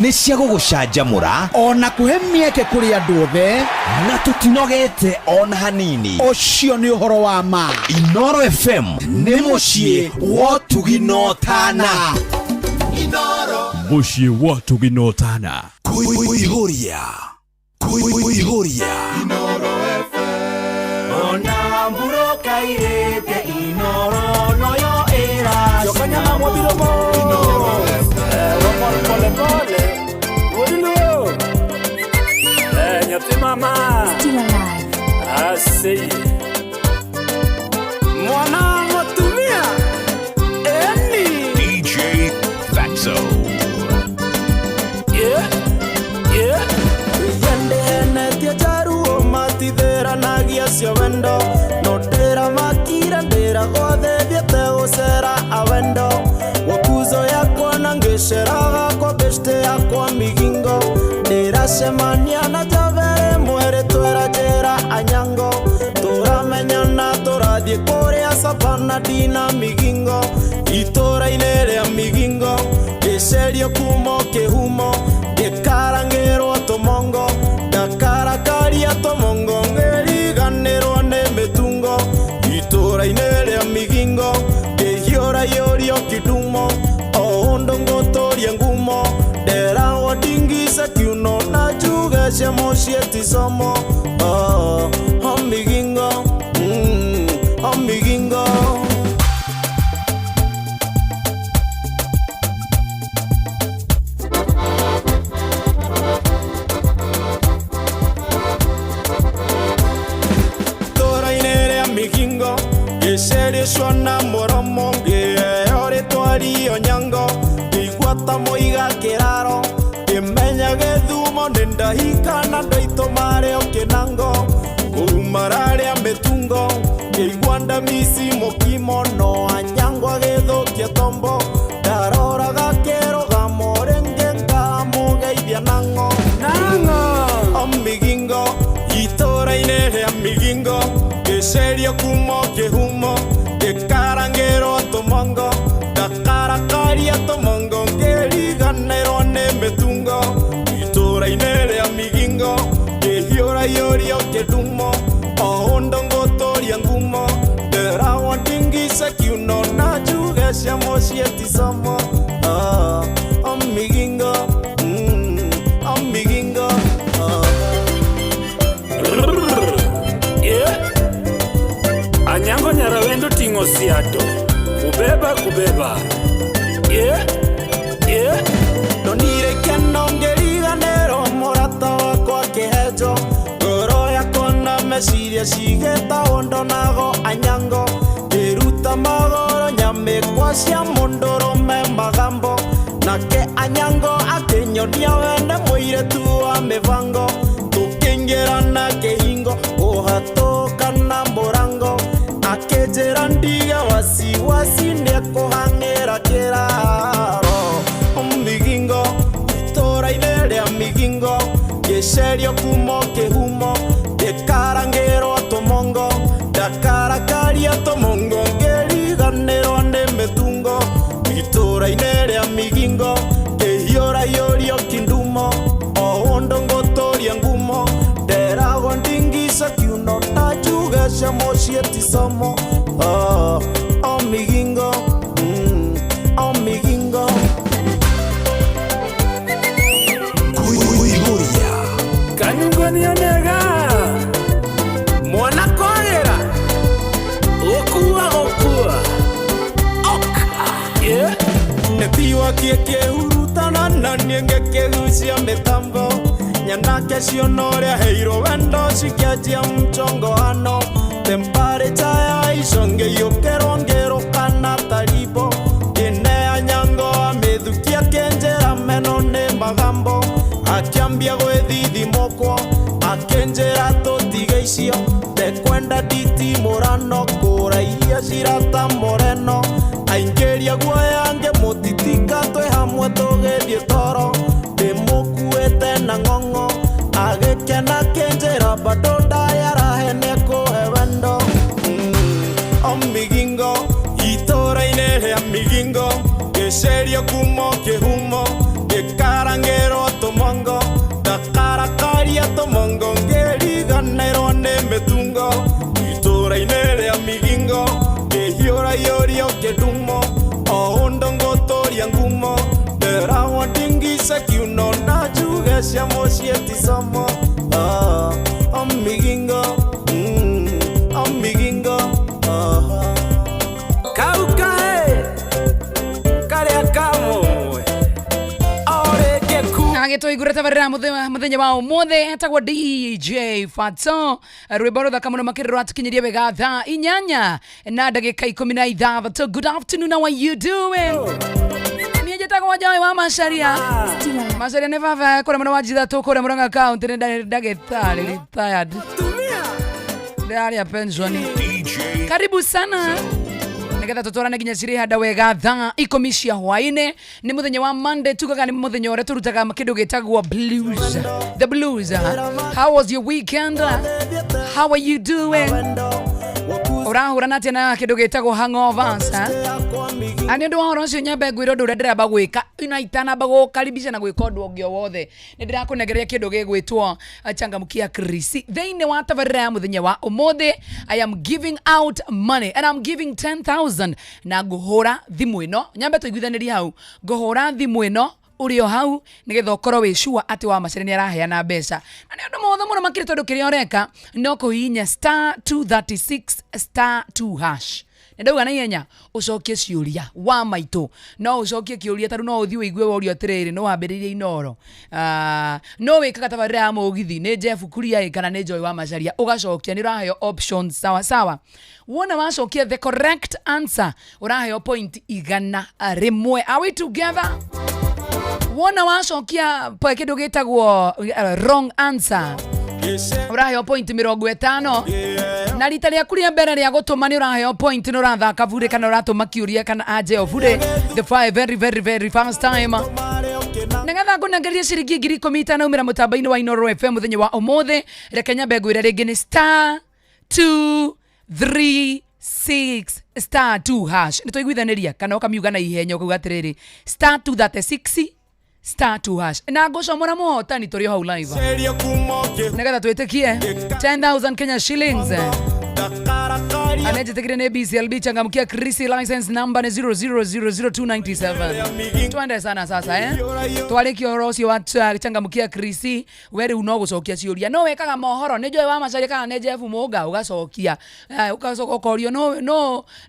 Nĩ cia gũgũcanjamũra Ona kũhe mĩeke kũrĩ andũ othe. Na tũtinogete ona hanini. Ũcio nĩ ũhoro wa ma. Inoro FM nĩ mũciĩ wa ũtugi na ũtana. Mũciĩ wa ũtugi na ũtana. Kũihũria, kũihũria. Ona mburokairĩte Inoro noyo ĩracina. Pole pole Wudiluo. Eh, nyathi mama. Still alive. Asei. Mwana mutumia eni. DJ Fatso. Yeah. Yendehenetie njaruo matithĩranagia cio wendo no ndĩramakire ndĩragwo thiĩte gũcera awendo gũkuzo yakwa na ngĩceraga kwa beshte yakwa migingo ndĩracemania na njabere mwĩrĩ twĩra njĩra anyango tũramenyana tũrathiĩ kũrĩa Savana dina migingo itũra-inĩ rĩa migingo ngĩcerio kumo kĩhumo ngĩkarangĩrwo tũmongo ndakarakaria tũmongo ngĩriganĩrwo nĩ mĩtungo itũra-inĩ rĩa migingo ngĩhiũrahiũrio kidumo o ũndũ ngũtũria ngumo nderagwo ndingice kiuno na njuge cia mũciĩ ti somo. Oh, oh, migingo, oh, migingo. Itũra-inĩ rĩa migingo ngĩcerio na mũromo ngĩheo rĩtwa rio nyango ngĩigua ta mũiga kĩraro ngĩmenya gĩthumo nĩ ndahika na andũ aitũ marĩ o kĩnango kũrumara rĩa mĩtungo ngĩigua ndamici mũkimo no anyango agĩthũkia tombo ndaroraga kĩrũgamo rĩngĩ ngamũgeithia nang'o. Nango. O migingo itũra-inĩ rĩa migingo ngĩcerio kumo kĩhumo ngĩkarangĩrwo tũmongo ndakarakaria tũmongo ngĩriganĩrwo nĩ mĩtungo itũra-inĩ rĩa migingo ngĩhiũrahiũrio kĩndumo o ũndũ ngũtũria ngumo ndĩragwo ndingice kiuno na njuge cia mũciĩ ti somo. Ah, o migingo, o migingo, ah. Yeah. Anyango nyarawendo ting'o siato. Kubeba kubeba. Yeah. Ndonire keno ngĩriganĩrwo mũrata wakwa kĩhenjo ngoro yakwa na meciria cigĩtagwo ndonago anyango ngĩruta magoro nyamĩkwa cia mũndũrũme magambo nake anyango akĩnyonia wene mũirĩtu wa mĩbango tũkĩingĩra na kĩhingo kũhatũka na mũrango akĩnjĩra ndige wasiwasi nĩekũhang'ĩra kĩraro migingo itũra-inĩ rĩa migingo ngĩcerio kumo kĩhumo ngĩkarangĩrwo tũmongo ndakarakaria tũmongo ngĩriganĩrwo nĩ mĩtungo itũra-inĩ rĩa migingo ngĩhiũrahiũrio kindumo o ũndũ ngũtũria ngumo nderagwo ndingica kiuno na njuge cia mũciĩ ti somo. Oh, oh, migingo, oh, migingo. Kũihũria. Kanyungonia nega. Mwana kwagĩra. Gũkua gũkua. Oka. Yeah. Nĩtiwa kĩkĩhurutana na niĩ ngĩkĩgucia mĩtambo nyanake ciona ũrĩa heirwo wendo cikĩanjia mchongoano temperature ya ico ngĩiyũkĩrwo ngĩrũkana taribo ngĩnea nyango amĩthukia kĩnjĩra meno nĩ magambo akĩambia gwĩthithimũkwo akĩnjĩra tũtige icio ndekwenda nditimũrano kũraihia cirata moreno aingĩria guoya ngĩmũtitika twĩ hamwe tũgĩthiĩ toro ndĩmũkuĩte na ng'ong'o agĩkena kĩnjĩra bado ndayarahe nĩekũhe wendo. O migingo itũra-inĩ rĩa migingo ngĩcerio kumo kĩhumo ngĩkarangĩrwo Mbeca mũciĩ ti somo. Ah, Omigingo, omigingo, ah. Kaukae Karia kamwe Oreke ku Agĩtũigũra tabarĩra mũthenya wa ũmũthĩ etagwo DJ Fatso, rwĩmbo rũthaka mũno makĩria rwatũkinyirie wega thaa 8 na ndagĩka 16. Good afternoon, how are you doing? Niĩ njĩtagwo Joy wa Macharia. Macharia nĩ baba kũrĩa mwena wa Njithatũ kũrĩa Murang'a County, nĩ ndagĩtarĩ retired, ndĩrarĩa pension. DJ Karibu sana nigetha tutwarane nginya cirĩ wega thaa 10 cia hwaĩ-inĩ. Nĩ mũthenya wa Monday, tugaga nĩ mũthenya ũrĩa tũrutaga kĩndũ gĩtagwo blues, the blues. How was your weekend? How are you doing? Ũrahũrana atĩa na kĩndũ gĩtagwo hangovers, ha? Na nĩ ũndũ wa ũhoro ũcio nyambe ngwĩre ũndũ ũrĩa ndĩramba gwĩka ina itanamba gũkaribisha na gwĩka ũndũ ũngĩ o wothe, nĩ ndĩrakũnengeria kĩndũ gĩgwĩtwo changamkia krisi thĩinĩ wa tabarĩra ya mũthenya wa ũmũthĩ. I am giving out money and I'm giving 10,000 na ngũhũra thimũ ĩno, nyambe tũiguithanĩrie hau, ngũhũra thimũ ĩno ũrĩ o hau nĩgetha ũkorwo wĩ sure atĩ wa Macharia nĩ araheana mbeca, na nĩ ũndũ mũhũthũ mũno makĩria tondũ kĩrĩa ũreka no kũhihinya *236*2#. Nĩ ndauga na ihenya ũcokie ciũria wa maitũ, no ũcokie kĩũria tarĩu no ũthiĩ ũigue worio atĩrĩrĩ, no wambĩrĩirie Inoro, no wĩkaga tabarĩra ya mũgithi nĩ Jeff Kuria ĩ kana nĩ Joy wa Macharia, ũgacokia nĩ ũraheo options sawa sawa. Wona wacokia the correct answer ũraheo point 100. Are we together? Wona wacokia kĩndũ gĩtagwo wrong answer ũraheo point 50, na rita rĩaku rĩa mbere rĩa gũtũma nĩ ũraheo point, nĩ ũrathaka bure kana ũratũma kĩũria kana anje o bure the five very very very first time. Nĩgetha ngũnengerie ciringi 10,000 itanaumĩra mũtambo-inĩ wa Inoro FM mũthenya wa ũmũthĩ, reke nyambe ngwĩre rĩngĩ nĩ *236*2#. Nĩ twaiguithanĩria kana ũkamiuga na ihenya ũkauga atĩrĩrĩ *236*2# na ngũcomora mũhotani tũrĩ o hau live Ceria kuma ũkĩ nĩgetha twĩtĩkie 10,000 Kenya shillings. Ndakarakaria Anejĩtĩkire nĩ BCLB changamkia Krisi, license number nĩ 0000297. Twende sana sasa, eh, twarĩkia ũhoro ũcio wa changamkia Krisi, we rĩu no gũcokia ciũria, no wĩkaga mohoro nĩ Joy wa Macharia kana nĩ Jeff Mũnga, ũgacokia. Ũgacoka ũkorio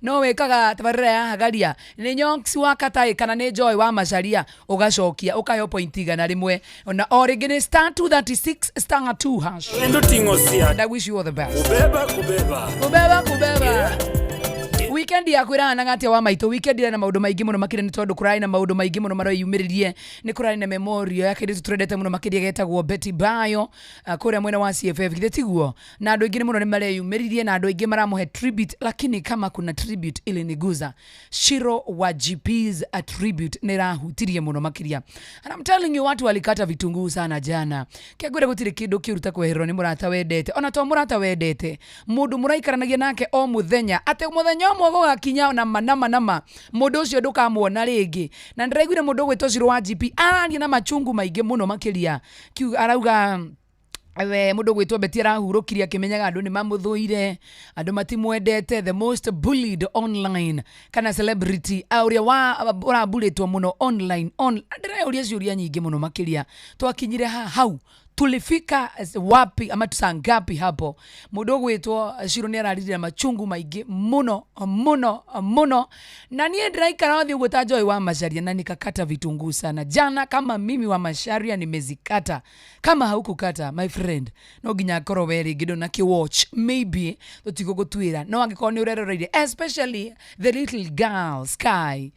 no wĩkaga tabarĩra ya Hagaria nĩ Nyox wa Katai kana nĩ Joy wa Macharia, ũgacokia ũkaheo point 100, na o rĩngĩ nĩ *236*2#. Wendo tingo sia And I wish you all the best. Kubeba kubeba Kubeba kubeba. Weekend yaku ĩrahanaga atĩa wa maitũ? Weekend ĩrĩ na maũndũ maingĩ mũno makĩria nĩ tondũ kũrarĩ na maũndũ maingĩ mũno mareyumĩririe. Nĩ kũrarĩ na memorial ya kĩirĩtu tũrendete mũno makĩria getagwo Betty Bayo, kũrĩa mwena wa CFF, githĩ tiguo? Na andũ aingĩ mũno nĩ mareyumĩririe na andũ aingĩ maramũhe tribute, lakini kama kuna tribute iliniguza, Shiro wa GP's a tribute nĩ ĩrahutirie mũno makĩria. And I'm telling you, watu walikata vitunguu sana jana. Kĩangwĩre gũtirĩ kĩndũ kĩũru ta kwehererwo nĩ mũrata wendete, ona to mũrata wendete, mũndũ mũraikaranagia nake o mũthenya, atĩ mũthenya ũmwe gũgakinya nama nama nama mũndũ ũcio ndũkamuona rĩngĩ. Na ndĩraiguire mũndũ ũgwĩtwo Shiro wa GP araria na machungu maingĩ mũno makĩria, kiuga arauga we mũndũ gwĩtwo Betty arahurũkirie akĩmenyaga andũ nĩ mamũthũire, andũ matimwendete, the most bullied online kana celebrity ũrĩa wa ũrambũrĩtwo mũno online on. Ndĩreyũria ciũria nyingĩ mũno makĩria, twakinyire hau tulifika wapi ama saa ngapi hapo? Mũndũ ũgwĩtwo Shiro nĩ ararire machungu maingĩ mũno mũno mũno, na niĩ ndĩraikara thĩ ũguo ta Joy wa Macharia na nikakata vitunguu sana jana. Kama mimi wa Macharia nimezikata, kama haukukata my friend, no nginya akorwo we rĩngĩ ndũnakĩwatch, maybe tũtigũgũtuĩra, no angĩkorwo nĩ ũreroreire, especially the little girl Sky,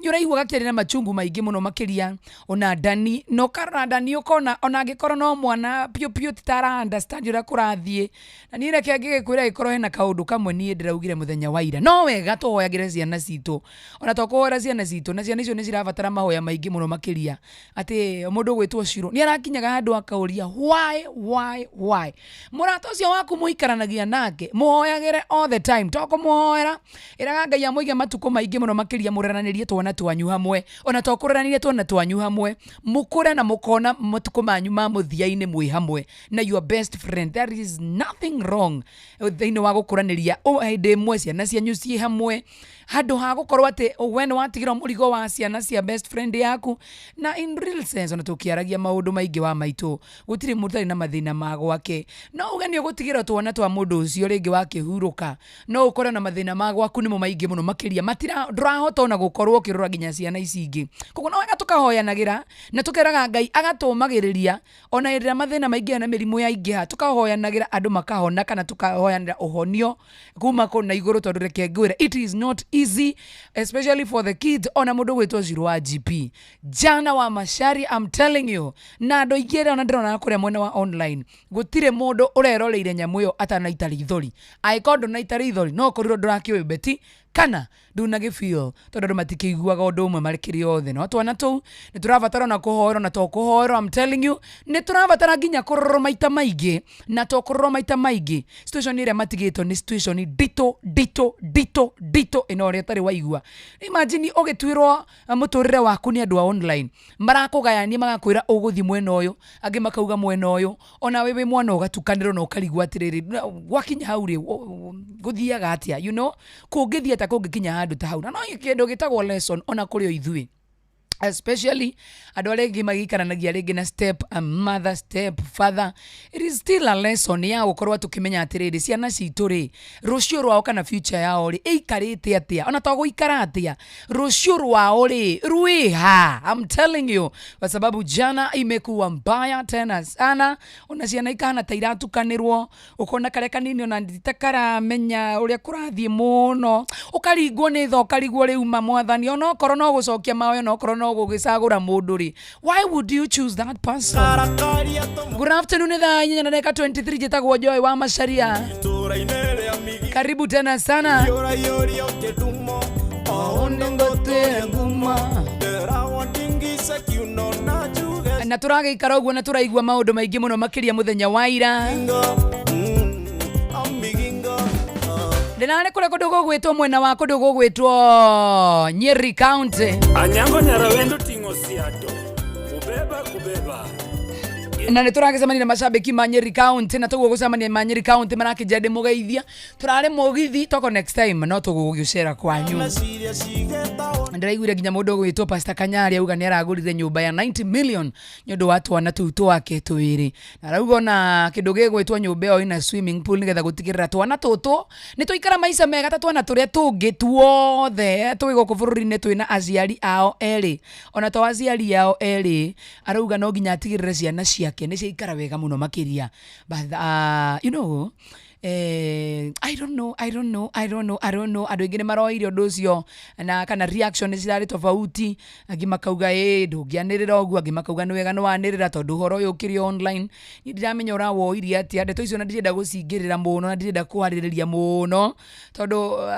nĩ ũraigua gakĩarĩ na machungu maingĩ mũno makĩria. Ona Dani no karora Dani ũkona ona angĩkorwo no mwana piũ piũ titara understand ũrĩa kũrathiĩ. Na niĩ reke ngĩgĩkwĩra ĩkorwo hena kaũndũ kamwe niĩ ndĩraugire mũthenya wa ira, no wega tũhoyagĩre ciana citũ, ona to kũhoera ciana citũ, na ciana icio nĩ cirabatara mahoya maingĩ mũno makĩria, atĩ mũndũ ũgwĩtwo Shiro nĩ arakinyaga handũ akauria why mũrata ũcio waku mũikaranagia nake mũhoyagĩre all the time, to kũmũhoera, ĩraga Ngai amũige matukũ maingĩ mũno makĩria, mũreranĩrie twana twanyu hamwe, ona to kũreranĩria twana twanyu hamwe, mũkũre na mũkona matukũ manyu ma mũthia-inĩ mwĩ hamwe na your best friend. There is nothing wrong thĩinĩ wa gũkũranĩria o hĩndĩ ĩmwe ciana cianyu ciĩ hamwe. Handũ ha gũkorwo atĩ we nĩ watigĩrwo mũrigo wa ciana cia best friend yaku. Na in real sense, ona tũkĩaragia maũndũ maingĩ wa maitũ, gũtirĩ mũndũ ũtarĩ na mathĩna ma gwake. No uge nĩ ũgũtigĩrwo twana twa mũndũ ũcio rĩngĩ wakĩhurũka, no ũkorwo na mathĩna ma gwaku nĩmo maingĩ mũno makĩria, matira ndũrahota ona gũkorwo ũkĩrora nginya ciana ici ingĩ. Koguo no wega tũkahoyanagĩra na tũkeraga Ngai agatũmagĩrĩria ona hĩndĩ ĩrĩa mathĩna maingĩha na mĩrimũ yaingĩha, tũkahoyanagĩra andũ makahona kana tũkahoyanĩra ũhonio kuma kũu na igũrũ, tondũ reke ngwĩre, it is not easy, especially for the kids. Ona mũndũ gwĩtwo Zero wa GP jana wa Mashari, I'm telling you, na andũ aingĩ arĩa ona ndĩrona kũrĩa mwena wa online, gũtirĩ mũndũ ũreroreire nyamũ ĩyo atanaita rithori. Angĩkorwo ndũnaita rithori, no ũkorirwo ndũrakĩũĩ beti kana ndunagĩfeel, tondũ andũ matikĩiguaga ũndũ ũmwe marĩ othe. No twana tũu nĩ tũrabatara ona kũhoerwo, na to kũhoerwo, I'm telling you, nĩ tũrabatara nginya kũrorwo maita maingĩ, na to kũrorwo maita maingĩ. Situation ĩrĩa matigĩtwo nĩ situation nditũ nditũ nditũ nditũ ĩno ũrĩa ũtarĩ waigua. Imagine ũgĩtuĩrwo mũtũrĩre waku nĩ andũ a online, marakũgayania, magakwĩra ũgũthiĩ mwena ũyũ, angĩ makauga mwena ũyũ, ona we wĩ mwana ũgatukanĩrwo na ũkarigwo atĩrĩrĩ, gwakinya hau rĩ, gũthiaga atĩa, kũngĩthiĩ atĩa kũngĩkinya handũ ta hau? Na no kĩndũ gĩtagwo lesson ona kũrĩ o ithuĩ, especially andũ arĩa angĩ magĩikaranagia rĩngĩ na step mother, step father, it is still a lesson ya gũkorwo tũkĩmenya atĩrĩrĩ, ciana citũ rĩ, rũciũ rwao kana future yao rĩ, ĩikarĩte atĩa, ona to gũikara atĩa, rũciũ rwao rĩ rwĩha? I'm telling you, kwa sababu jana imekuwa mbaya tena sana, ona ciana ikahana ta iratukanĩrwo, ũkona karĩa kanini ona nditakaramenya ũrĩa kũrathiĩ mũno, ũkaringwo nĩ tha, ũkarigwo rĩu ma mwathani, onokorwo no gũcokia mawe, onokorwo no gũgĩcagũra mũndũ rĩ, why would you choose that person? Arakaria tũmũ Good afternoon, thaa 8 na dakika 23. Njĩtagwo Joy wa Macharia, itũra-inĩ rĩa migi karibu tena sana. Yũrayũria ũkĩndumo o ũndũ ngũtĩe nguma ndĩrawa ndingice kiuno na njuge na tũragĩikara ũguo na tũraigua maũndũ maingĩ mũno makĩria mũthenya wa ira. Amigingo amigingo. Ndĩrarĩ kũrĩa kũndũ gũgwĩtwo mwena wa kũndũ gũgwĩtwo Nyeri County. Anyango Nyarawendo ting'o siato kubeba kubeba. Na nä tå ragäcemania na macambĩki ma Nyeri County, na tũguo gũcemania ma Nyeri County marakĩnja ndĩmũgeithia. Tũrarĩ mũgithi toko next time no tũgũgĩcera kwanyu. Meciria cigĩtawo. Ndĩraiguire nginya mũndũ ũgwĩtwo Pastor Kanyari auga nĩ aragũrire nyũmba ya 90 million nĩ ũndũ wa twana tũu twake twĩrĩ, na arauga ona kĩndũ gĩgwĩtwo nyũmba ĩyo ĩna swimming pool, nĩgetha gũtigĩrĩra twana tũtũ nĩ tũikara maica mega ta twana tũrĩa tũngĩ tuothe twĩ gũkũ bũrũri-inĩ twĩna aciari ao erĩ. Ona to aciari ao erĩ, arauga no nginya atigĩrĩre ciana ciake nĩ ciaikara wega mũno makĩria. But I don't know, I don't know, I don't know, I don't know. Andũ aingĩ nĩ maroire ũndũ ũcio na kana reaction nĩ cirarĩ tofauti. Angĩ makauga ĩ ndũngĩanĩrĩra ũguo, angĩ makauga nĩ wega nĩ wanĩrĩra tondũ ũhoro ũyũ ũkĩrĩ online. Niĩ ndiramenya ũrawoirie atĩa ndeto icio, na ndirenda gũcingĩrĩra mũno na ndirenda kwarĩrĩria mũno tondũ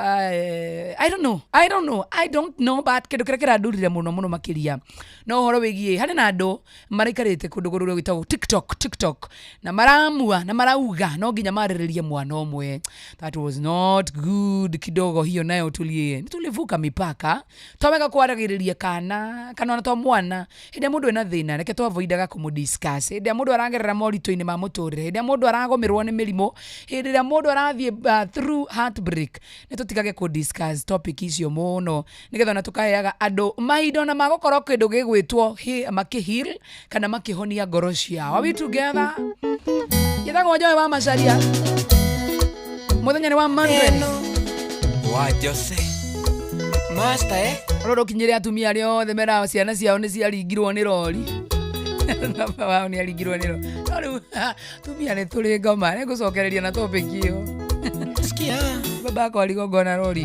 I don't know, I don't know, I don't know. But kĩndũ kĩrĩa kĩrandurire mũno mũno makĩria no ũhoro wĩgiĩ harĩ na andũ maraikarĩte kũndũ kũrĩa gwĩtagwo TikTok, TikTok, na maramua na marauga no nginya marĩrĩrie mwana ũmwe. That was not good kidogo, hiyo nayo tulie tulivuka mipaka. Twawega kwaragĩrĩria kana kana ona to mwana hĩndĩ ĩrĩa mũndũ ena thĩna, reke twavoidaga kũmũdiscuss. Hĩndĩ ĩrĩa mũndũ aragerera moritũ-inĩ ma mũtũrĩre, hĩndĩ ĩrĩa mũndũ aragũmĩrwo nĩ mĩrimũ, hĩndĩ ĩrĩa mũndũ arathiĩ through heartbreak, nĩ tũtigage kũ-discuss topic icio mũno, nĩgetha ona tũkaheaga andũ mahinda ona ma gũkorwo kĩndũ gĩgwĩtwo makĩheal kana makĩhonia ngoro ciao. Are we together? Njĩtagwo Joy wa Macharia, mũthenya nĩ wa Monday. Wa Jose Master. Rũrũ rũkinyĩre atumia arĩa othe meraga ciana ciao nĩ ciaringirwo nĩ rori, baba wao nĩ aringirwo nĩ rori. No rĩu atumia nĩ tũrĩ ngoma, nĩ ngũcokereria na topic ĩyo. Sikia. Baba akwa arigongwo na rori.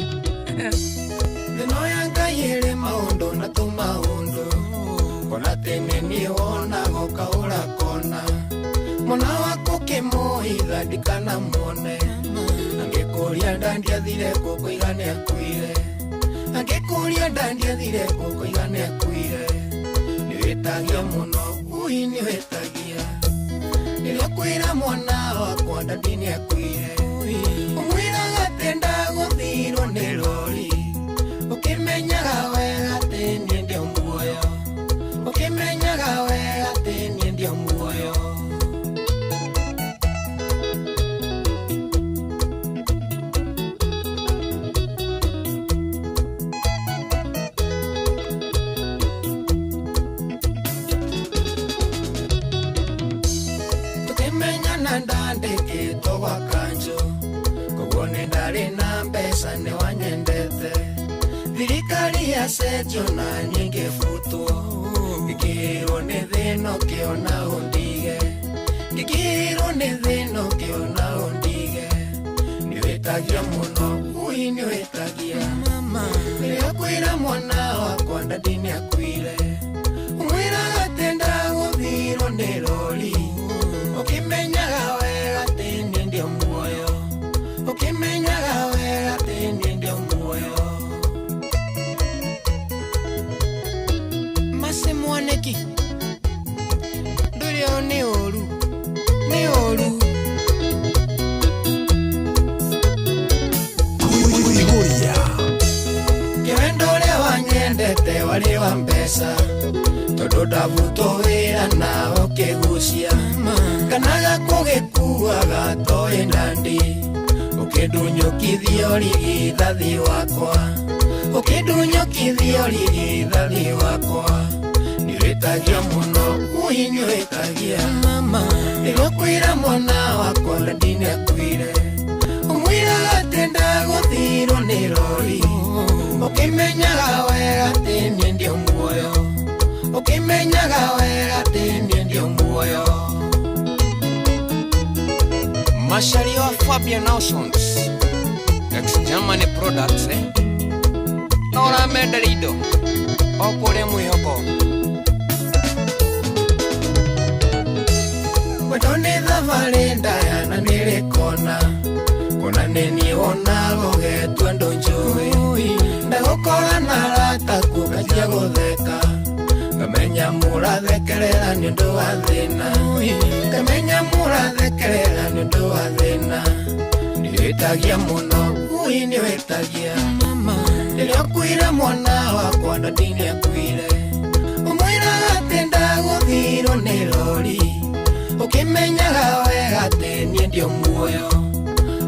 Thĩno ya Ngai ĩrĩ maũndũ na tũmaũndũ, ona tene niĩ wonaga ũkahũra kona, mwana waku ũkĩmũhitha ndikanamuone, angĩkũria ndandiathire gũkũiga nĩakuire, angĩkũria ndandiathire gũkũiga nĩakuire, nĩwĩtagia mũno ui nĩwĩtagia, rĩrĩa ũkwĩra mwana wakwa ndandi nĩakuire, ũmwĩraga atĩ ndagũthirwo nĩ rori, ũkĩmenyaga wega atĩ niĩ ndĩ muoyo, ũkĩmenyaga wega atĩ niĩ ndĩ muoyo. na ndandĩkĩtwo gwa kanjũ koguo nĩ ndarĩ na mbeca nĩ wanyendete thirikari yacenjio na niĩ ngĩbutwo ngĩkĩrwo nĩ thĩna ũkĩona ũndige ngĩkĩrwo nĩ thĩna ũkĩona ũndige nĩwĩtagia mũno ui nĩwĩtagia nĩakwĩra mwana wakwa ndadi nĩakuire ũmwĩraga atĩ ndagũthirwo nĩ rori ũkĩmenyaga wega atĩ niĩ ndĩ muoyo ũkĩmenyaga wega atĩ niĩ ndĩ muoyo Mase mwaneki ndũrĩ o nĩ ũru nĩ ũru Kuihuria. Kĩwendo ũrĩa wanyendete warĩ wa mbeca tondũ ndabutwo wĩra nawe ũkĩgucia kana gakũgĩkuaga toĩ ndandi ũkĩndunyũkithia ũrigithathi wakwa ũkĩndunyũkithia ũrigithathi wakwa nĩwĩtagia mũno ui nĩwĩtagia nĩgũkwĩra mwana wakwa ndadi nĩakuire ũmwĩraga atĩ ndagũthirwo nĩ rori ũkĩmenyaga wega atĩ niĩ ndĩ muoyo ũkĩmenyaga wega atĩ niĩ ndĩ muoyo Mashario Fabian Ausons ex Germany products na ũramenderia indo o kũrĩa mwĩhoko wendo nĩ thabarĩ ndaya na nĩrĩ kona kona nĩ niĩ wona gũgetua ndũ njũĩ ndagũkora na arata kuo nganjia gũtheka ngamenya mũrathekerera nĩ ũndũ wa thĩna ngamenya mũrathekerera nĩ ũndũ wa thĩna nĩwĩtagia mũno ui nĩwĩtagia rĩrĩa ũkuire mwana wakwa ndadi nĩakuire ũmwĩraga atĩ ndagũthirwo nĩ rori ũkĩmenyaga wega atĩ niĩ ndĩ muoyo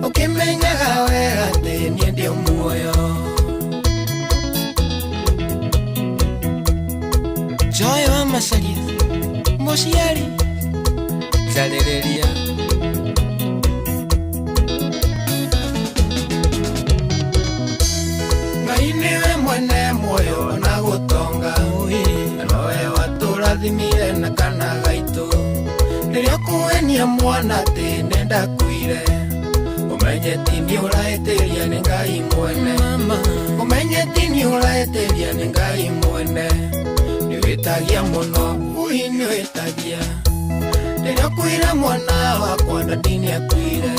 ũkĩmenyaga wega atĩ niĩ ndĩ muoyo Joy wa Macaria mũciari njarĩrĩria Ngai nĩwe mwene muoyo na gũtonga na nowe watũrathimire na kana gaitũ rĩrĩa ũkũhenia mwana atĩ nĩndakuire ũmenye ti nĩ ũrahĩtĩria nĩ Ngai mwene ũmenye ti nĩ ũrahĩtĩria nĩ Ngai mwene nĩwĩtagia mũno ui nĩwĩtagia rĩrĩa ũkwĩra mwana wakwa ndadi nĩakuire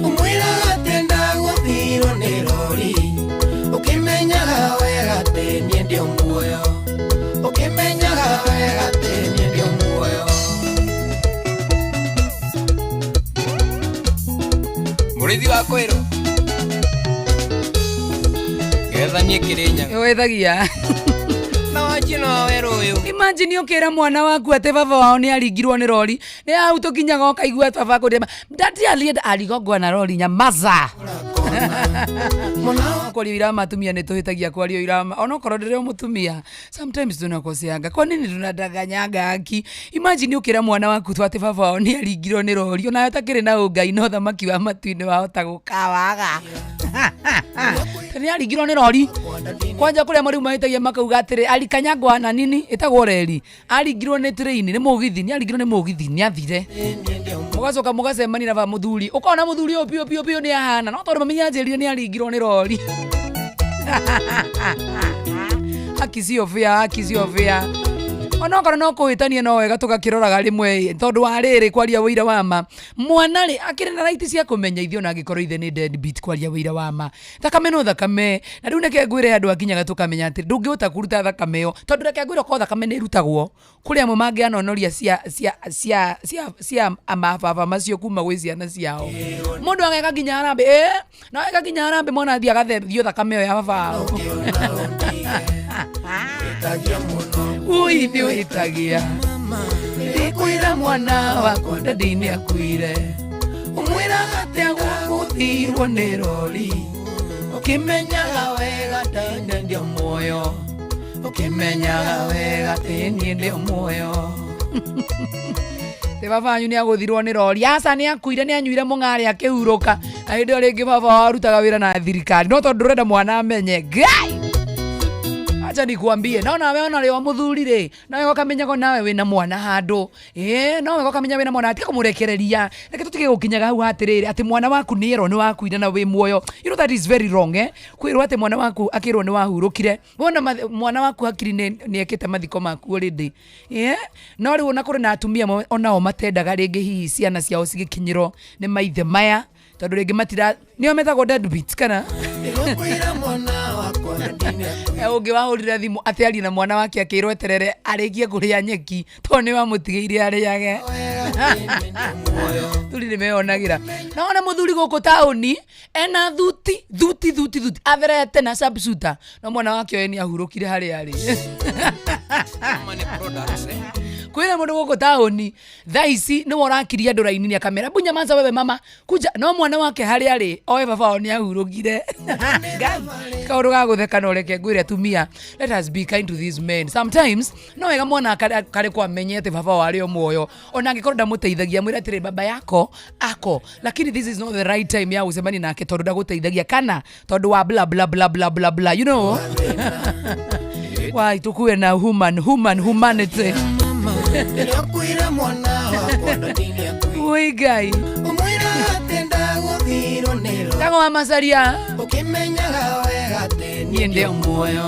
ũmwĩraga atĩ ndagũthirwo nĩ rori ũkĩmenyaga wega atĩ niĩ ndĩ muoyo ũkĩmenyaga wega atĩ niĩ ndĩ muoyo Mũrĩithi wa kwĩrwo gethanie Kĩrĩnyaga wethagia na wanjie na wa werũ ũyũ imagine ũkĩra mwana waku atĩ baba wao nĩ aringirwo nĩ rori nĩ hau tũkinyaga ũkaigua baba kũrĩa ndati alienda aligongwa na rori nyamaza kwaria irama atumia nĩ tũhĩtagia kwaria irama onokorwo ndĩrĩ o mũtumia sometimes tunakoseanga kwa nini tunadanganyanga haki imagine ũkĩra mwana waku tu atĩ baba wao nĩ aringirwo nĩ rori onawe ũtakĩrĩ na ũngai no thamaki wa matu-inĩ wahota gũkawaga nĩ aringirwo nĩ rori kwanja kũrĩa marĩu mahĩtagia makauga atĩrĩ alikanyagwa na nini ĩtagwo reri aringirwo nĩ train nĩ mũgithi nĩ aringirwo nĩ mũgithi nĩ athire mũgacoka mũgacemania na ba mũthuri ũkona mũthuri ũyũ biũ biũ biũ nĩ ahana no tondũ mami nĩanjĩrire nĩ aringirwo nĩ rori haki sio fair haki sio fair onokorwo no kũhĩtania no wega tũgakĩroraga rĩmwe tondũ wa rĩrĩ kwaria wũira wa ma mwana rĩ akĩrĩ na right cia kũmenya ithuĩ ona angĩkorwo ithe nĩ deadbeat kwaria wũira wa ma thakame no thakame na rĩu nĩke ngwĩre andũ akinyaga tũkamenya atĩ ndũngĩhota kũruta thakame ĩyo tondũ reke ngwĩre okorwo thakame nĩ ĩrutagwo kũrĩ amwe mangĩanonoria cia cia cia cia cia mababa macio kuma gwĩ ciana ciao mũndũ ageka nginya harambĩ no ageka nginya harambĩ mwana athiĩ agathethio thakame ĩyo ya baba wao ui nĩ wĩtagia ndikwĩra mwana wakwa ndadi nĩakuire ũmwĩraga atĩa gũgũthirwo nĩ rori ũkĩmenyaga wega atĩ ndĩ muoyo ũkĩmenyaga wega atĩ niĩ ndĩ muoyo Tä baba wanyu nä agåthirwo nä rori, aca nä akuire, nä anyuire må ng'arä akä hurũka, na hä ndä ä yo rä ngä baba wao arutaga wä ra na thirikari, no tondå ndå renda mwana amenye. Ngai, acha nikuambie, no nawe ona rĩ o mũthuri rĩ, no wega ũkamenyaga nawe wĩna mwana handũ, ĩĩ, no wega ũkamenya wĩna mwana, tiga kũmũrekereria. Reke tũtige gũkinyaga hau atĩrĩrĩ atĩ mwana waku nĩ erwo nĩ wakuire na wĩ muoyo. You know that is very wrong, eh? Kwĩrwo atĩ mwana waku akĩrwo nĩ wahurũkire, wona mwana waku hakiri nĩ ekĩte mathiko maku already, ĩĩ. No rĩu ona kũrĩ na atumia amwe onao matendaga rĩngĩ hihi ciana ciao cigĩkinyĩrwo nĩ maithe maya, tondũ rĩngĩ matira nĩo metagwo deadbeats kana Ndĩgũkwĩra mwana wakwa ndinĩ. Ũngĩ wahũrire thimũ atĩ arie na mwana wake, akĩrwo eterere arĩkie kũrĩa nyeki tondũ nĩ wamũtigĩire arĩage. Thuri nĩ meyonagĩra. No ona mũthuri gũkũ taũni ena thuti thuti thuti thuti, atherete na sharpshooter, no mwana wake oe nĩ ahurũkire harĩa arĩ. Money products, eh? Kwĩna mũndũ gũkũ taũni thaa ici nĩwe ũrakiria andũ raini, akamera hebu nyamaza wewe mama kuja, no mwana wake harĩa arĩ oe baba wao nĩ ahurũkire. Kaũndũ ga gũtheka, no reke ngwĩre atumia, let us be kind to these men. Sometimes no wega mwana karĩ kwa amenye atĩ baba wao arĩ o muoyo, ona angĩkorwo ndamũteithagia, mwĩre atĩrĩ, baba yako ako, lakini this is not the right time ya gũcemania nake tondũ ndagũteithagia kana tondũ wa bla bla bla bla bla bla, you know why tukuwe na human human humanity. Ndĩgũkwĩra mwana wakwa ndinĩ. Ui Ngai. Ũmwĩra atĩ ndagũthirwo nĩ rori. Tango wa Macaria. Ũkĩmenyaga wega atĩ niĩ ndĩ muoyo.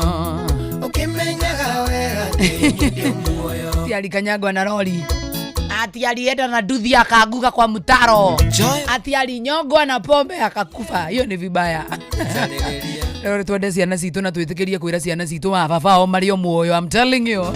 Ũkĩmenyaga wega atĩ niĩ ndĩ muoyo. Ati alikanyagwa na lori, ati alienda na nduthi akaanguka kwa mtaro. Joy. Ati alinyongwa na pombe akakufa. Hiyo ni vibaya. Zarĩrĩria. Rĩu twende ciana citũ na twĩtĩkĩrie kwĩra ciana citũ wa baba ao marĩ o muoyo. I'm telling you.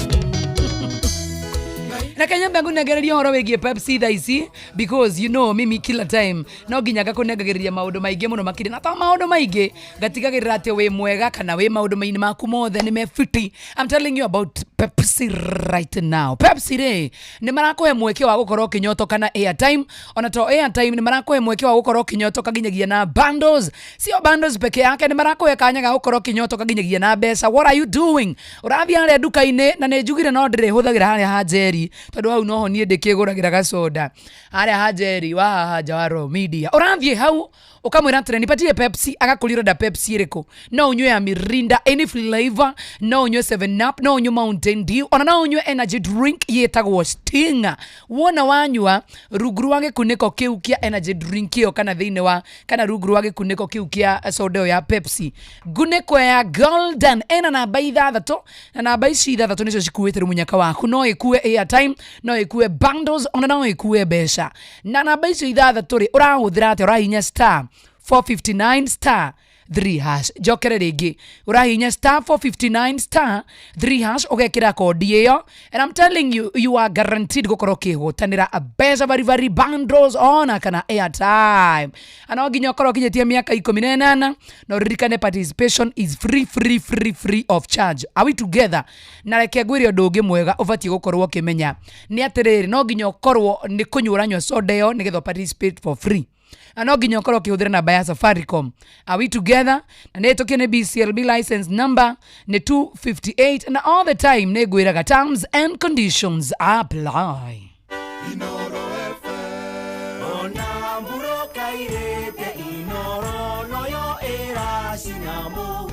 Reke nyambe ngũnengereria ũhoro wĩgiĩ Pepsi thaa ici, because you know mimi kila time no nginya ngakũnengagĩrĩria maũndũ maingĩ mũno makĩria, na to maũndũ maingĩ, ngatigagĩrĩra atĩ wĩ mwega kana wĩ maũndũ-inĩ maku mothe nĩ mefiti. I'm telling you about Pepsi right now. Pepsi rĩ, nĩ marakũhe mweke wa gũkorwo ũkĩnyotoka na airtime. Ona to airtime, nĩ marakũhe mweke wa gũkorwo ũkĩnyotoka nginyagia na bundles. Sio bundles peke yake, nĩ marakũhe kanya ga gũkorwo ũkĩnyotoka nginyagia na mbeca. What are you doing? Ũrathiĩ harĩa nduka-inĩ, na nĩ njugire no ndĩrĩhũthagĩra harĩa ha Njeri, tondũ hau noho niĩ ndĩkĩgũragĩra gacoda, harĩa ha Njeri wa haha nja wa Royal Media. Ũrathiĩ hau ũkamwĩra atĩrĩ, "Nipatie Pepsi." Agakũria, "Ũrenda Pepsi ĩrĩkũ?" No ũnyue ya Mirinda, any flavor, no ũnyue 7 Up, no ũnyue Mountain Dew, ona no ũnyue energy drink yĩtagwo Stinger. Wona wanyua, rungu rwa gĩkunĩko kĩu kĩa energy drink ĩyo, kana thĩinĩ wa kana rungu rwa gĩkunĩko kĩu kĩa soda ĩyo ya Pepsi, ngunĩko ya golden ĩna namba ithathatũ, na namba ici ithathatũ nĩcio cikuĩte rũmunyaka waku. No ĩkue airtime, no ĩkue bundles, ona no ĩkue mbeca. Na namba icio ithathatũ rĩ, ũrahũthĩra atĩa? Ũrahihinya *459*3#. Njokere rĩngĩ, ũrahihinya *459*3#, ũgekĩra kodi ĩyo, and I'm telling you, you are guaranteed gũkorwo ũkĩhotanĩra mbeca baribari, bundles, ona kana airtime. Ana no nginya ũkorwo ũkinyĩtie mĩaka 18, na ũririkane participation is free, free, free, free of charge. Are we together? Na reke ngwĩre ũndũ ũngĩ mwega ũbatiĩ gũkorwo ũkĩmenya nĩ atĩrĩrĩ, no nginya ũkorwo nĩ kũnyua ũranyua soda ĩyo nĩgetha participate for free, na no nginya ũkorwo ũkĩhũthĩra namba ya Safaricom. Are we together? Na nĩ ĩtũkie nĩ BCLB license number nĩ 258, na all the time nĩ ngwĩraga terms and conditions apply. Ona mburoka irĩte Inoro noyo ĩracina mũhu.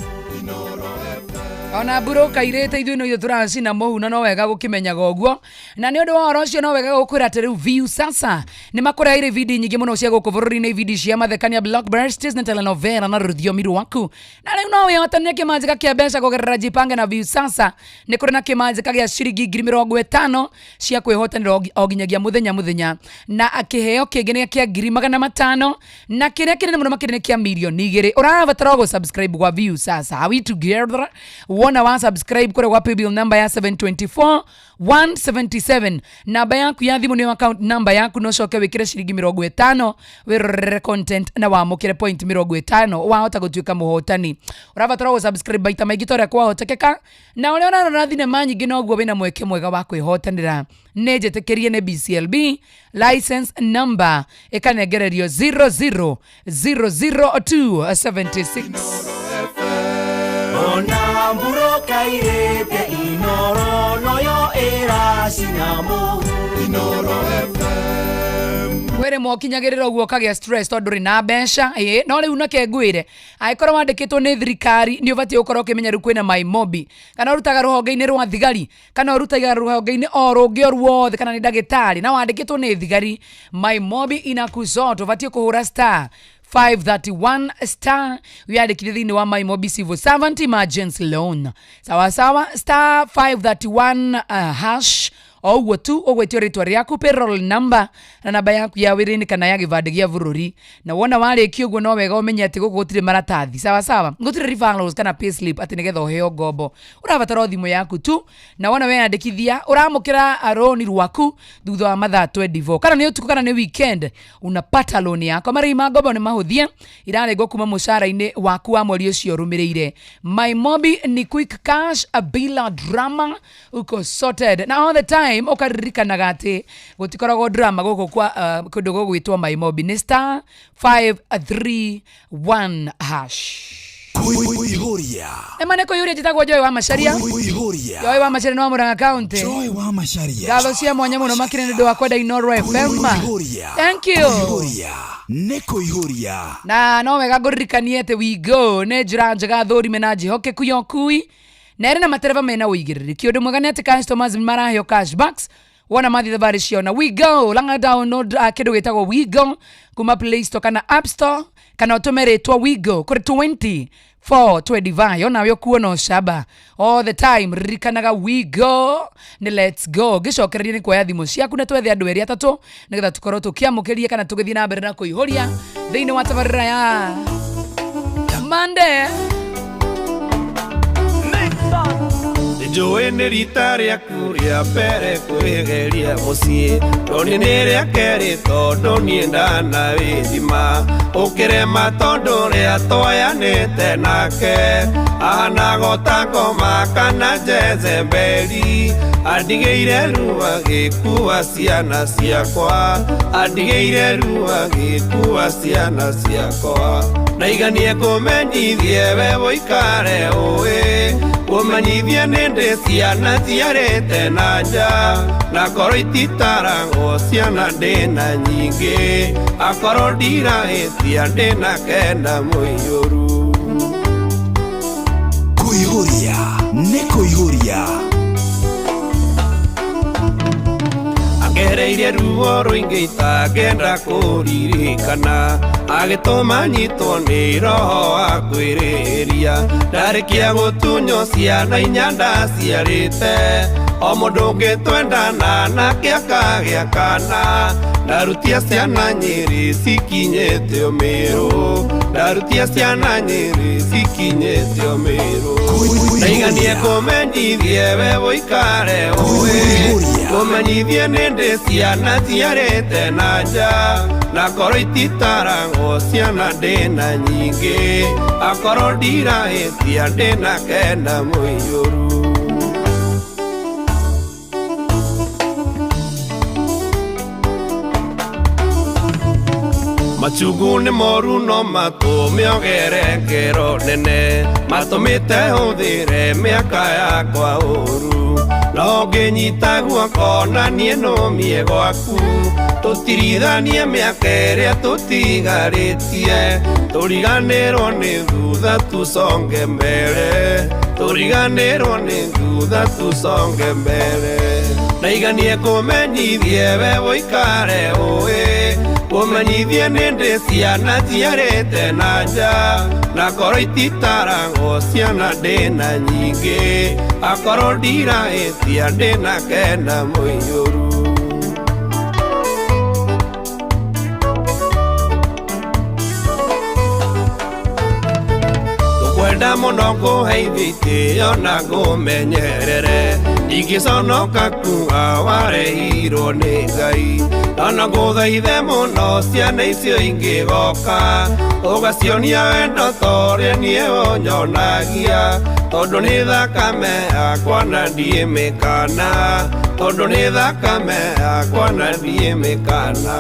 Ona mburoka irĩte, ithuĩ no ithuĩ tũracina mũhu, na no wega gũkĩmenyaga ũguo. Na nĩ ũndũ wa ũhoro ũcio, no wega gũkwĩra atĩ rĩu Viusasa nĩ makũreheire ibindi nyingĩ mũno cia gũkũ bũrũri-inĩ, ibindi cia mathekania, blockbusters na telenovela na rũthiomi rwaku. Na rĩu no wĩhotanĩre kĩmanjĩka kĩa mbeca kũgerera Jipange na Viusasa. Nĩ kũrĩ na kĩmanjĩka gĩa ciringi 50,000 cia kwĩhotanĩra o nginyagia mũthenya mũthenya, na kĩheo kĩngĩ nĩ kĩa 500,000, na kĩrĩa kĩnene mũno makĩria nĩ kĩa 2 mirioni. Ũrabatara o gũ-subscribe gwa Viusasa. Are we together? Wona wa subscribe kũrĩa gwa paybill number ya 724 177, namba yaku ya thimũ nĩyo account number yaku, no coke wĩkĩre ciringi 50 wĩrorere content na wamũkĩre point 50, wahota gũtuĩka mũhotani. Ũrabatara gũ-subscribe maita maingĩ ta ũrĩa kwahotekeka, na ũrĩa ũrarora thinema nyingĩ noguo wĩna mweke mwega wa kwĩhotanĩra. Nĩ njĩtĩkĩrie nĩ BCLB license number ĩkanengererio 0000276. Ona mburoka irĩte Inoro noyo ĩracina. Iracina mũhu Inoro FM. Kwĩrĩ mokinyagĩrĩra ũguo ũkagĩa stress tondũ ndũrĩ na mbeca. Ĩĩ, no rĩu nake ngwĩre, angĩkorwo wandĩkĩtwo nĩ thirikari nĩ ũbatiĩ gũkorwo ũkĩmenya rĩu kwĩna MyMobi, kana ũrutaga rũhonge-inĩ rwa thigari, kana ũrutaga rũhonge-inĩ o rũngĩ o ruothe, kana nĩ ndagĩtarĩ na wandĩkĩtwo nĩ thigari, MyMobi inakusort. Ũbatiĩ kũhũra star 531 star wiyandĩkithie thĩinĩ wa MyMobi Civil Servant Emergency Loan. Sawa sawa, star 531 hash o ũguo tu ũgwĩtio rĩtwa rĩaku, payroll number na namba yaku ya wĩra-inĩ kana ya gĩbandĩ gĩa bũrũri. Na wona warĩkia ũguo, no wega ũmenye atĩ gũkũ gũtirĩ maratathi, sawa sawa, gũtirĩ referrals kana payslip atĩ nĩgetha ũheo ngombo. Ũrabatara o thimũ yaku tu, na wona weyandĩkithia ũramũkĩra rũni rwaku thutha wa mathaa 24, kana nĩ ũtukũ kana nĩ weekend, unapata loan yako. Marĩhi ma ngombo nĩ mahũthie, irarengwo kuma mũcara-inĩ waku wa mweri ũcio ũrũmĩrĩire. MyMobi ni quick cash bila drama, uko sorted. Na all the time ũkaririkanaga atĩ gũtikoragwo drama gũkũ kwa kũndũ gũgwĩtwo MyMobi. Nĩ star 531 hash. Kuihuria. Ema nĩ kũiyũria. Njĩtagwo Joy wa Macharia. Kuihuria. Joy wa Macharia nĩ wa Murang'a County. Joy wa Macharia. Ngatho cia mwanya mũno makĩria nĩ ũndũ wa kwenda Inoro FM. Kuihuria. Thank you. Kuihuria nĩ kũihũria. Na no wega ngũririkanie atĩ Wigo nĩ njĩra njega thũrime na njĩhokeku ya ũkui, na ĩrĩ na matereba mena ũigĩrĩrĩki. Ũndũ mwega nĩ atĩ customers nĩ maraheo cashbacks wona mathiĩ thabarĩ ciao na Wigo. Langa download kĩndũ gĩtagwo Wigo kuma Play Store kana App Store, kana ũtũme rĩtwa Wigo kũrĩ 20 425, onawe ũkuona ũcamba all the time. Ririkanaga, Wigo nĩ let's go. Ngĩcokereria nĩ kuoya thimũ ciaku na twethe andũ erĩ atatũ nĩgetha tũkorwo tũkĩamũkĩria kana tũgĩthiĩ na mbere na kũihũria thĩinĩ wa tabarĩra ya Monday. Njũĩ nĩ rita rĩaku rĩa mbere kwĩgeria mũciĩ, ndoni nĩ rĩa kerĩ tondũ niĩ ndanawĩthima ũkĩrema tondũ rĩa twayanĩte nake ahanago ta ngoma kana Jezebeli, andigĩire ruo agĩkua ciana ciakwa, andigĩire ruo agĩkua ciana ciakwa. Ndaiganie kũmenyithie we wũikare ũĩ kũmenyithie nĩ ndĩ ciana ciarĩte na nja, na korwo ititaragwo ciana ndĩna nyingĩ, akorwo ndirahĩtia ndĩna kenda mũiyũru. Kuihuria nĩ kũihũria. Angereirie ruo rũingĩ itangĩenda kũririkana, agĩtũma nyitwo nĩ roho wa kwĩrĩria. Ndarĩkia gũtunywo ciana inya ndaciarĩte, o mũndũ ũngĩ twendana nake akagĩa kana. Ndarutia ciana nyĩrĩ cikinyĩte ũmĩrũ, ndarutia ciana nyĩrĩ cikinyĩte ũmĩrũ. Ndaiganie kũmenyithie we wũikare ũĩ kũmenyithie nĩ ndĩ ciana ciarĩte na nja, na korwo ititaragwo ciana ndĩna nyingĩ, akorwo ndirahĩtia ndĩna kenda mũiyũru. Machungu nĩ moru no matũme ogere ngero nene, matũmĩte hũthĩre mĩaka yakwa ũru, no ngĩnyita guoko na niĩ nũmie gwaku, tũtirithanie mĩaka ĩrĩa tũtigarĩtie, tũriganĩrwo nĩ thutha tũconge mbere, tũriganĩrwo nĩ thutha tũconge mbere. Ndaiganie kũmenyithie we wũikare ũĩ kũmenyithie nĩ ndĩ ciana ciarĩte na nja, na korwo ititaragwo ciana ndĩna nyingĩ, akorwo ndirahĩtia ndĩna kenda mũiyũru. Tũkwenda mũno ngũheithie itĩo na ngũmenyerere, ndingĩconoka kuga warehirwo nĩ Ngai, ona ngũthaithe mũno ciana icio ingĩgoka ũgacionia wendo ta ũrĩa niĩ ũnyonagia, tondũ nĩ thakame yakwa na ndiĩmĩkana, Tondũ nĩ thakame yakwa na ndiĩ mĩkana.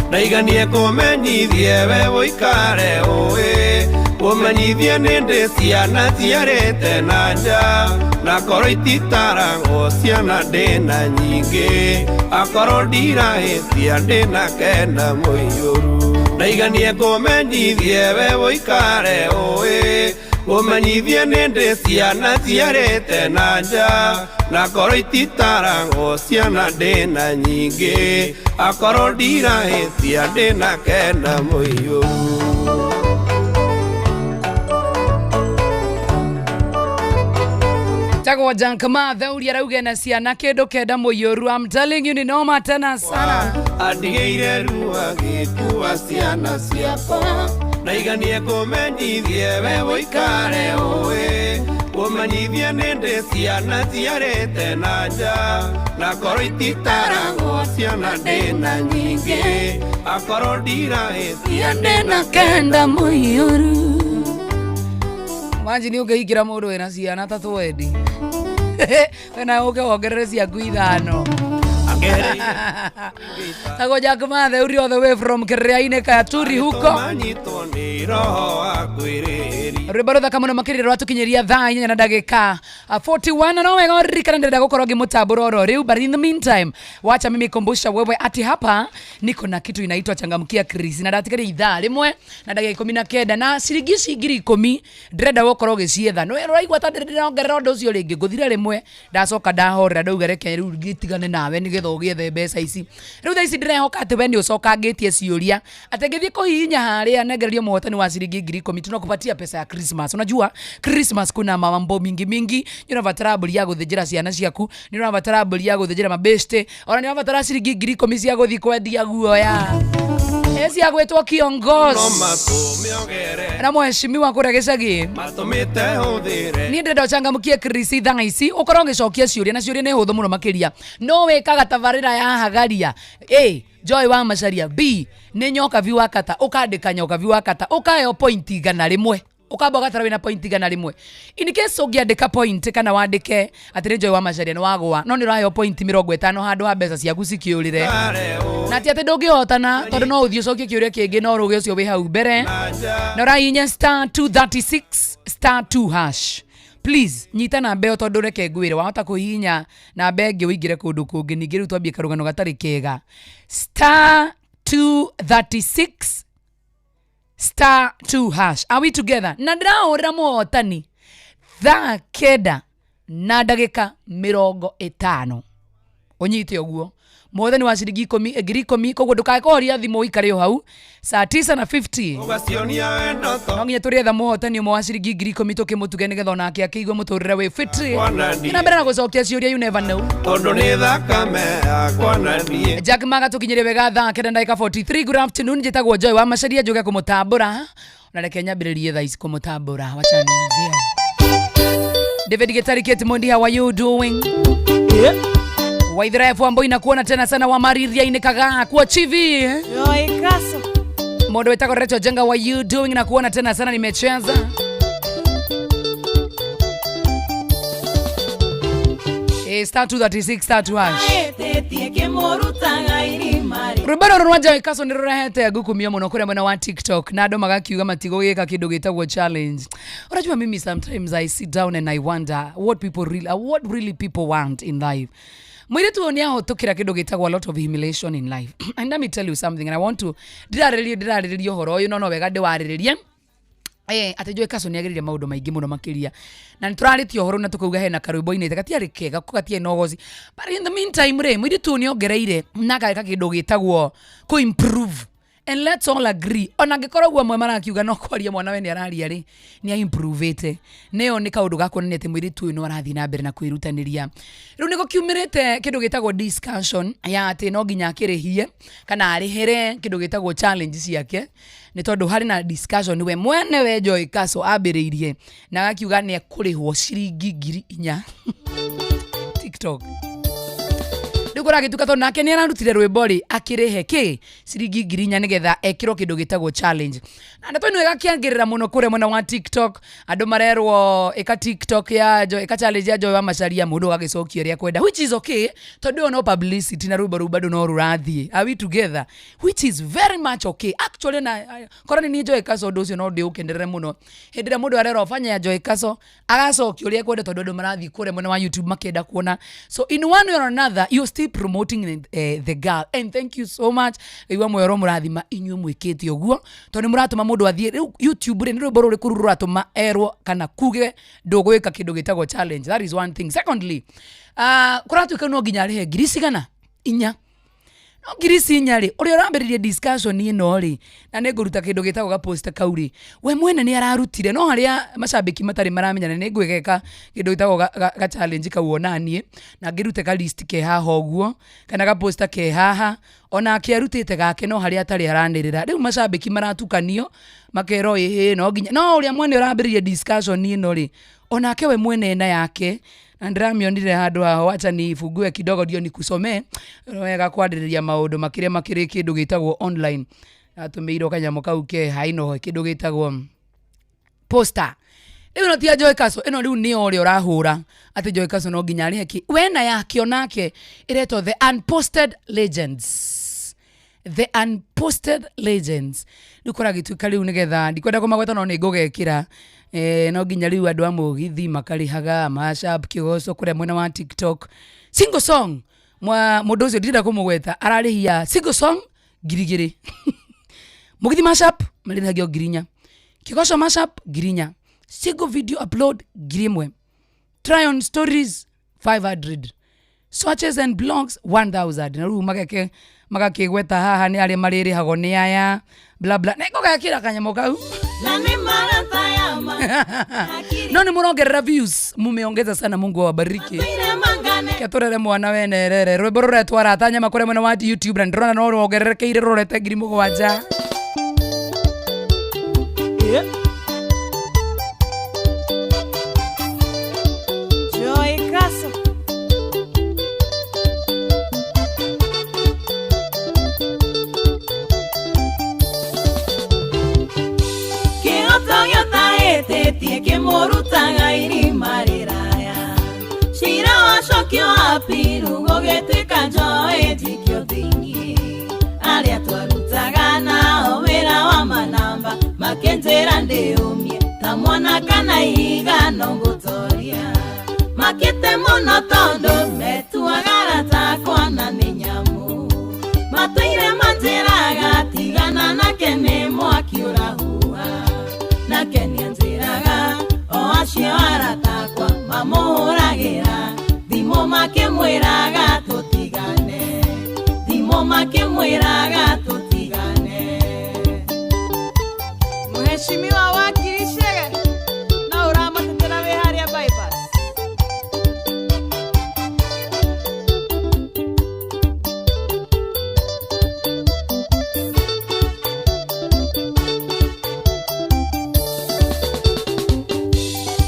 Ndaiganie kũmenyithie we ũikare ũĩ. Ũmenyithie nĩ ndĩ ciana ciarĩte na nja. Na korwo ititaragwo ciana ndĩna nyingĩ. Akorwo ndirahĩtia ndĩna kenda mũiyũru. Ndaiganie kũmenyithie we ũikare ũĩ. Ũmenyithie nĩ ndĩ ciana ciarĩte na nja. Na korwo ititaragwo ciana ndĩna nyingĩ. Akorwo ndirahĩtia ndĩna kenda mũiyũru. Tagwo Jankama Theuri arauge na ciana kĩndũ kenda mũiyũru. I'm telling you ni noma tena sana. Andigĩire ruo agĩkua ciana ciakwa. Ndaiganie kũmenyithie we ũikare ũĩ. Ũmenyithie nĩ ndĩ ciana ciarĩte na nja. Na korwo ititaragwo ciana ndĩna nyingĩ. Akorwo ndirahĩtia ndĩna kenda mũiyũru. Manji nĩ ũngĩhikĩra mũndũ wĩna ciana ta twendi. Wena ũke wongerere ciaku ithano. Tagwo Jack Matheuri all the way from Kiriaini Kayaturi huko. Manyitwo nĩ roho wa kwĩrĩhĩria. Rwĩmbo rũthaka mũno makĩria rwatũkinyĩria thaa 8 na ndagĩka 41 na no wega ũririkana ndĩrenda gũkorwo ngĩmũtambũra oro rĩu, but in the meantime wacha mimi kumbusha wewe ati hapa niko na kitu inaitwa changamkia Chris na ndatigaria ithaa rĩmwe na ndagĩka 19 na ciringi ici 10,000 ndĩrenda gũkorwo ũgĩcietha. Nĩ ũraigua ta ndĩrongerera ũndũ ũcio rĩngĩ, ngũthire rĩmwe ndacoka ndahorera ndauga reke rĩu ngĩtigane nawe nĩgetha ũgĩethe mbeca ici. Rĩu thaa ici ndĩrehoka atĩ we nĩ ũcokangĩtie ciũria atĩ ngĩthiĩ kũhihinya harĩa nengererio mũhotani wa ciringi 10,000 tunakupatia pesa ya Christmas. Unajua Christmas kuna mambo mingi mingi, nĩ ũrabatara mbũri ya gũthĩnjĩra ciana ciaku, nĩ ũrabatara mbũri ya gũthĩnjĩra mabeshte, ona nĩ ũrabatara ciringi 10,000 cia gũthiĩ kwendia guoya cia gwĩtwo kiongozi No matũmĩogere na mheshimiwa kũrĩa gĩcagi. matũmĩte hũthĩre. Niĩ ndĩrenda ũchangamkie Chris thaa ici ũkorwo ũgĩcokia ciũria na ciũria nĩ hũthũ mũno makĩria. No wĩkaga tabarĩra ya Hagaria A Joy wa Macharia, B nĩ Nyokabi wa Kata, ũkandĩka Nyokabi wa Kata ũkaheo point 100, ũkamba ũgatara wĩna point 100. In case ũngĩandĩka point kana wandĩke atĩ nĩ Joy wa Macharia nĩ wagũa, no nĩ ũraheo point 50 handũ ha mbeca ciaku cikĩũrĩre. Na ti atĩ ndũngĩhotana tondũ no ũthiĩ ũcokie kĩũria kĩngĩ no rũgĩ ũcio wĩ hau mbere. Na ũrahihinya star 236 star 2 hash. Please nyita namba ĩyo tondũ reke ngwĩre wahota kũhihinya namba ĩngĩ ũingĩre kũndũ kũngĩ ningĩ rĩu twambie karũgano gatarĩ kega. Star 236 star 2 hash. Are we together? Na ndĩrahũrĩra mũhotani thaa 9 na ndagĩka 50. Ũnyite ũguo mũhotani wa ciringi 10,000, koguo ndũkae kũhoria thimũ ũikare o hau saa 9:50. Ũgacionia wendo to No nginya tũrĩetha mũhotani ũmwe wa ciringi 10,000 tũkĩmũtuge nĩgetha onake akĩigue mũtũrĩre wĩ fiti. Na mbere na gũcokia ciũria, you never know. Tondũ nĩ thakame yakwa na niĩ. Jack Maga tũkinyĩrie wega thaa 9 ndagĩka 43. Good afternoon, njĩtagwo Joy wa Macharia njuge kũmũtambũra na reke nyambĩrĩrie thaa ici kũmũtambũra. Wacha nianzie. David Gitari Kate Mondi, how are you doing? Waithira F Wambui na kuona tena sana wa Mariria-inĩ Kagaa kuo chivi. Mũndũ wĩtagwo Rachel Jenga, what you doing? Na kuona tena sana nimecheza. Star 236 star 2 hash. Rwĩmbo rũrũ rwa Joy Kaso nĩ rũrehete ngukumio mũno kũrĩa mwena wa TikTok na andũ magakiuga matigũgĩka kĩndũ gĩtagwo challenge. Unajua mimi sometimes I sit down and I wonder what people really, what really people want in life. Mũirĩtu ũyũ nĩ ahũtũkĩra kĩndũ gĩtagwo a lot of humiliation in life. And let me tell you something, and I want to ndĩrarĩrĩria ũhoro ũyũ no no wega ndĩwarĩrĩrie. Atĩ Joy Kaso nĩ agĩrĩire maũndũ maingĩ mũno makĩria na nĩ tũrarĩtie ũhoro na tũkauga hena karwĩmbo-inĩ gatiarĩ kega ko gatiarĩ na ũgoci, but in the meantime rĩ, mũirĩtu ũyũ nĩ ongereire na ageka kĩndũ gĩtagwo kũ-improve. And let's all agree, ona angĩkorwo ũguo amwe marakiuga no kwaria mwana we nĩ araria rĩ, nĩ aimprovĩte. Nĩyo nĩ kaũndũ ga kuonania atĩ mũirĩtu ũyũ no arathiĩ na mbere na kwĩrutanĩria. Rĩu nĩ gũkiumĩrĩte kĩndũ gĩtagwo discussion ya atĩ no nginya akĩrĩhie kana arĩhĩre kĩndũ gĩtagwo challenge ciake, nĩ tondũ harĩ na discussion we mwene we Joy Kaso ambĩrĩirie na agakiuga nĩ ekũrĩhwo ciringi 4,000 TikTok. Rĩu Rĩu kũragĩtuĩka tondũ nake nĩ ararutire rwĩmbo rĩ, akĩrĩhe kĩ ciringi 4,000 nĩgetha ekĩrwo kĩndũ gĩtagwo challenge. Na ndeto ĩno ĩgakĩangĩrĩra mũno kũrĩa mwena wa TikTok. Andũ marerwo ĩka TikTok ya Joy, ĩka challenge ya Joy wa Macharia, mũndũ agagĩcokia ũrĩa kwenda, which is okay tondũ ĩyo no publicity na rwĩmbo rũu bado no rũrathiĩ. Are we together? Which is very much okay actually. Na korwo nĩ niĩ Joy Kaso, ũndũ ũcio no ndĩũkenerere mũno. Hĩndĩ ĩrĩa mũndũ arerwo fanya ya Joy Kaso, agacokia ũrĩa ekwenda tondũ andũ marathiĩ kũrĩa mwena wa YouTube makĩenda kuona. So in one way or another, you're still promoting the girl, and thank you so much. Igua mwero mũrathima inyuĩ mwĩkĩte ũguo tondũ nĩ mũratũma mũndũ athiĩ rĩu YouTube rĩ, nĩ rwĩmbo rũrĩkũ rũu rũratũma erwo kana kuge ndũgwĩka kĩndũ gĩtagwo challenge? That is one thing. Secondly, kũratuĩka no nginya arĩhe ngiri cigana inya. No ngiri ici inya rĩ, ũrĩa ũrambĩrĩria discussion ĩno rĩ, na nĩ ngũruta kĩndũ gĩtagwo gaposta kau rĩ, we mwene nĩ ararutire, no harĩa macambĩki matarĩ maramenya, na nĩ ngwĩgeka kĩndũ gĩtagwo ga challenge kau onaniĩ, na ngĩrute ka list ke haha ũguo kana gaposta ke haha, onake arutĩte gake, no harĩa atarĩ aranĩrĩra. Rĩu macambĩki maratukanio makerwo ĩhĩ no nginya, no ũrĩa mwene ũrambĩrĩria discussion ĩno rĩ, onake we mwene ena yake, na ndĩramĩonire handũ haho. Wacha nifungue kidogo ndio nikusomee wega kwarĩrĩria maũndũ makĩrĩa makĩrĩ kĩndũ gĩtagwo online. Atũmĩirwo kanyamũ kau ke haino kĩndũ gĩtagwo poster. Rĩu ĩno ti ya Joy Kaso, ĩno rĩu nĩ ũrĩa ũrahũra atĩ Joy Kaso no nginya arĩhe kĩ wena yake, onake ĩretwo The Unposted Legends. The Unposted Legends. Rĩu kũragĩtuĩka rĩu nĩgetha ndikwenda kũmagweta, no nĩ ngũgekĩra no nginya rĩu andũ a mũgithi makarĩhaga mashup kĩgoco kũrĩa mwena wa TikTok. Single song mwa mũndũ ũcio ndirenda kũmũgweta ararĩhia single song 2,000. Mũgithi mashup marĩhagio 4,000, kĩgoco mashup 4,000, single video upload 1,000, try on stories 500, swatches and blogs 1000. Na rĩu mageke magakĩgweta haha nĩ arĩa marĩrĩhagwo nĩ aya bla bla. Nĩ ngũgekĩra kanyamũ kau. Na nĩ marata yama. No nĩ mũrongerera views, mumeongeza sana. Mungu awabariki. Matũire mangane. Ketũrere mwana wenerere rwĩmbo rũretwo Arata Nyama kũrĩa mwena wa YouTube, na ndĩrona no rwongererekeire rũrete 7,000. Joy Kaso. Kĩhoto gĩotahĩtĩtie kĩmũrutaga irima rĩraya. Cira wacokio apiru gũgĩtuĩka njoĩ njikio thĩiniĩ. Arĩa twarutaga nao wĩra wa manamba makĩnjĩra ndĩũmie ta mwana kana ihiga no ngũtoria. Makĩte mũno tondũ metuaga arata akwa na nĩ nyamũ. Matũire manjĩraga tigana nake nĩ mwaki ũrahuha. Nake nĩanjĩraga o acio arata akwa mamũhũragĩra thimũ makĩmwĩraga tũtigane, thimũ makĩmwĩraga tũtigane. Mheshimiwa wakiri Chege, no ũramatetera wĩ harĩa bypass.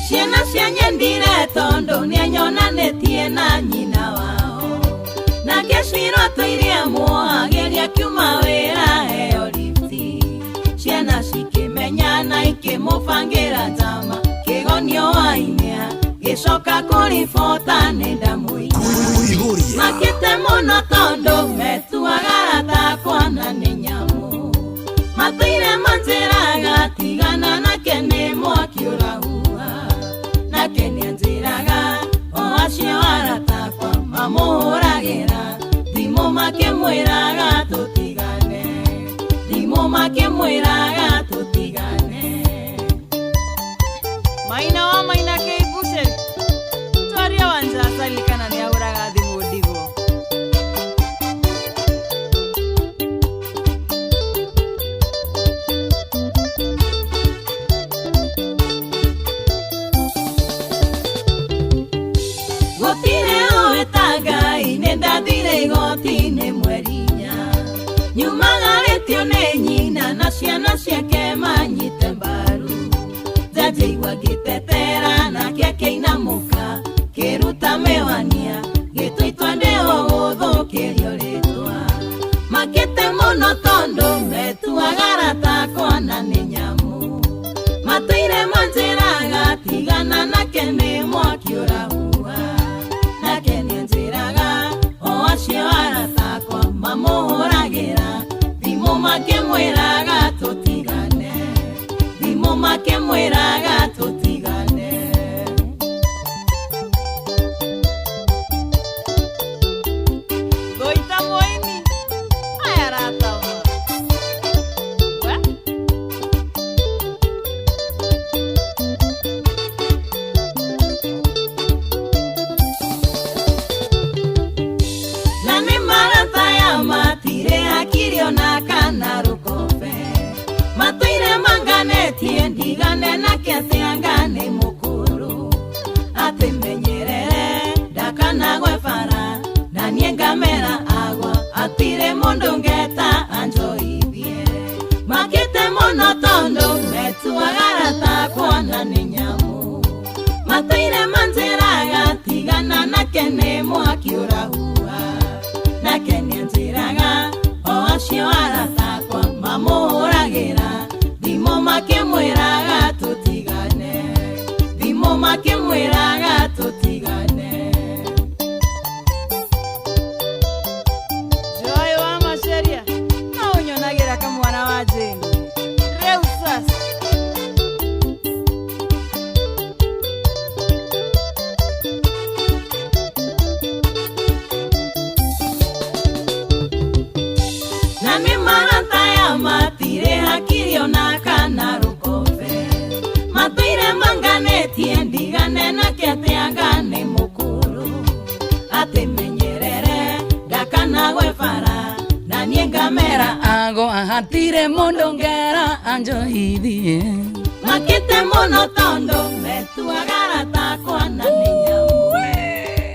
Ciana cianyendire tondũ nĩanyonanĩtie na nyina wao. Nake Shiro tũirie muohagĩria kiuma wĩra heo lifti. Ciana cikĩmenya na ikĩmũbangĩra njama kĩgonio wainia gĩcoka kũribota nĩ ndamũinya. Makĩte mũno tondũ metuaga arata akwa na nĩ nyamũ. Matũire manjĩraga tigana nake nĩ mwaki ũrahuha. Nake nĩanjĩraga o acio arata akwa mamũhũragĩra thimũ makĩmwĩraga tũtigane, thimũ makĩmwĩraga tũtigane. Maina wa Maina K Boucher, twaria Wanja Asali kana nĩahũraga thimũ ndigwo. Gũtirĩ ũĩ ta Ngai, nĩ ndathire igoti-inĩ mweri inya. Nyumagarĩtio nĩ nyina na ciana ciake manyite mbaru. Njaji igua ngĩtetera nake akĩinamũka kĩruta mĩwania gĩtũitwa ndĩho gũthũkia. Makĩte mũno tondũ metuaga arata akwa na nĩ nyamũ. Matũire manjĩraga tigana nake nĩ mwaki ũrahuha. Nake nĩanjĩraga o acio arata akwa mamũhũragĩra thimũ makĩmwĩraga tũtigane. Thimũ makĩmwĩraga tũtigane. Goita moimi aya arata we Na nĩ marata ya matirĩ hakiri ona kana rũkombe. Matũire manganĩtie ndigane nake atĩ anga nĩ mũkũrũ. Atĩ menyerere ndakanagwe bara na niĩ ngamera agwa atirĩ mũndũ ngeta anjoithie. Makĩte mũno tondũ metuaga arata akwa na nĩ nyamũ. Matũire manjĩraga tigana nake nĩ mwaki ũrahuha. Nake nĩanjĩraga o acio arata akwa mamũhũragĩra thimũ makĩmwĩraga tũtigane. Thimũ makĩmwĩraga tũtigane. Joy wa Macharia no ũnyonagira kamwana wa Jane rĩu sasa. Na nĩ marata ya matirĩ hakiri ona kana rũkombe. Matũire manganĩtie ndigane nake atĩ anga nĩ mũkũrũ. Atĩ menyerere ndakanagwe bara na niĩ ngamera ago ahatire mũndũ ngera anjoithie. Makĩte mũno tondũ metuaga arata akwa na nĩ nyamũ.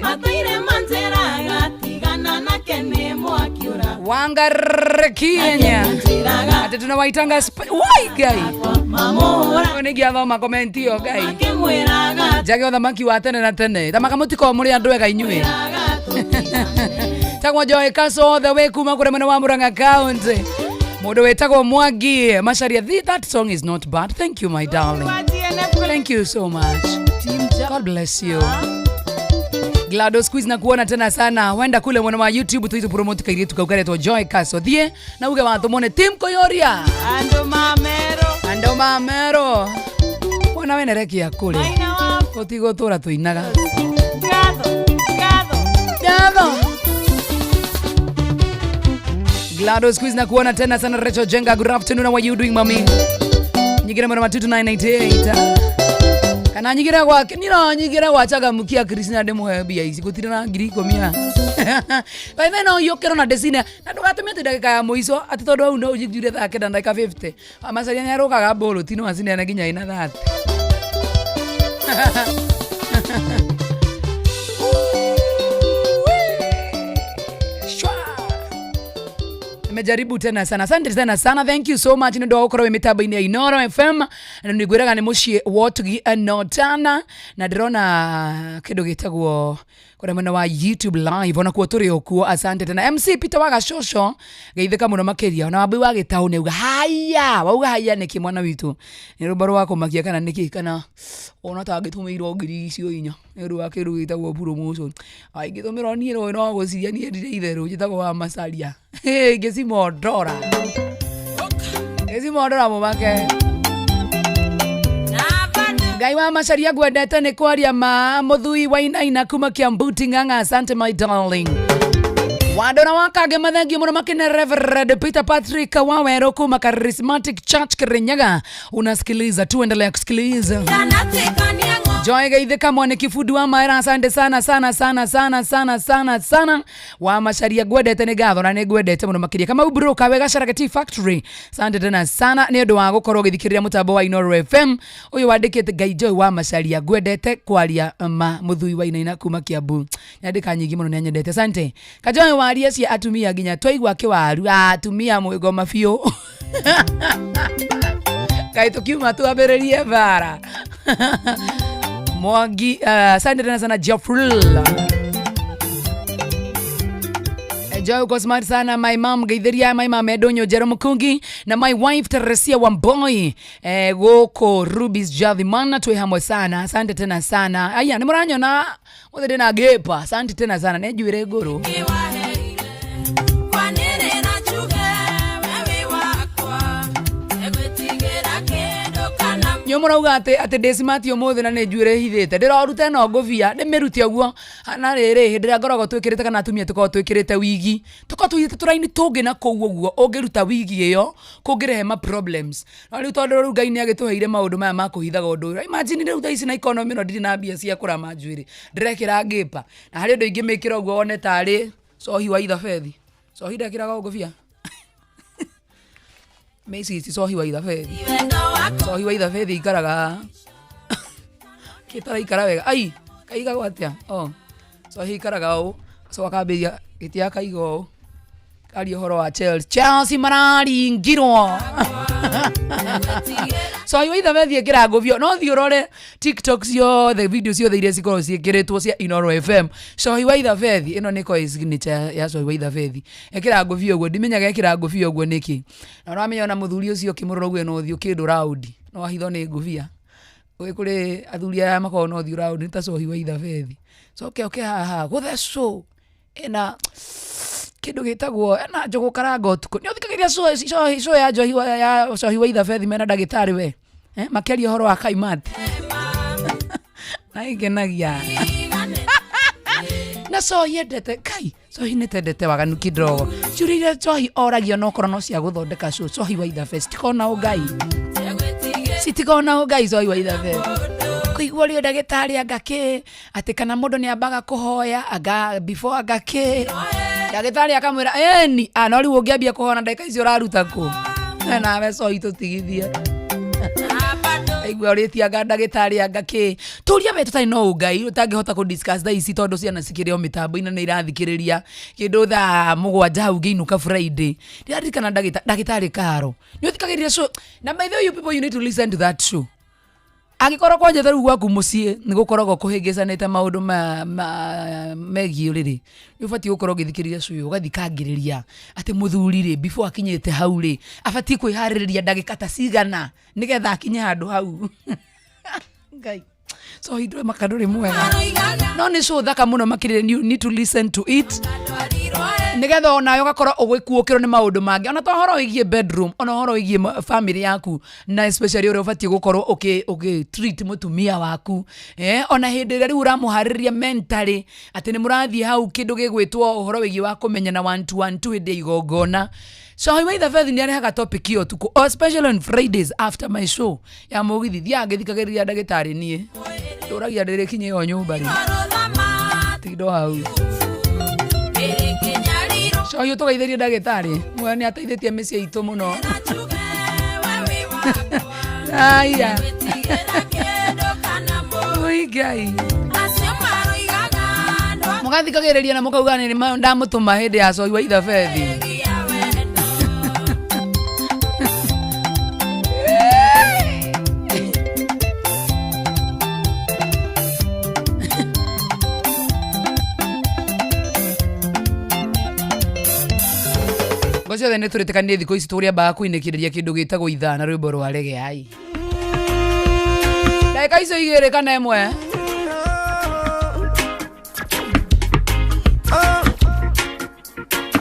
Matũire manjĩraga tigana nake nĩ mwaki ũrahuha. Wangarekienya ati tunawaitanga wai Ngai nĩngĩathoma komenti ĩyo Ngai Makĩmwĩraga njage ũthamaki wa tene na tene thamaka mũtikorwo mũrĩ andũ ega inyuĩ tagwo Joy Kaso the way kuma kũrĩ mwena wa Murang'a County mũndũ wĩtagwo Mwangi Macharia. That song is not bad. Thank you my darling, thank you so much, God bless you. Glado Squeeze na kuona tena sana wenda kule mwena wa YouTube tuitu promote kairitu kaukaretwo Joy Kaso thie na uge wathu mone Tim Koyoria Andũ mamero andũ mamero mwana wenerekia kũrĩ maina wa tũtigũtũra tũinaga ngatho ngatho Ngatho. Glado Squeeze na kuona tena sana. Rachel Jenga, good afternoon, how are you doing mami? Nyingine mwena wa 2998 kana nyingire gwake niro nyingire gwachaga mukia Christina ndimuhe mbia ici gutire na 10,000 ha by then no yukero na ndecine na ndugatumie ati ndagika ya muico ati tondu hau no unjire thaa kenda ndagika 50 Macharia niarukaga mbũrũti no acineane nginya ina 30. Shwa. Nimejaribu tena sana, asante tena sana, thank you so much nĩ ũndũ wa gũkorwo wĩ mĩtambo-inĩ ya Inoro FM na nĩ ngwĩraga nĩ mũciĩ wa ũtugi notana na ndĩrona kĩndũ gĩtagwo kũrĩa mwena wa YouTube live ona kuo tũrĩ o kuo. Asante tena MC Peter wa Gacũco, geithĩka mũno makĩria ona wambui wa gĩtaũ nĩ auga haya wauga haya nĩkĩ mwana witũ nĩ rũmba rwa kũmakia kana nĩkĩ kana ona tangĩtũmĩirwo 4,000 nĩ ũndũ wa kĩndũ gĩtagwo promotion ingĩtũmĩrwo niĩ rũĩ no gũciria niĩ ndirĩ itherũ njĩtagwo wa Macharia ngĩcimondora ngĩcimondora mũmake Ngai wa Macharia ngwendete nĩ kwaria ma mũthui wainaina kuma Kiambuti Ng'ang'a. Asante my darling. Wandora wakange mathengio mũno makĩne Reverend Peter Patrick Waweru kuma Charismatic Church Kirinyaga. Unasikiliza tu, endelea kusikiliza. Joy Geithĩka mwaniki fundi wa maera, asante sana sana sana sana sana sana sana wa Macharia ngwendete nĩ ngatho na nĩ ngwendete mũno makĩria kama ubroka wega Caraka Tea Factory, asante tena sana nĩ ũndũ wa gũkorwo ũgĩthikĩrĩria mũtambo wa Inoro FM ũyũ wandĩkĩte Ngai Joy wa Macharia ngwendete kwaria ma mũthui wa inaina kuma Kiambu nyandĩka nyingĩ mũno nĩ anyendete, asante Kajoy waria cia atumia nginya twaigua kĩwaru atumia mwĩgoma biũ kaĩ tũkiuma twambĩrĩrie bara Mwangi, asante tena sana Geoffrey. Enjoy uko smart sana my mom geithiria my mom Edonyo Jero Mukungi na my wife Teresia Wamboi gũkũ Rubis Jathimana twĩ hamwe sana. Asante tena sana. Aya nĩ mũranyona mũthĩ ndĩna ngĩpa. Asante tena sana nĩ njuĩrĩ ngũrũ. Nyo mũrauga atĩ ndĩ smart ũmũthĩ na nĩ njuĩrĩ hithĩte. Ndĩrorute no ngũbia ndĩmĩrute ũguo. Na rĩrĩ hĩndĩ ĩrĩa ngoragwo twĩkĩrĩte kana atumia tũkoragwo twĩkĩrĩte wigi tũkoragwo tũigĩte tũraini tũngĩ na kũu ũguo ũngĩruta wigi ĩyo kũngĩrehe ma problems. No rĩu tondũ rĩu Ngai nĩ agĩtũheire maũndũ maya ma kũhithaga ũndũ ũyũ. Imagine rĩu thaa ici na economy ĩno ndirĩ na mbia cia kũrama njuĩrĩ. Ndĩrekĩra ngĩpa. Na harĩ ũndũ ingĩmĩkĩra ũguo wone tarĩ cohi wa ithabethi. Cohi ndekĩraga ngũbia. Macy ti cohi wa ithabethi. Cohi wa ithabethi ikaraga kĩtaraikara wega. Ai, kaigagwo atĩa? Oh. Cohi ikaraga ũũ. So akambĩrĩria gĩtĩ akaiga ũũ. Karia ũhoro wa Chelsea. Chelsea mararingirwo. Cohi wa ithabethi ĩkĩra ngũbio. No thiĩ ũrore TikTok ciothe, video ciothe iria cikoragwo ciĩkĩrĩtwo cia Inooro FM. Cohi wa ithabethi, ĩno nĩ ĩkoragwo ĩ signature ya cohi wa ithabethi. Ĩkĩra ngũbia ũguo, ndimenyaga ĩkĩra ngũbia ũguo nĩkĩ. Na ũramenya ona mũthuri ũcio ũkĩmũrora ũguo ena ũthiũ kĩndũ raundi. No ahithwo nĩ ngũbia. Gwĩ kũrĩ athuri aya makoragwo na ũthiũ raundi nĩ ta cohi wa ithabethi. Coke oke haha gũthecwo ena kĩndũ gĩtagwo ena njũgũ karanga ũtukũ. Nĩ ũthikagĩrĩria show ya njohi ya cohi wa ithabethi mena ndagĩtarĩ we? Makĩaria ũhoro wa kaimati. Na ĩngenagia. Na cohi endete kai cohi nĩ tendete waganu kidogo. Ciũria iria cohi oragio no korwo no cia gũthondeka show. Cohi wa ithabethi citikona ũngai. Citikona ũngai cohi wa ithabethi. Kũigua ũrĩa ndagĩtarĩ anga kĩ atĩ kana mũndũ nĩ ambaga kũhoya anga before anga kĩ. Ndagĩtarĩ akamwĩra ĩni no rĩu ũngĩambia kũhoya na ndagĩka icio ũraruta kũ? Nawe cohi tũtigithie. Aigua ũrĩtie anga ndagĩtarĩ anga kĩ. Tũria we tũtarĩ na ũngai ũtangĩhota kũ discuss thaa ici tondũ ciana cikĩrĩ o mĩtambo-inĩ nĩ irathikĩrĩria kĩndũ thaa 7 hau ngĩinũka Friday. Ndĩraririkana ndagĩtarĩ Karo. Nĩ ũthikagĩrĩria show. Na by the way you people you need to listen to that show. Angĩkorwo kwanja ta rĩu gwaku mũciĩ nĩ gũkoragwo kũhĩngĩcanĩte maũndũ megiĩ ũrĩrĩ, nĩ ũbatiĩ gũkorwo ũgĩthikĩrĩria show ĩyo ũgathikangĩrĩria atĩ mũthuri rĩ before akinyĩte hau rĩ abatiĩ kwĩharĩrĩria ndagĩka ta cigana nĩgetha akinye handũ hau. Ngai. So hindwe makandũrĩ mwega. No nĩ show thaka mũno makĩria, you need to listen to it. Nĩgetha onawe ũgakorwo ũgĩkuũkĩrwo nĩ maũndũ mangĩ ona to ũhoro wĩgiĩ bedroom, ona ũhoro wĩgiĩ family yaku na especially ũrĩa ũbatiĩ gũkorwo ũkĩ treat mũtumia waku. Ona hĩndĩ ĩrĩa rĩu ũramũharĩrĩria mentally atĩ nĩ mũrathiĩ hau kĩndũ gĩgwĩtwo ũhoro wĩgiĩ wa kũmenyana 1 2 1 2 hĩndĩ ya igongona. Cohi wa ithabethi nĩ arehaga topic ĩyo ũtukũ, especially on Fridays after my show ya mũgithi. Thiaga ngĩthikagĩrĩria ndagĩtarĩ niĩ. Ndũragia ndĩrĩkinya ĩyo nyũmba rĩ. Tindo hau. Cohi ũtũgeithĩrie ndagĩtarĩ. Muoyo nĩ ateithĩtie mĩciĩ itũ mũno. Aya. Oi Ngai. Mũgathikagĩrĩria na mũkauga nĩ ndamũtũma hĩndĩ ya cohi wa ithabethi. Ngo ciothe nĩ tũrĩtĩkanire thikũ ici tũrĩambaga kũinĩkĩrĩria kĩndũ gĩtagwo ithaa na rwĩmbo rwa rege ai. Ndagĩka icio 2 kana 1.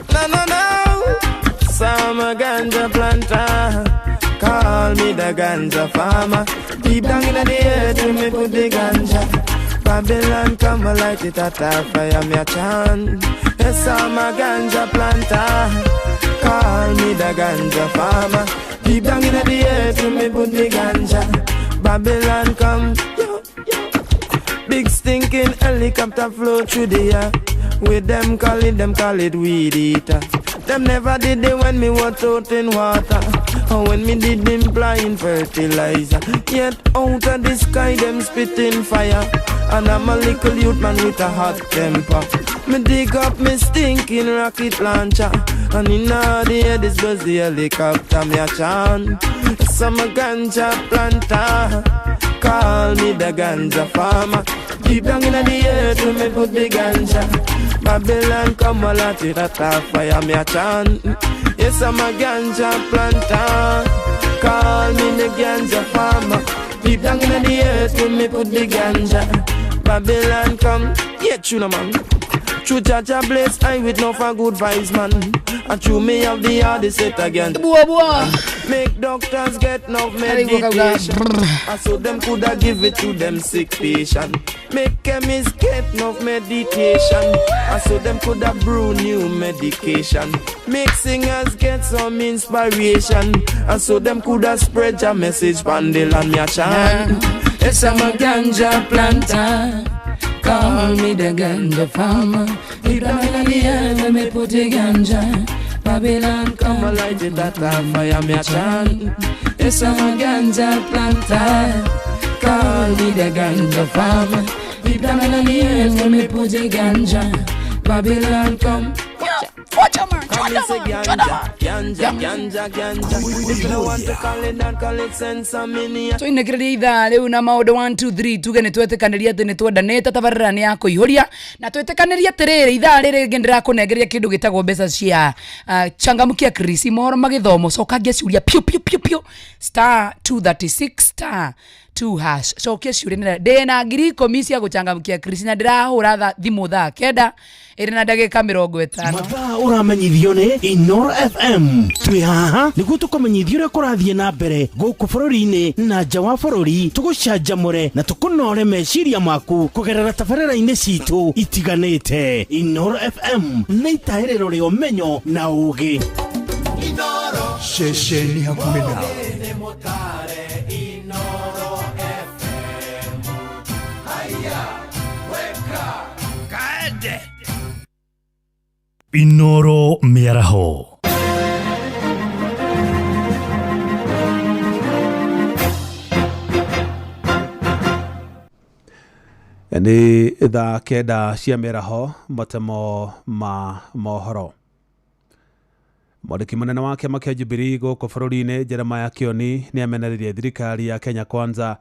No, no, no. Some a ganja planter. Call me the ganja farmer. Deep down in the earth we me put the ganja. Babylon come a light it at a fire me a chant. Yes, I'm a ganja planter. Call me the ganja farmer. Deep down in the earth we me put the ganja. Babylon come, yo, yo. Big stinking helicopter flow through the air. With them call it weed eater. Them never did it when me was out in water, or when me did implying fertilizer. Yet out of the sky them spitting fire. And I'm a little youth man with a hot temper. Me dig up me stinking rocket launcher. And in the air this was the helicopter me a chant. Some a ganja planter. Call me the ganja farmer. Deep down in the earth we me put the ganja. Babylon come a lot it at a fire me a chant. Yes, I'm a ganja planter. Call me the ganja farmer. Deep down in the earth when me put the ganja. Babylon come, yeah, true no man. True Jah Jah bless I with no for good vibes man. And true me have the hardest set again. Bua bua. Make doctors get no medication. And so them coulda give it to them sick patient. Make chemists get no meditation. And so them coulda brew new medication. Make singers get some inspiration. And so them coulda spread your message pon the land me a chant. Yes, I'm a ganja planter. Call me the ganja farmer. Deep down in the earth, me put the ganja. Babylon come a light it at a fire me a chant. Yes, I'm a ganja planter. Call me the ganja farmer. Deep down in the earth, me put the ganja. Babylon come. Watch out, man. Ganja, ganja, ganja. If you want to call it that, call it sensamania. Tũinĩkĩrĩria ithaa rĩu na maũndũ 1 2 3 tuge nĩ twetĩkanĩria atĩ nĩ twendanĩte tabarĩra nĩ ya kũihũria na twĩtĩkanĩrie atĩrĩrĩ ithaa rĩrĩ rĩngĩ ndĩrakũnengeria kĩndũ gĩtagwo mbeca cia changamkia krisi mohoro magĩthomo cokangia ciũria piũ piũ piũ piũ star 236 star 2 hash cokia ciũria ndĩna 10,000 cia gũchangamkia krisi na ndĩrahũra thimũ thaa 9 ĩrĩ na ndagĩka 50. Mathaa ũramenyithio nĩ Inoro FM. Twĩ haha nĩguo tũkũmenyithie ũrĩa kũrathiĩ na mbere gũkũ bũrũri-inĩ na nja wa bũrũri, tũgũcanjamũre na tũkũnore meciria maku kũgerera tabarĩra-inĩ citũ itiganĩte. Inoro FM nĩ itahĩrĩro rĩa ũmenyo na ũũgĩ. Ceceni hakuhĩ nawe. Inoro mĩaraho. Nĩ thaa 9 cia mĩaraho matemo ma mohoro. Mwandĩki mũnene wa kĩama kĩa Jubilee gũkũ bũrũri-inĩ Jeremiah Kioni nĩ amenereirie thirikari ya Kenya Kwanza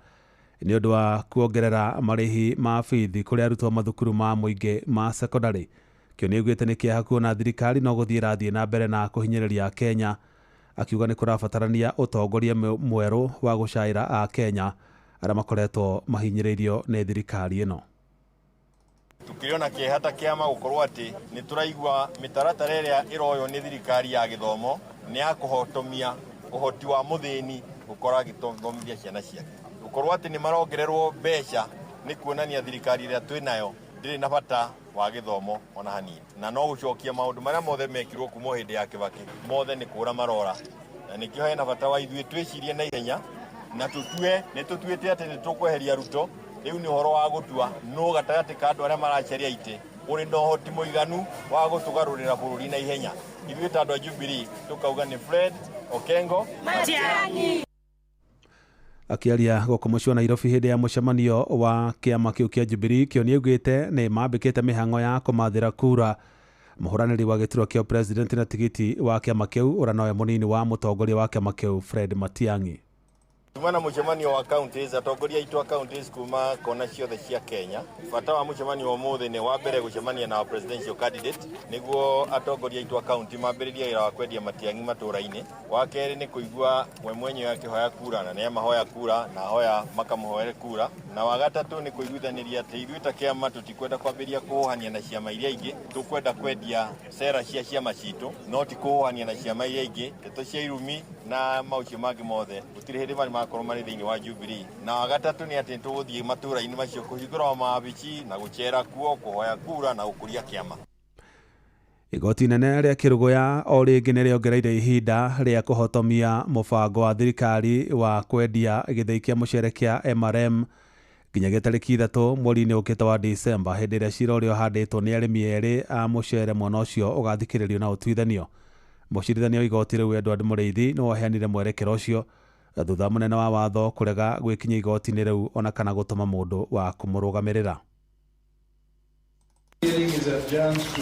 nĩ ũndũ wa kuongerera marĩhi ma bithi kũrĩ arutwo mathukuru ma mũingĩ ma secondary. Kioni augĩte nĩ kĩeha kuona thirikari no gũthiĩ ĩrathiĩ na mbere na kũhinyĩrĩria Kenya, akiuga nĩ kũrabatarania ũtongoria mwerũ wa gũcaĩra a Kenya arĩa makoretwo mahinyĩrĩirio nĩ thirikari ĩno. Tukĩrĩ kĩeha ta kĩama gũkorwo atĩ nĩ tũraigua mĩtaratara ĩrĩa ĩroywo nĩ thirikari ya gĩthomo nĩ ya kũhotomia ũhoti wa mũthĩni gũkorwo agĩthomithia ciana ciake. Gũkorwo atĩ nĩ marongererwo mbeca nĩ kuonania thirikari ĩrĩa twĩ nayo ndĩrĩ na bata wa gĩthomo ona hanini, na no gũcokia maũndũ marĩa mothe mekirwo kuma hĩndĩ ya Kibaki mothe nĩ kũra marora, na nĩkĩo hena bata wa ithuĩ twĩcirie na ihenya na tũtue nĩ tũtuĩte atĩ nĩ tũkweheria Ruto. Rĩu nĩ ũhoro wa gũtua nũ gatagatĩ ka andũ arĩa maracaria itĩ ũrĩ na ũhoti mũiganu wa gũtũgarũrĩra bũrũri na ihenya. Ithuĩ ta andũ a Jubilee tũkauga nĩ Fred Okengo Matiang'i. Akiaria gũkũ mũciĩ wa Nairobi hĩndĩ ya mũcemanio wa kĩama kĩu kĩa Jubilee, Kioni augĩte nĩ mambĩkĩte mĩhang'o ya kũmathĩra kura mũhũranĩri wa gĩturwa kĩa president na tigiti wa kĩama kĩu ũrĩa nowe mũnini wa mũtongoria wa kĩama kĩu Fred Matiang'i. Tuma na mũcemanio wa counties, atongoria aitũ a counties kuma kona ciothe cia Kenya. Bata wa mũcemanio wa ũmũthĩ nĩ wa mbere gũcemania na presidential candidate nĩguo atongoria aitũ a county mambĩrĩrie wĩra wa kwendia Matiang'i matũũra-inĩ. Wa kerĩ nĩ kũigua we mwenyewe akĩhoya kura na nĩamahoya kura na ahoya makamũhoere kura. Na wa gatatũ nĩ kũiguithanĩria atĩ ithuĩ ta kĩama tũtikwenda kwambĩrĩria kũhũhania na ciama iria ingĩ, tũkwenda kwendia cera cia ciama citũ no ti kũhũhania na ciama iria ingĩ, ndeto cia irumi na maucio mangĩ mothe gũtirĩ hĩndĩ marĩ makorwo marĩ thĩinĩ wa Jubilee. Na wa gatatũ nĩ atĩ tũgũthiĩ matũũra-inĩ macio kũhingũra mawabici na gũcera kuo kũhoya kura na gũkũria kĩama. Igoti inene rĩa Kĩrũgũya o rĩngĩ nĩ rĩongereire ihinda rĩa kũhotomia mũbango wa thirikari wa kwendia gĩthĩi kĩa mũcere kĩa MRM nginyagia tarĩki 3 mweri-inĩ ũkĩte wa Disemba, hĩndĩ ĩrĩa cira ũrĩa ũhandĩtwo nĩ arĩmi erĩ a mũcere mwena ũcio ũgathikĩrĩrio na ũtuithanio. Mũcirithania wa igoti rĩu Edward Mũrĩithi nĩwe waheanire mwerekera ũcio thutha mũnene wa watho kũrega gwĩkinyia igoti-inĩ rĩu ona kana gũtũma mũndũ wa kũmũrũgamĩrĩra. Hearing is adjourned to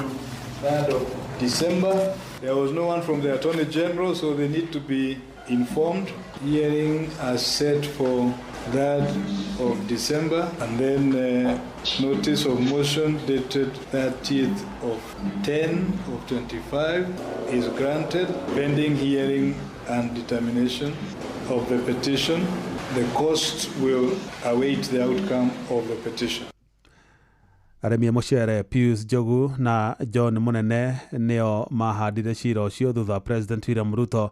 3rd of December. There was no one from the Attorney General, so they need to be informed. Hearing is set for 3rd of December, and then notice of motion dated 30th of 10 of 25 is granted pending hearing and determination of the petition. The cost will await the outcome of the petition. Arĩmi a mũcere Pius Njogu na John Mũnene nĩo mahandire cira ũcio thutha wa President William Ruto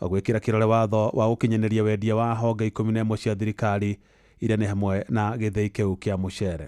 gwĩkĩra kĩrore watho wa gũkinyanĩria wendia wa honge 11 cia thirikari iria nĩ hamwe na gĩthĩi kĩu kĩa mũcere.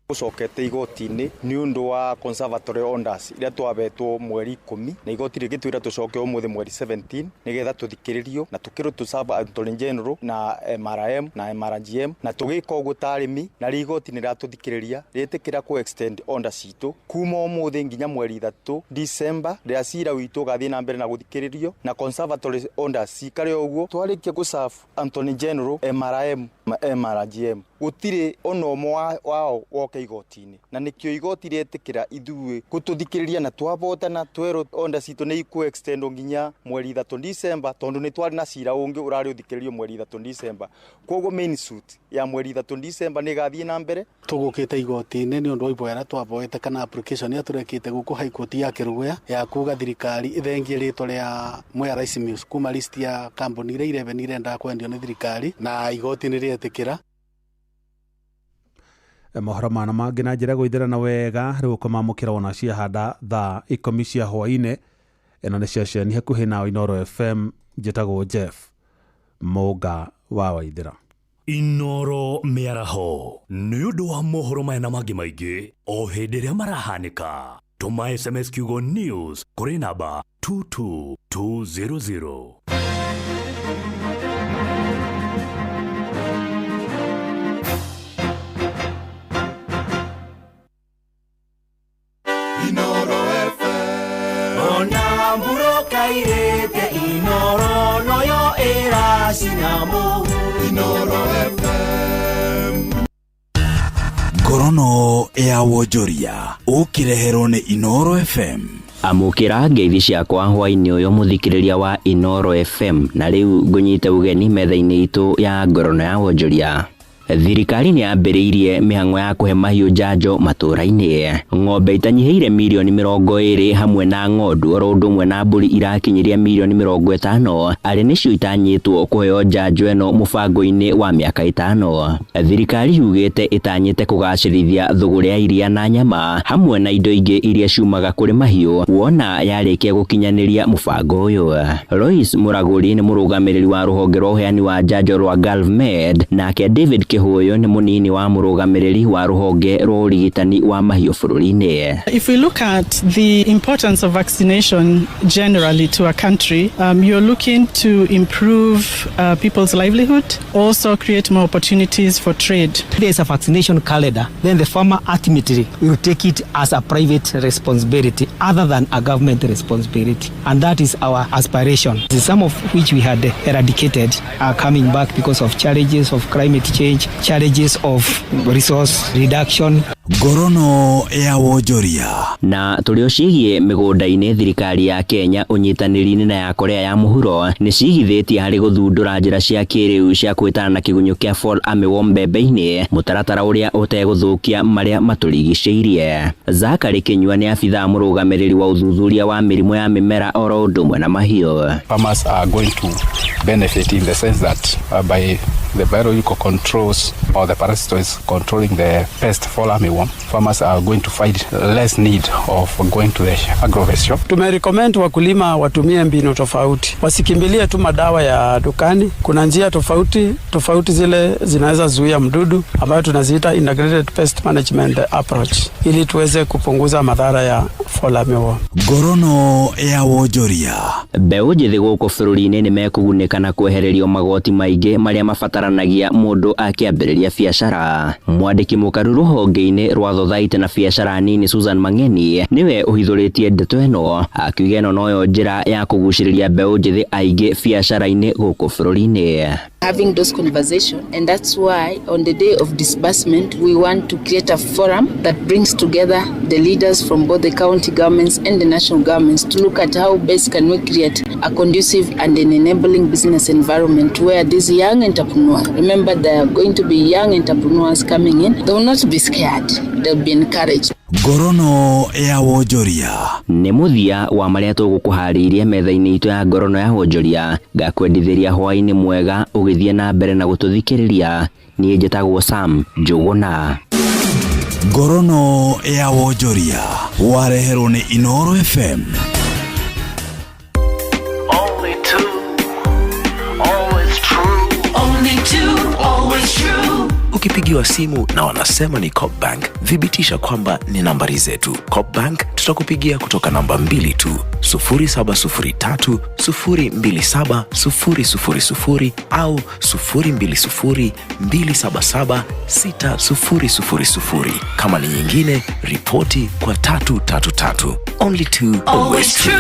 Gũcokete igoti-inĩ nĩ ũndũ wa conservatory orders iria twabetwo mweri 10 na igoti rĩgĩtwĩra tũcoke ũmũthĩ mweri 17 nĩgetha tũthikĩrĩrio na tũkĩrwo tũ serve Attorney General na MRM na MRGM na tũgĩka ũguo ta arĩmi na rĩ igoti nĩ rĩratũthikĩrĩria rĩtĩkĩra kũ extend order citũ kuma ũmũthĩ nginya mweri 3 December rĩrĩa cira witũ ũgathiĩ na mbere na gũthikĩrĩrio na conservatory orders cikare ũguo twarĩkia gũ serve Attorney General MRM na MRGM gũtirĩ ona ũmwe wao woke igoti-inĩ na nĩkĩo igoti rĩetĩkĩra ithuĩ gũtũthikĩrĩria na twavotana twerwo order citũ nĩ ikũ extend nginya mweri 3 December tondũ nĩ twarĩ na cira ũngĩ ũrarĩ ũthikĩrĩrio mweri 3 December. Koguo main suit ya mweri 3 December nĩ ĩgathiĩ na mbere. Tũgũkĩte igoti-inĩ nĩ ũndũ wa iboera twavoete kana application ya tũrekĩte gũkũ High Court ya Kĩrũgũya ya kuga thirikari ĩthengie rĩtwa rĩa Mwea Rice Mills kuma list ya kambuni iria 11 irendaga kwendio nĩ thirikari na igoti nĩ rĩetĩkĩra. Mohoro mana mangĩ na njĩra gũithĩrana wega rĩu ũkũmamũkĩra wona ciahanda thaa 10 cia hwaĩ-inĩ. Ĩno nĩ ceceni hakuhĩ na Inooro FM, njĩtagwo Jeff Mũnga wa Waithĩra. Inooro mĩaraho nĩ ũndũ wa mohoro maya na mangĩ maingĩ o hĩndĩ ĩrĩa marahanĩka. Tũma SMS kiugo news kũrĩ namba 22200. Inooro FM. Ona mburoka irete Inooro noyo ĩracina mũhu. Inooro FM. Ngorono ya wonjoria ũkĩreherwo nĩ Inooro FM. Amũkĩra ngeithi ciakwa hwaĩ-inĩ ũyũ mũthikĩrĩria wa Inooro FM na rĩu ngũnyite ũgeni metha-inĩ itũ ya ngorono ya wonjoria. Thirikari nĩ yambĩrĩirie mĩhang'o ya kũhe mahiũ njanjo matũũra-inĩ. Ng'ombe itanyihĩire mirioni 20 hamwe na ng'ondu oro ũndũ ũmwe na mbũri irakinyĩria mirioni 50 arĩ nĩcio itanyĩtwo kũheo njanjo ĩno mũbango-inĩ wa mĩaka 5. Thirikari yugĩte ĩtanyĩte kũgacĩrithia thũgũrĩ ya iria na nyama hamwe na indo ingĩ iria ciumaga kũrĩ mahiũ wona yarĩkia gũkinyanĩria mũbango ũyũ. Lois Mũragũri nĩ mũrũgamĩrĩri wa rũhonge rwa ũheani wa njanjo rwa GalvMed, nake David Kĩhũyũ nĩ mũnini wa mũrũgamĩrĩri wa rũhonge rwa ũrigitani wa mahiũ bũrũri-inĩ. If we look at the importance of vaccination generally to a country, you're looking to improve people's livelihood, also create more opportunities for trade. There is a vaccination calendar, then the farmer ultimately will take it as a private responsibility other than a government responsibility, and that is our aspiration. Some of which we had eradicated are coming back because of challenges of climate change, challenges of resource reduction. Ngorono ya wonjoria. Na tũrĩ o ciĩgiĩ mĩgũnda-inĩ, thirikari ya Kenya ũnyitanĩri-inĩ na ya Korea ya Mũhuro nĩ cigithĩtie harĩ gũthundũra njĩra cia kĩrĩu cia kwĩtana na kĩgunyũ kĩa Fall Armyworm mbembe-inĩ, mũtaratara ũrĩa ũtegũthũkia marĩa matũrigicĩirie. Zachary Kĩnyua nĩ abithaa mũrũgamĩrĩri wa ũthuthuria wa mĩrimũ ya mĩmera oro ũndũ ũmwe na mahiũ. Farmers are going to benefit in the sense that by the biological controls or the parasitoids controlling the pest fall armyworm, farmers are going to find less need of going to the agrovet shop. Tumerecommend wakulima watumie mbinu tofauti, wasikimbilie tu madawa ya dukani. Kuna njia tofauti tofauti zile zinaweza zuia mdudu ambayo tunaziita integrated pest management approach, ili tuweze kupunguza madhara ya fall armyworm. Ngorono ya wonjoria. Mbeũ njĩthĩ gũkũ bũrũri-inĩ nĩ mekũgunĩka na kwehererio magoti maingĩ marĩa mabataranagia mũndũ akĩambĩrĩria biacara. Mwandĩki mũkaru rũhonge-inĩ rwa Thothaitĩ na biacara nini Susan Mang'eni nĩwe ũhithũrĩtie ndeto ĩno, akiuga ĩno noyo njĩra ya kũgucĩrĩria mbeũ njĩthĩ aingĩ biacara-inĩ gũkũ bũrũri-inĩ. Having those conversations, and that's why on the day of disbursement we want to create a forum that brings together the leaders from both the county governments and the national governments to look at how best can we create a conducive and an enabling business environment where these young entrepreneurs, remember there are going to be young entrepreneurs coming in, they will not be scared, they'll be encouraged. Ngorono ya wonjoria. Nĩ mũthia wa marĩa tũgũkũharĩirie metha-inĩ itũ ya ngorono ya wonjoria. Ngakwendithĩria hwaĩ-inĩ mwega ũgĩthiĩ na mbere na gũtũthikĩrĩria. Niĩ njĩtagwo Sam Njũgũna. Ngorono ya wonjoria wareherwo nĩ Inooro FM. Only two, always true. Only two, always true. Ukipigiwa simu na wanasema ni Coop Bank, thibitisha kwamba ni nambari zetu. Coop Bank tutakupigia kutoka namba mbili tu, 0703 027 000 au 020 277 6000. Kama ni nyingine, ripoti kwa 333. Only two, Always true.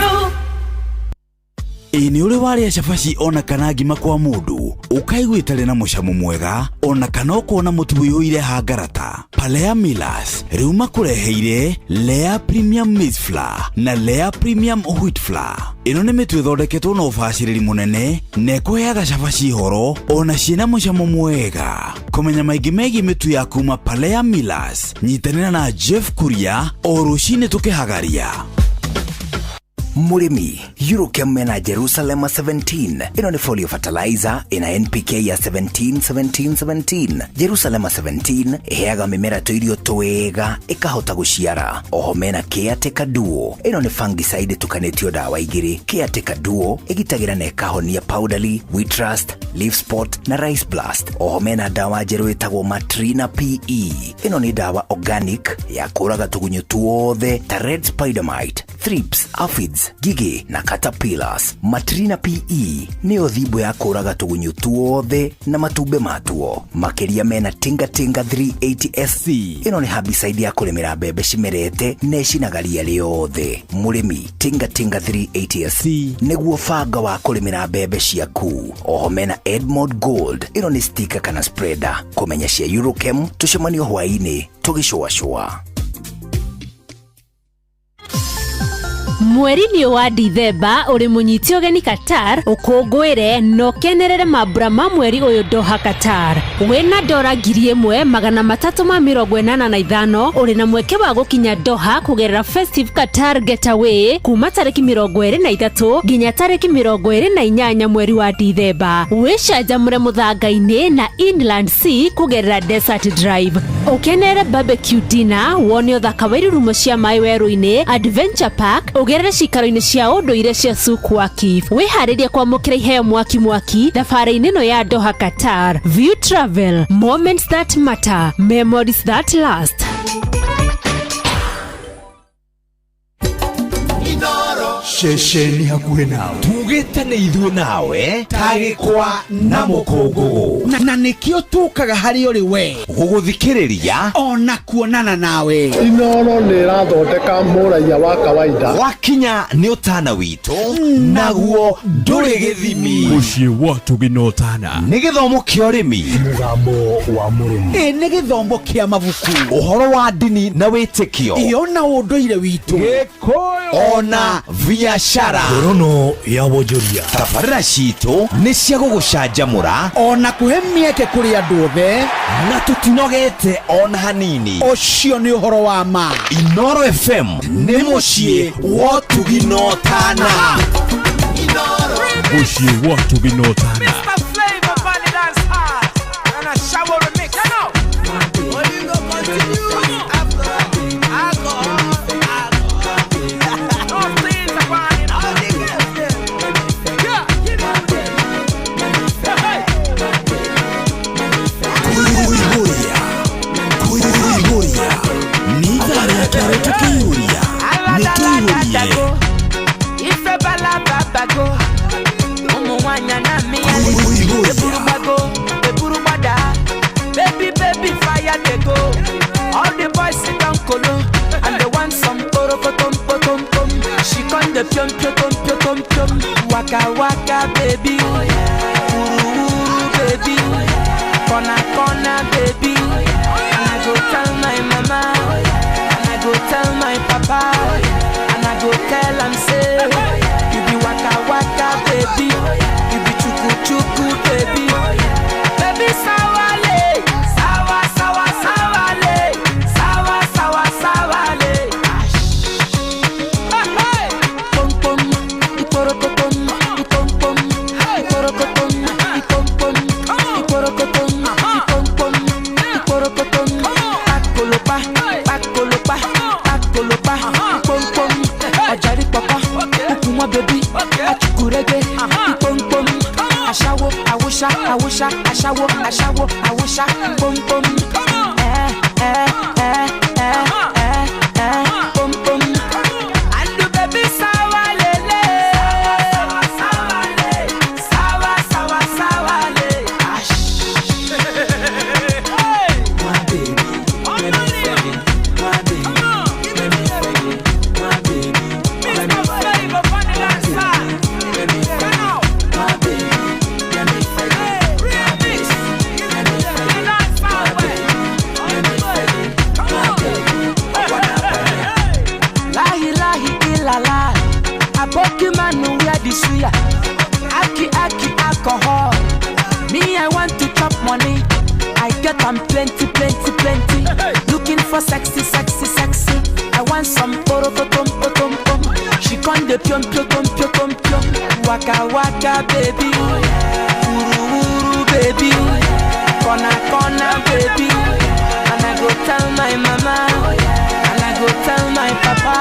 Ĩ nĩ ũrĩ warĩa cabaci ona kana ngima kwa mũndũ ũkaigua ĩtarĩ na mũcamo mwega ona kana ũkona mũtu ũiyũire hangarata? Palea Millers rĩu makũreheire Lea Premium Maize Flour na Lea Premium Wheat Flour. Ĩno nĩ mĩtu ĩthondeketwo na ũbacĩrĩri mũnene na ĩkũheaga cabaci horo ona ciĩna mũcamo mwega. Kũmenya maingĩ megiĩ mĩtu ya kuma Palea Millers, nyitanĩra na Jeff Kuria o rũcinĩ tũkĩhagaria. Mũrĩmi, Eurochem mena Jerusalem 17. Ĩno nĩ folio fertilizer ĩna NPK ya 17 17 17. Jerusalem 17 ĩheaga mĩmera tũirio twega ĩkahota gũciara. Oho mena Caretaker Duo. Ĩno nĩ fungicide ĩtukanĩtio ndawa igĩrĩ. Caretaker Duo ĩgitagĩra na ĩkahonia powdery, wheat rust, leaf spot na rice blast. Oho mena ndawa njerũ ĩtagwo Matrina PE. Ĩno nĩ ndawa organic ya kũraga tũgunyũ tuothe ta red spider mite, thrips, aphids, ngigĩ na caterpillars. Matrina PE nĩyo thimbo ya kũraga tũgunyũ tuothe na matumbĩ matuo. Makĩria mena Tinga Tinga 380 SC. Ĩno nĩ herbicide ya kũrĩmĩra mbembe cimerete na ĩcinaga ria rĩothe. Mũrĩmi, Tinga Tinga 380 SC nĩguo banga wa kũrĩmĩra mbembe ciaku. Oho mena Edmond Gold. Ĩno nĩ stika kana spreader. Kũmenya cia Eurochem tũcemanio hwaĩ-inĩ tũgĩcũacũa. Mweri-inĩ wa Dithemba ũrĩ mũnyiti ũgeni Qatar, ũkũngũĩre na ũkenerere mambura ma mweri ũyũ Doha Qatar. Wĩna dora 1385 ũrĩ na mweke wa gũkinya Doha kũgerera Festive Qatar Getaway kuma tarĩki 23 nginya tarĩki 28 mweri wa Dithemba. Wĩcanjamũre mũthanga-inĩ na Inland Sea kũgerera Desert Drive. Ũkenere barbecue dinner, wone ũthaka wa irurumo cia maĩ werũ-inĩ, Adventure Park, ũgerere cikaro-inĩ cia ũndũire cia Souk Waqif. Wĩharĩrie kwamũkĩra iheo mwaki mwaki thabarĩ-inĩ ĩno ya Doha Qatar. View Travel, moments that matter, memories that last. Ceceni hakuhĩ nawe tugĩte nĩ ithuĩ nawe tagĩkwa na mũkũngũgũ na nĩkĩo tũkaga harĩ ũrĩ we gũgũthikĩrĩria ona kuonana nawe. Inooro nĩ ĩrathondeka mũraiya wa kawaida. Wakinya nĩ ũtana witũ naguo ndũrĩ gĩthimi. Mũciĩ wa tũgĩ na ũtana. Nĩ gĩthomo kĩa ũrĩmi, mũgambo wa mũrĩmi, ĩ nĩ gĩthomo kĩa mabuku, ũhoro wa ndini na wĩtĩkio, ĩ ona ũndũire witũ, Gĩkũyũ ona biashara. Ngorono ya wonjoria. Tabarĩra citũ nĩ cia gũgũcanjamũra ona kũhe mĩeke kũrĩ andũ othe, na tũtinogete ona hanini. Ũcio nĩ ũhoro wa ma. Inooro FM nĩ mũciĩ wa ũtugi na ũtana. Mũciĩ wa ũtugi na ũtana. Mr. Flavor Bunny Dance Hall and a shower remix. You know. Well, you go continue after alcohol. No things are running. All the girls them. Yeah, give it to them. Hey. Kũihũria, kũihũria nĩ ithaa rĩa kerĩ tũkĩihũria nĩ tũihũrie. Ife balababago, ụmụ nwanyị na-amị ya. Eburubago, eburugbada, baby baby fire dey go. All the boys sit down kolo, and they want some orokotom potom pom. She come dey piom piom piom piom piom, waka waka baby, wuru wuru baby. Akukurege, pom pom. Ashawo, awusha, awusha, ashawo, ashawo, awusha, pom pom. Eh, eh, eh, eh, eh, eh, pom pom. And the baby sawa lele, sawa le, sawa sawa sawa le. Ash. Hey. My baby, let me feel it. My baby, let me feel it. My baby, let me feel it. Let me feel it. My baby, let me feel it. My baby, let me feel it. My baby, let me feel it. My baby, I wanna feel it. Lahi lahi ilala. Aboki manu wear the suya. Aki aki alcohol. Me I want to chop money. I get am plenty plenty plenty. Looking for sexy sexy sexy. I want some porokotom potom pom. She con de pion pion pion pion pion pion. Waka waka baby. Uru uru baby. Corner corner baby. And I go tell my mama. And I go tell my papa.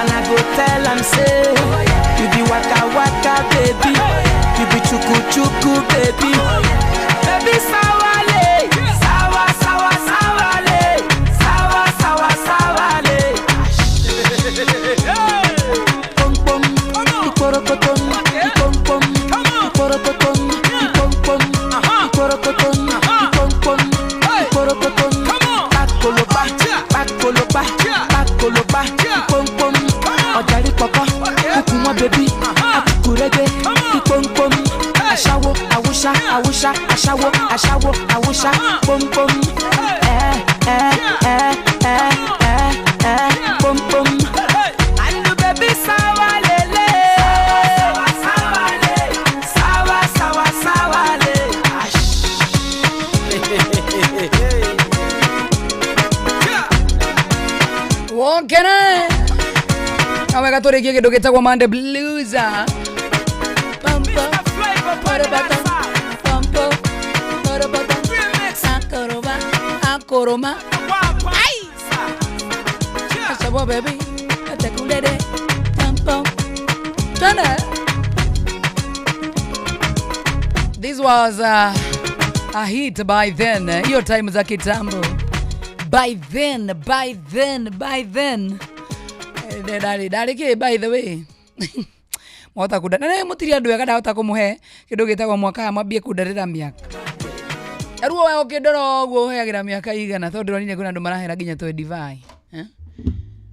And I go tell am say, you be waka waka baby, you be chuku chuku baby, baby sawale, sawa sawa sawale, sawa sawa sawale. Pom pom, ikorokotom, pom pom, ikorokotom, pom pom, ikorokotom, pom pom, ikorokotom. Pakolopa, pakolopa, pakolopa, pom pom. Ọ̀jàrí pọ̀pọ̀, kúkú wọn bèbí, àkùkù rẹ́gbẹ́, pípọ́npọ́n. Aṣáwo, àwúṣá, àwúṣá, aṣáwo, aṣáwo, àwúṣá, pọ́npọ́n. Ẹ ẹ ẹ ẹ ẹ ẹ pọ́npọ́n. Andu bèbí sáwà lélẹ̀. Sáwà lé, sáwà sáwà sáwà lé. Wokena kawega tũrĩkie kĩndũ gĩtagwo Monday Blues. Pampo, parabata, pampo, parabata, akoroma, akoroma. Ai! Aṣọ́bọ̀ bẹ̀bí, ẹ̀tẹ̀kúndẹ́dẹ́, pampo. Tọ́nà. This was a hit by then. Hiyo time za kitambo. By then, by then, by then. Ndarĩ ndarĩ kĩ by the way mwahota kunda na nĩ mũtiri andũ ega ndahota kũmũhe kĩndũ gĩtagwo mwaka haha mwambie kundarĩra mĩaka rĩu we ũkĩndora ũguo ũheagĩra mĩaka igana tondũ ndĩronire kwĩna andũ marahera nginya 25 eh?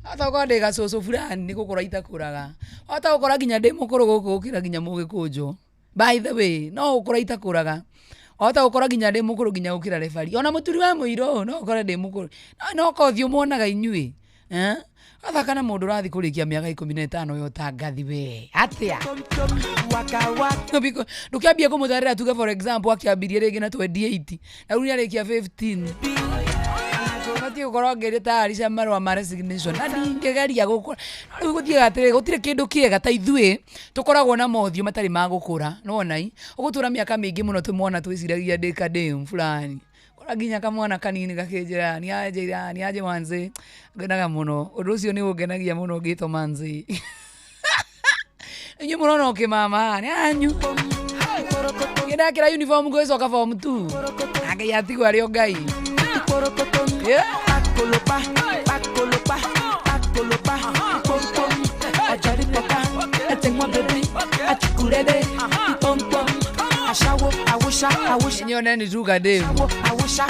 Hata gũkorwo ndĩ gacũcũ fulani nĩ gũkũra itakũraga hata gũkora nginya ndĩ mũkũrũ gũkũ gũkĩra nginya mũgĩkũnjũ by the way no gũkũra itakũraga wahota gũkora nginya ndĩ mũkũrũ nginya gũkĩra rebari ona mũturi wa mũirũ no ũkore ndĩ mũkũrũ no kothiũ muonaga inyuĩ eh? Athaka na mũndũ ũrathiĩ kũrĩkia mĩaka 15 yo tangathi we atĩa ndũkĩambie kũmũtarĩra tuge for example akĩambirie rĩngĩ na 28 na rĩu nĩarĩkia 15 batiĩ gũkorwo ngĩtayarisha marũa ma resignation na ndingĩgeria gũkũra rĩu gũthiaga atĩrĩrĩ gũtirĩ kĩndũ kĩega ta ithuĩ tũkoragwo na mothiũ matarĩ ma gũkũra nĩwona i ũgũtũra mĩaka mĩingĩ mũno twĩ mwana twĩciragia ndĩ kadem fulani kora nginya kamwana kanini gakĩnjĩra niaje niaje manzi ngenaga mũno ũndũ ũcio nĩ ũngenagia mũno ngĩtwo manzi inyuĩ mũrona ũkĩmama nĩ anyu ngĩndakĩra uniform ngwĩcoka form 2 na Ngai atigwo arĩ o Ngai. Yeah. Pakolopa, pakolopa, pakolopa, pom pom. Ọ̀jàrí pọ̀pá, ẹ̀tẹ̀gbọ́n bèbí, àtìkúrẹ́dẹ́, pom pom. Aṣáwo, àwúṣá, àwúṣá. Inyuĩ one nĩ tuga ndĩ Àwúṣá,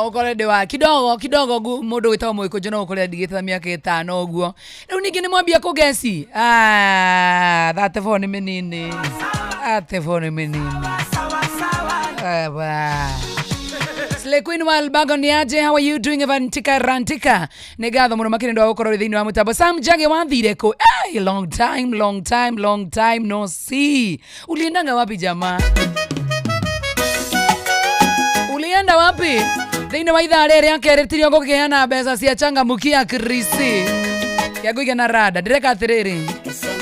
ũkore ndĩ wa kidogo kidogo mũndũ wĩtagwo mũgĩkũnjũ no ũkore ndigĩte mĩaka ĩtano ũguo rĩu ningĩ nĩ mwambia kũgeci 34 nĩ mĩnini 34 nĩ mĩnini Aba. Slay Queen wa Albago ni aje how are you doing Evantika Rantika nĩ ngatho mũno makĩria nĩ wa gũkorwo ũrĩ thĩinĩ wa mũtambo Sam Jage wathire kũ hey, long time long time long time no see uliendanga wapi jamaa ulienda wapi thĩinĩ wa ithaa rĩrĩ rĩa kerĩ tirio ngũkĩheana mbeca cia changamukia krisi kĩa na rada ndĩreka atĩrĩrĩ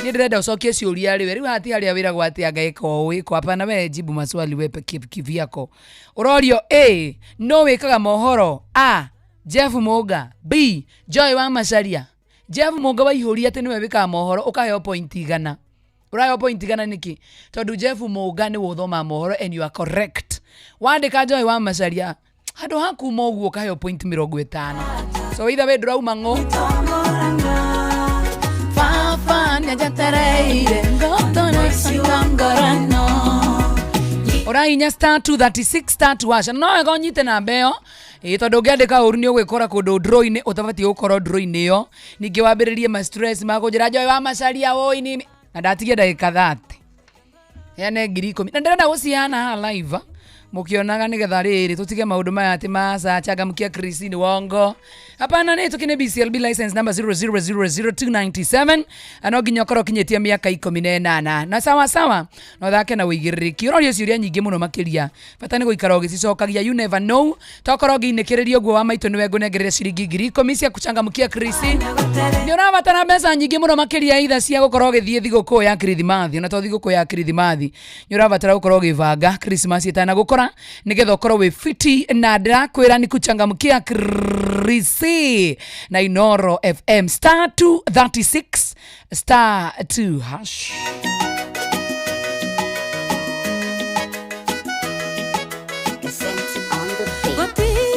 niĩ ndĩrenda ũcokie ciũria rĩwe rĩu hati harĩa wĩragwo atĩ anga ĩka ũũ ĩko hapana we jibu maswali we peke kivyako ũrorio a no wĩkaga mohoro a Jeff Mũnga b Joy wa Macharia Jeff Mũnga waihũria atĩ nĩwe wĩkaga mohoro ũkaheo point 100 Ũraheo point igana nĩkĩ? Tondũ Jeff Mũnga nĩwe ũthomaga mohoro and you are correct. Wandĩka Joy wa Macharia handũ ha kuma ũguo ũkaheo point 50. So either way ndũrauma ng'ũ. Baba nĩanjetereire ngotore ngorano. Ũrahinya star 236 star 2 hash. No wega ũnyite namba ĩyo ĩĩ, tondũ ũngĩandĩka ũru nĩ ũgwĩkora kũndũ draw-inĩ ũtabatiĩ gũkorwo draw-inĩ ĩyo, ningĩ wambĩrĩrie ma stress ma kũnjĩra Joy wa Macharia woi nĩ na ndatigia ndagĩka 30 heane 10,000 na ndĩrenda gũciheana haha live mũkĩonaga, nĩgetha rĩrĩ tũtige maũndũ maya atĩ maca changamkia Christine wongo. Hapana, nĩ tũkĩ nĩ BCLB license number 0000297 na no nginya ũkorwo ũkinyĩtie mĩaka 18 na sawa sawa, no thake na ũigĩrĩrĩki. Ũroria ciũria nyingĩ mũno makĩria, bata nĩ gũikara ũgĩcicokagia. You never know, tokorwo ngĩinĩkĩrĩria ũguo wa maitũ nĩwe ngũnengereire ciringi 10,000 cia kuchangamkia Christine. Nĩ ũrabatara mbeca nyingĩ mũno makĩria itha cia gũkorwo ũgĩthiĩ thigũkũ ya Kirithimathi, ona to thigũkũ ya Kirithimathi, nĩ ũrabatara gũkorwo ũgĩbanga Christmas ĩtanagũkora nĩgetha ũkorwo wĩ fiti, na ndĩrakwĩra nĩ kuchangamkia Chrissy na Inoro FM, star 236 star 2 hash. Gũtirĩ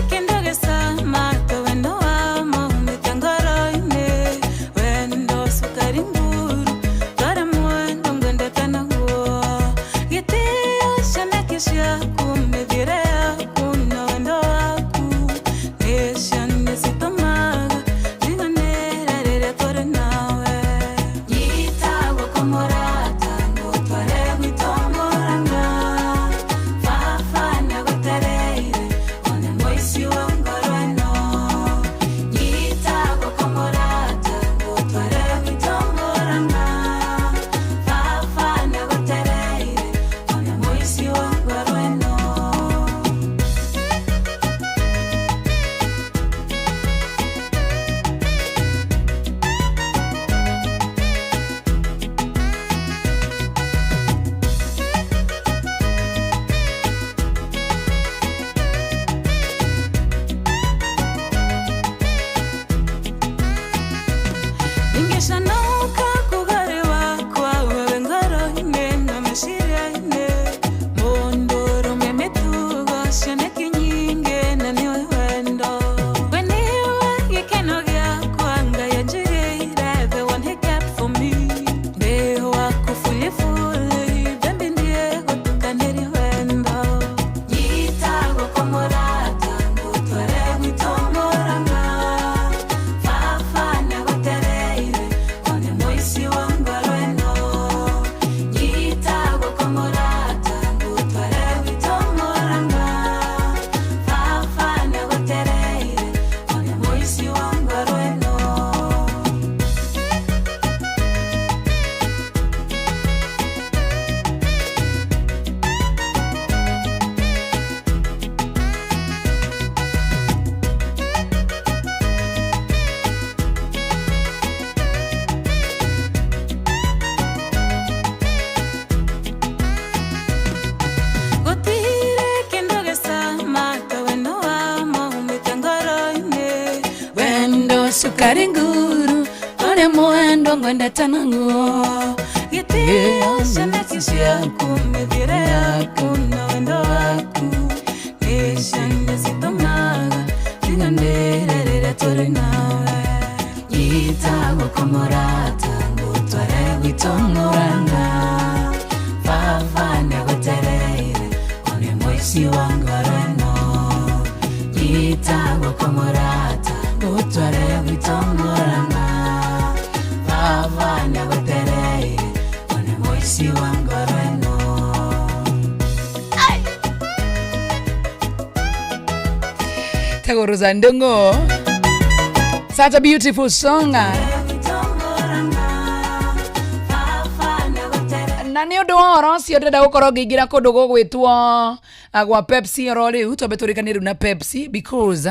kĩndũ gĩcama ta wendo wa maumĩte ngoro-inĩ, wendo cukari nguru twara mwendo ngwendete naguo, gĩtĩo cioneki ciaku, mĩthiĩre yaku na wendo waku nĩcio nĩcitũmaga njiganĩre rĩrĩa tũrĩ nawe. Nyita guoko mũrata, ngũtware gwitũ Mũrang'a, baba nĩagwetereire one mũici wa ngoro ĩno. Nyita guoko mũrata, ngũtware gwitũ Mũrang'a, baba nĩagwetereire one mũici wa ngoro ĩno. Ingĩcanũka kuga wakwa wewe ngoro-inĩ na meciria-inĩ, mũndũrũme mĩtugo cioneki nyingĩ na nĩwe wendo, we nĩwe gĩkeno gĩakwa, Ngai anjigĩire the one he kept for me, ndĩ waku fully fully baby, ndiĩ gũtukanĩria wendo. Nyita guoko mũrata, ngũtware gwitũ Mũrang'a, baba nĩagwetereire one mũici wa ngoro ĩno. Nyita guoko mũrata, ngũtware gwitũ Mũrang'a, baba nĩagwetereire one mũici wa ngoro ĩno. Gũtirĩ kĩndũ gĩcama ta wendo wa maumĩte ngoro-inĩ, wendo cukari nguru ũrĩa mwendo ngwendete naguo, gĩtĩo cioneki ciaku, mĩthiĩre yaku na wendo waku nĩcio nĩcitũmaga njiganĩre rĩrĩa tũrĩ nawe. Nyita guoko mũrata, ngũtware gwitũ Mũrang'a, baba nĩagwetereire one mũici wa ngoro ĩno. Nyita guoko mũrata, ngũtware gwitũ Mũrang'a, baba nĩagwetereire one mũici wa ngoro ĩno. Tagoro za Ndongo. Such a beautiful song. Na nĩ ũndũ wa ũhoro ũcio ndĩrenda gũkorwo ngĩingĩra kũndũ gũgwĩtwo gwa Pepsi oro rĩu, twambe tũrĩkanie rĩu na Pepsi because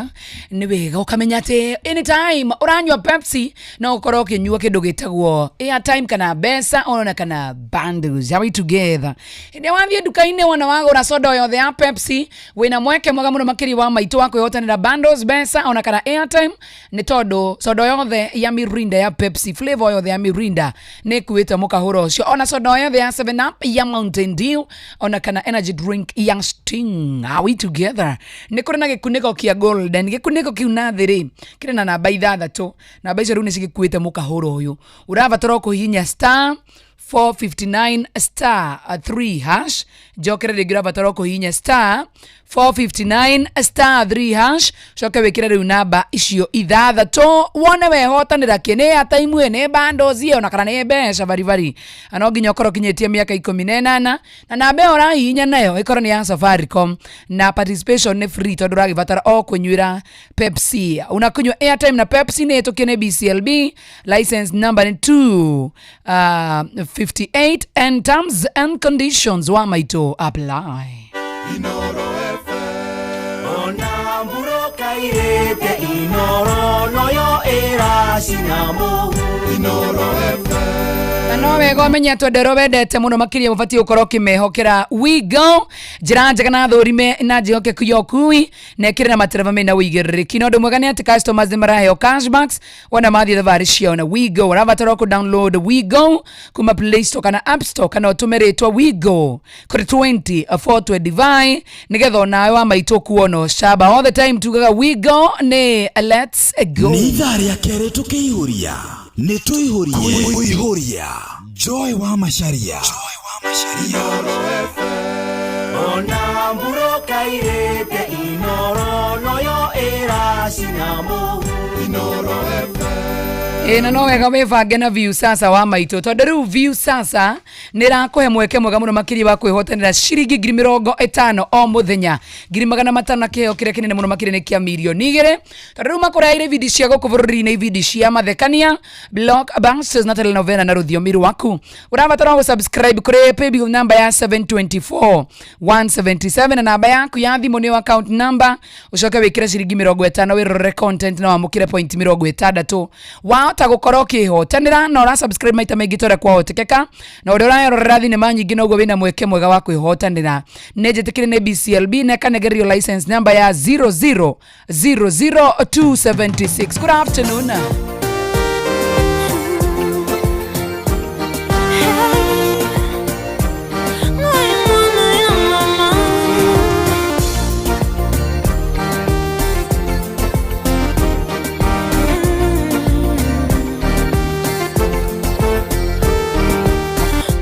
nĩ wega ũkamenya atĩ anytime ũranyua Pepsi no ũkorwo ũkĩnyua kĩndũ gĩtagwo airtime kana mbeca ona kana bundles. Are we together? Hĩndĩ ĩrĩa wathiĩ nduka-inĩ wona wagũra soda o yothe ya Pepsi, wĩna mweke mwega mũno makĩria wa maitũ wa kwĩhotanĩra bundles, mbeca ona kana airtime, nĩ tondũ soda yothe ya Mirinda ya Pepsi, flavor yothe ya Mirinda nĩ ĩkuĩte mũkahũro ũcio, ona soda yothe ya 7 Up, ya Mountain Dew ona kana energy drink ya Sting. Are we together? Nĩ kũrĩ na gĩkunĩko kĩa golden. Gĩkunĩko kĩu na thĩ rĩ kĩrĩ na namba ithathatũ. Namba icio rĩu nĩ cigĩkuĩte mũkahũro ũyũ. Ũrabatara o kũhihinya star 459 star 3 hash. Njokere rĩngĩ, ũrabatara o kũhihinya star 459 star 3 hash, coke wĩkĩre rĩu namba icio ithathatũ wone wehotanĩra kĩ, nĩ airtime, nĩ bundles, ona kana nĩ mbeca baribari. Na no nginya ũkorwo ũkinyĩtie mĩaka 18, na namba ĩyo ũrahihinya nayo ĩkorwo nĩ ya Safaricom, na participation nĩ free tondũ ũragĩbatara o kũnyuĩra Pepsi. Unakunywa airtime na Pepsi. Nĩ ĩtũkie nĩ BCLB, license number nĩ 2 58 and terms and conditions wa maitũ apply. Ona mburoka irĩte Inoro noyo ĩracina mũhu Inoro. Na no wega ũmenye atĩ andũ arĩa wendete mũno makĩria ũbatiĩ gũkorwo ũkĩmehokera Wigo, njĩra njega na thũrime na njĩhokeku ya ũkui na ĩkĩrĩ na matereba mena ũigĩrĩrĩki. Na ũndũ mwega nĩ atĩ customers nĩ maraheo cashbacks wona mathiĩ thabarĩ ciao na Wigo. Ũrabatara kũ download Wigo kuma Play Store kana App Store, kana ũtũme rĩtwa Wigo kũrĩ 2425 nĩgetha onawe wa maitũ kuona ũcamba. All the time tugaga Wigo nĩ let's go. Nĩ ithaa rĩa kerĩ tũkĩihũria, nĩ tũihũrie kũihũria. Joy wa Macharia. Ona mburoka irĩte Inoro noyo ĩracina mũhu Inoro. Ĩ na no wega wĩbange na Viusasa wa maitũ, tondũ rĩu Viusasa nĩ ĩrakũhe mweke mwega mũno makĩria wa kwĩhotanĩra ciringi 50,000 o mũthenya, 500,000, na kĩheo kĩrĩa kĩnene mũno makĩria nĩ kĩa 2,000,000, tondũ rĩu makũreheire ibindi cia gũkũ bũrũri-inĩ, ibindi cia mathekania, blockbusters na telenovela na rũthiomi rwaku. Ũrabatara gũsubscribe kũrĩ paybill number ya 724 177 na namba yaku ya thimũ nĩyo account number, ũcoke wĩkĩre ciringi 50 wĩrorere content na wamũkĩre point 60 wahota gũkorwo ũkĩhotanĩra. Na ũra subscribe maita maingĩ ta ũrĩa kwahotekeka, na ũrĩa ũrayarorera thinema nyingĩ noguo wĩna mweke mwega wa kwĩhotanĩra. Nĩ njĩtĩkĩre nĩ BCLB na ĩkanegererio license number ya 0000276. Good afternoon.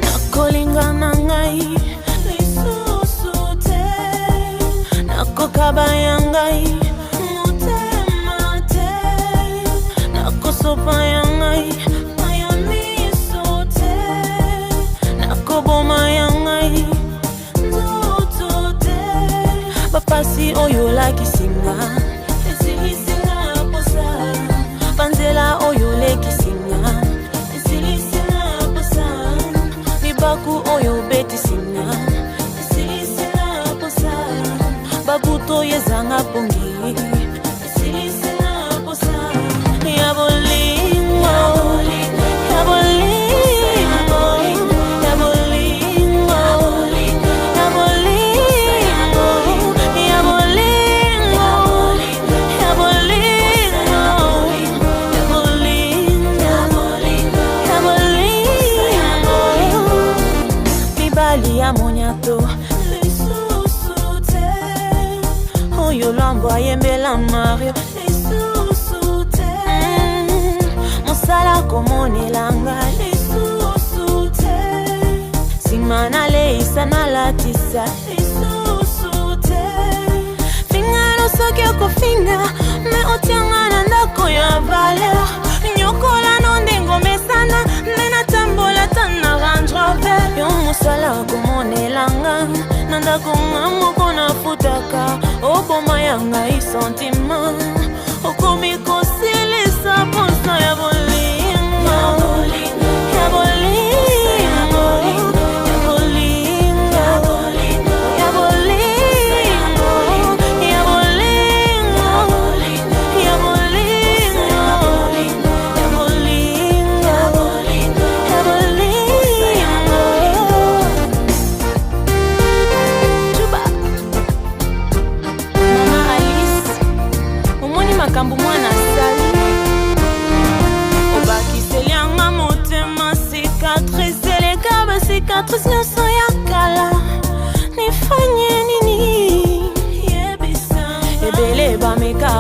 Nakolinga na ngai lisusu te, nakokaba ya ngai motema te, nakosopa ya ngai maya miso te, nakoboma ya ngai nzoto te. Bapasi oyo olakisinga esilisinga posa, banzela oyo olekisinga esilisinga posa, libaku oyo obetisinga esilisinga posa, babuto oyo ezanga pongi esilisinga posa ya bolingo, ya bolingo, ya bolingo, ya bolingo, ya bolingo, ya bolingo, ya bolingo, ya bolingo. Mibali ya moniato lisusu te, oyo lwambo ayembela Mario lisusu te, mosala komonelanga lisusu te, nsima naleisa nalatisa lisusu te, fingano soki okofinga me otianga na ndako ya valeur, nyokola no ndenge omesana me natambola ta na Range Rover. Yo mosala komonelanga na ndako nga moko nafutaka, oboma ya ngai sentiment, okomi kosilisa mposa ya bolingo, ya bolingo, ya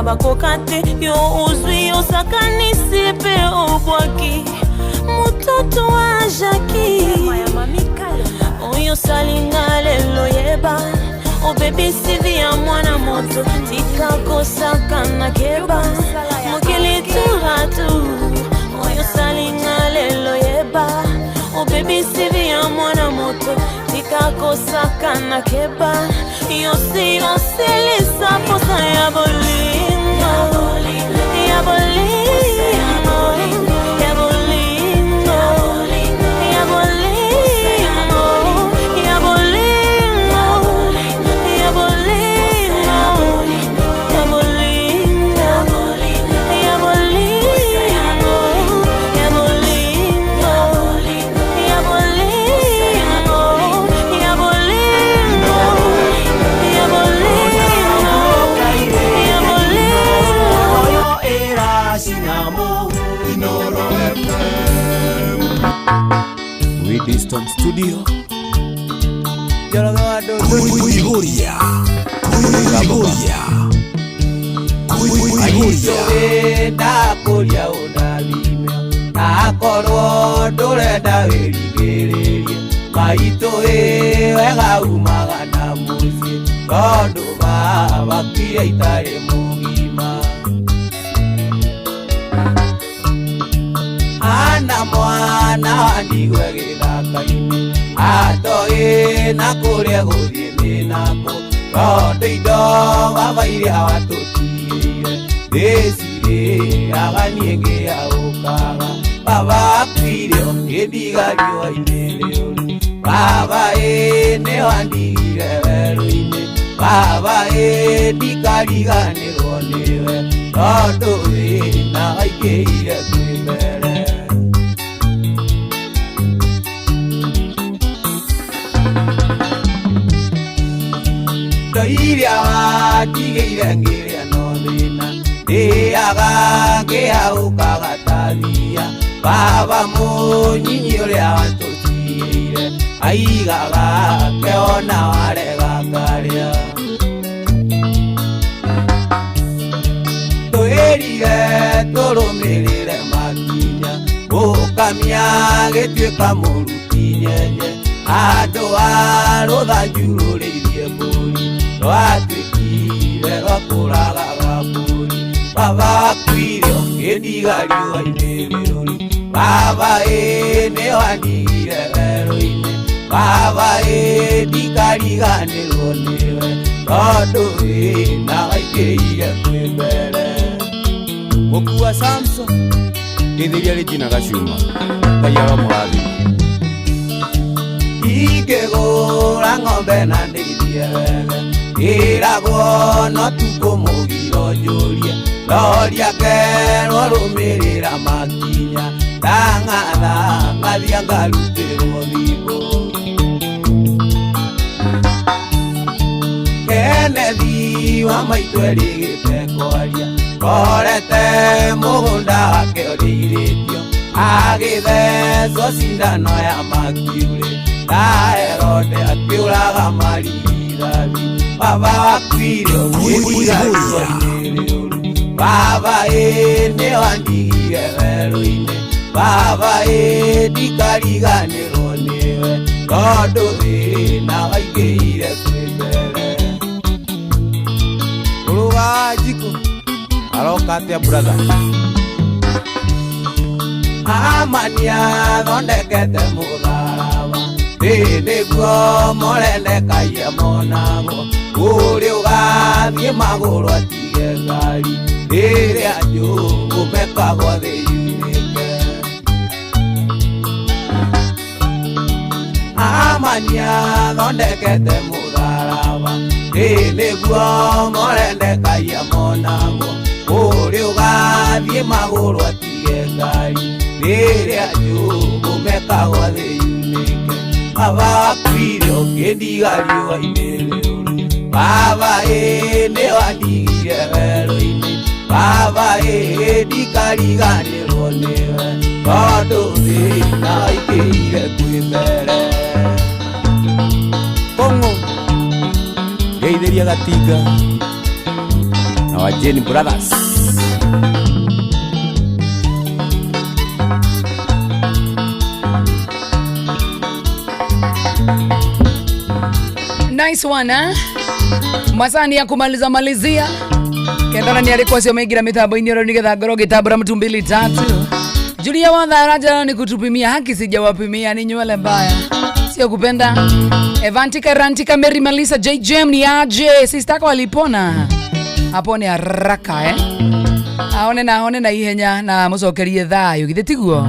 Baninga bakoka te yo ozwi osakanisi mpe obwaki mototo wa Jaki oyo osalinga lelo yeba obebisi vi ya mwana moto tika kosakana keba mokili turatu oyo osalinga lelo yeba obebisi vi ya mwana moto tika kosakana keba yosi osilisa posa ya bolingo ya bolingo ya bolingo ya bolingo ya bolingo ya bolingo ya bolingo ya bolingo ya bolingo ya bolingo ya bolingo ya bolingo ya bolingo Inoro FM. Widiston Studio. Kuihuria. Kuihuria. Kuihuria. Ndakũria ũndathime akorwo ndũrenda wĩrigĩrĩrie maitũ ĩ wega umaga na mũciĩ tondũ baba akuire itarĩ mũgima ana mwana wandigwe gĩthaka-inĩ atoĩ na kũrĩa gũthiĩ nĩ nako tondũ indo baba iria watũtigĩire ndĩcirĩaga niĩ ngĩaũkaga baba akuire ũkĩndiga riũa-inĩ rĩũru baba ĩ nĩ wandigire werũ-inĩ baba ĩ ndikariganĩrwo nĩwe tondũ wĩna waingĩhire kwĩ mbere. Indo iria watigĩire ngĩrĩa no thĩna ndĩaga ngĩaũkaga ta thiia baba mũnyinyi ũrĩa watũtigĩire aigaga keona warega karĩa twĩrire tũrũmĩrĩre makinya ũkamia gĩtuĩka mũruti nyenye andũ a rũthanju rũrĩirie mbũri rwatuĩkire rwa kũragaga mbũri baba akuire ũkĩndiga riũa-inĩ rĩũru baba ĩ nĩ wandigire werũ-inĩ baba ĩ ndikariganĩrwo nĩwe tondũ wĩna waingĩhire kwĩ mbere. Mũkua Samson ngĩthĩria Regina Gacuma Ngai aromũrathima. Ingĩgũra ng'ombe na ndĩithie wega ĩragwo no tukũ mũgiro njũrie ndoria kerwo rũmĩrĩra makinya ndang'atha ngathia ngarutĩrwo thimbũ Kenethi wa maitũ erĩgĩte kwaria korete mũgũnda wake ũrĩirĩtio agĩthecwo cindano ya makiurĩ ta Herode akĩũraga marigithathi baba akuire ũkĩndiga riũa-inĩ rĩũru baba ĩ nĩ wandigire werũ-inĩ baba ĩ ndikariganĩrwo nĩwe tondũ wĩna waingĩhire kwĩ mbere. Ũrũga njiko aroka atĩa brother? Amani athondekete mũtharaba ĩ nĩguo morendekaia monagwo ũrĩ ũgathiĩ magũrũ atige ngari rĩrĩa njũgũ mekagwo thĩ yunĩke Amani athondekete mũtharaba ĩ nĩguo morendekaia monagwo ũrĩ ũgathiĩ magũrũ atige ngari rĩrĩa njũgũ mekagwo thĩ yunĩke baba akuire ũkĩndiga riũa-inĩ rĩũru baba ĩ nĩ wandigire werũ-inĩ baba ĩ ndikariganĩrwo nĩwe tondũ thĩna waingĩhire kwĩ mbere. Kong'o ngeithĩria gatinga na Our Jane Brothers. Nice one, eh? Masani ya kumaliza malizia kethana ni alikuwa sio mengi na mitambo-inĩ ĩno nĩgetha ngorwo ngĩtambũra mtu mbili tatu. Julia Wandhara jana ni kutupimia haki, sijawapimia ni nywele mbaya, sio kupenda. Evantika Rantika Mary Malisa JJM ni aje sister yako alipona, apone haraka eh, aone na aone na ihenya na mucokerie thayo githĩ tiguo.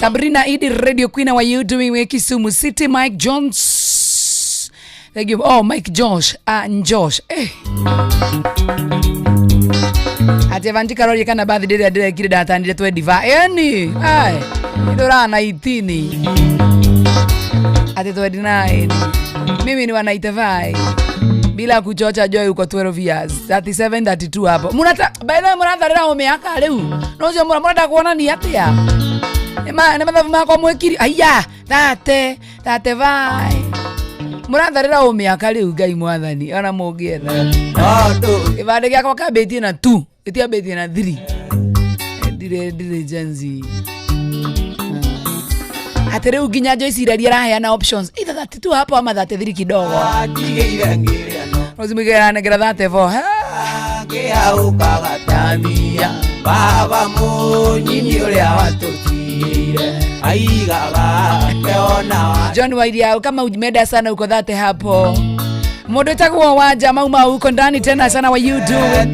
Sabrina Idi Radio Queen, how are you doing? We Kisumu City. Mike Jones, thank you. Oh, Mike Josh, ah, Josh eh. Ati Evantika rorie kana birthday ĩrĩa ndĩrekire ndatanire 25 eni ai ndũra 19 ati 29 mimi ni wa 95 bila kuchocha Joy uko 12 years 37 32 hapo murata by the way muratharĩra o mĩaka rĩu no ũcio mũrenda kuonania atĩa nĩ mathabu makwa mwĩkiri aya 30 35 mũratharĩra o mĩaka rĩu Ngai mwathani ona mũngĩetha kĩbandĩ gĩakwa kambĩtie na 2 ĩtiambĩtie na 3 ndirĩ Gen Z atĩ rĩu nginya Joyce Iraria araheana options either 32 hapo ama 33 kidogo Rosemary aranengera 34 Ngĩaũkagatambia baba mũnyinyi ũrĩa watũtigĩire aigaga keona. John Wairia kama umeenda sana uko dhate hapo mundu etagwo wanja mauma uko ndani tena sana wa you do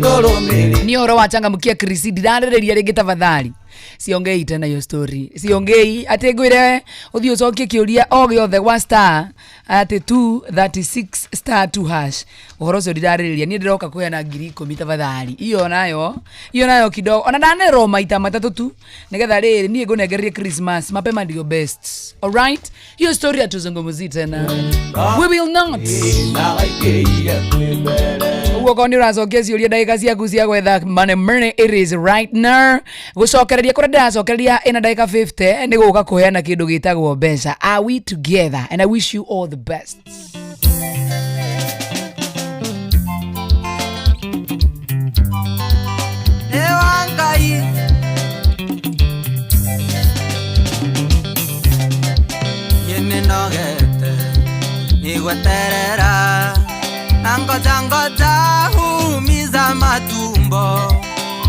ni oro wachangamkia Chris ndirarĩrĩria rĩngĩ tafadhali siongei tena hiyo story siongei atĩ ngwĩre ũthiĩ ũcokie kĩũria o gĩothe gwa star atĩ 236 star 2 hash ũhoro ũcio ndirarĩrĩria niĩ ndĩroka kũheana 10,000 tafadhali iyo nayo kidogo ona ndanerwo maita matatũ tu nĩgetha rĩrĩ niĩ ngũnengererie Christmas mapema ndio best. Alright, hiyo story hatuzungumzii tena, we will not. Ũguo korwo nĩ ũracokia ciũria ndagĩka ciaku cia gwetha money money it is right now gũcokereria kũrĩa ndĩracokereria ĩna ndagĩka 50 nĩ gũka kũheana kĩndũ gĩtagwo mbeca. Are we together? And I wish you all the best. Ngai nĩnogete nĩgweterera na ngoja ngoja humiza matumbo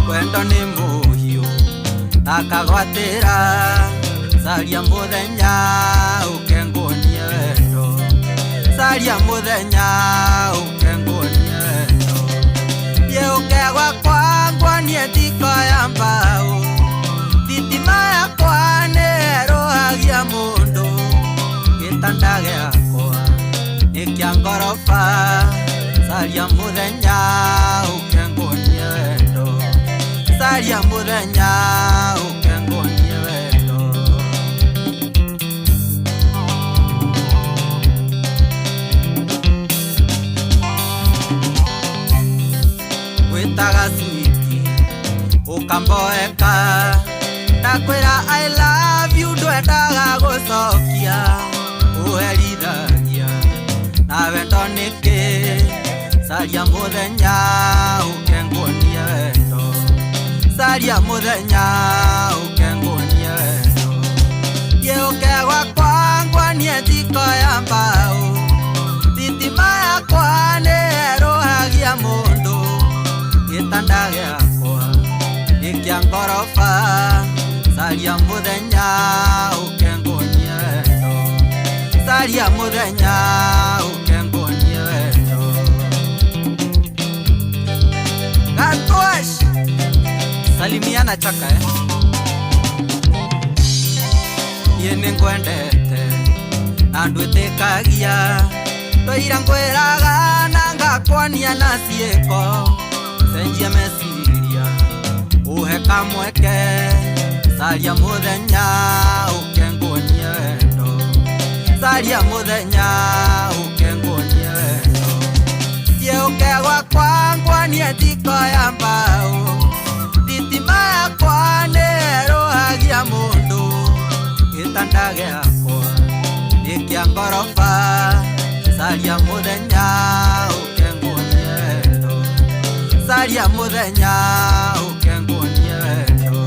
wendo nĩ mũhiũ akagwatĩra caria mũthenya ũke nguonie wendo caria mũthenya ũke nguonie wendo thiĩ ũke gwakwa nguonie thiko ya mbaũ thitima yakwa nĩerũhagia mũndũ gĩtanda gĩakwa nĩ kĩa ngoroba caria mũthenya ũke nguonie wendo caria mũthenya ũke nguonie wendo. Gwĩtaga switi ũkamboeka ndakwĩra I love you ndwendaga gũcokia ũherithagia na wendo nĩkĩ caria mũthenya ũke nguonie wendo caria mũthenya ũke nguonie wendo thiĩ ũke gwakwa nguonie thiko ya mbaũ thitima yakwa nĩerũhagia mũndũ gĩtanda gĩakwa nĩ kĩa ngoroba caria mũthenya ũke nguonie wendo caria mũthenya ũke nguonie wendo. Gatwash salimiana chaka eh niĩ nĩngwendete na ndwĩtĩkagia twaira ngwĩraga na ngakwania na ciĩko cenjia meciria ũhe kamweke caria mũthenya ũke nguonie wendo caria mũthenya ũke nguonie wendo thiĩ ũke gwakwa nguonie thiko ya mbaũ thitima yakwa nĩerũhagia mũndũ gĩtanda gĩakwa nĩ kĩa ngoroba caria mũthenya ũke nguonie wendo. Saria muthenya uke nguonie wendo.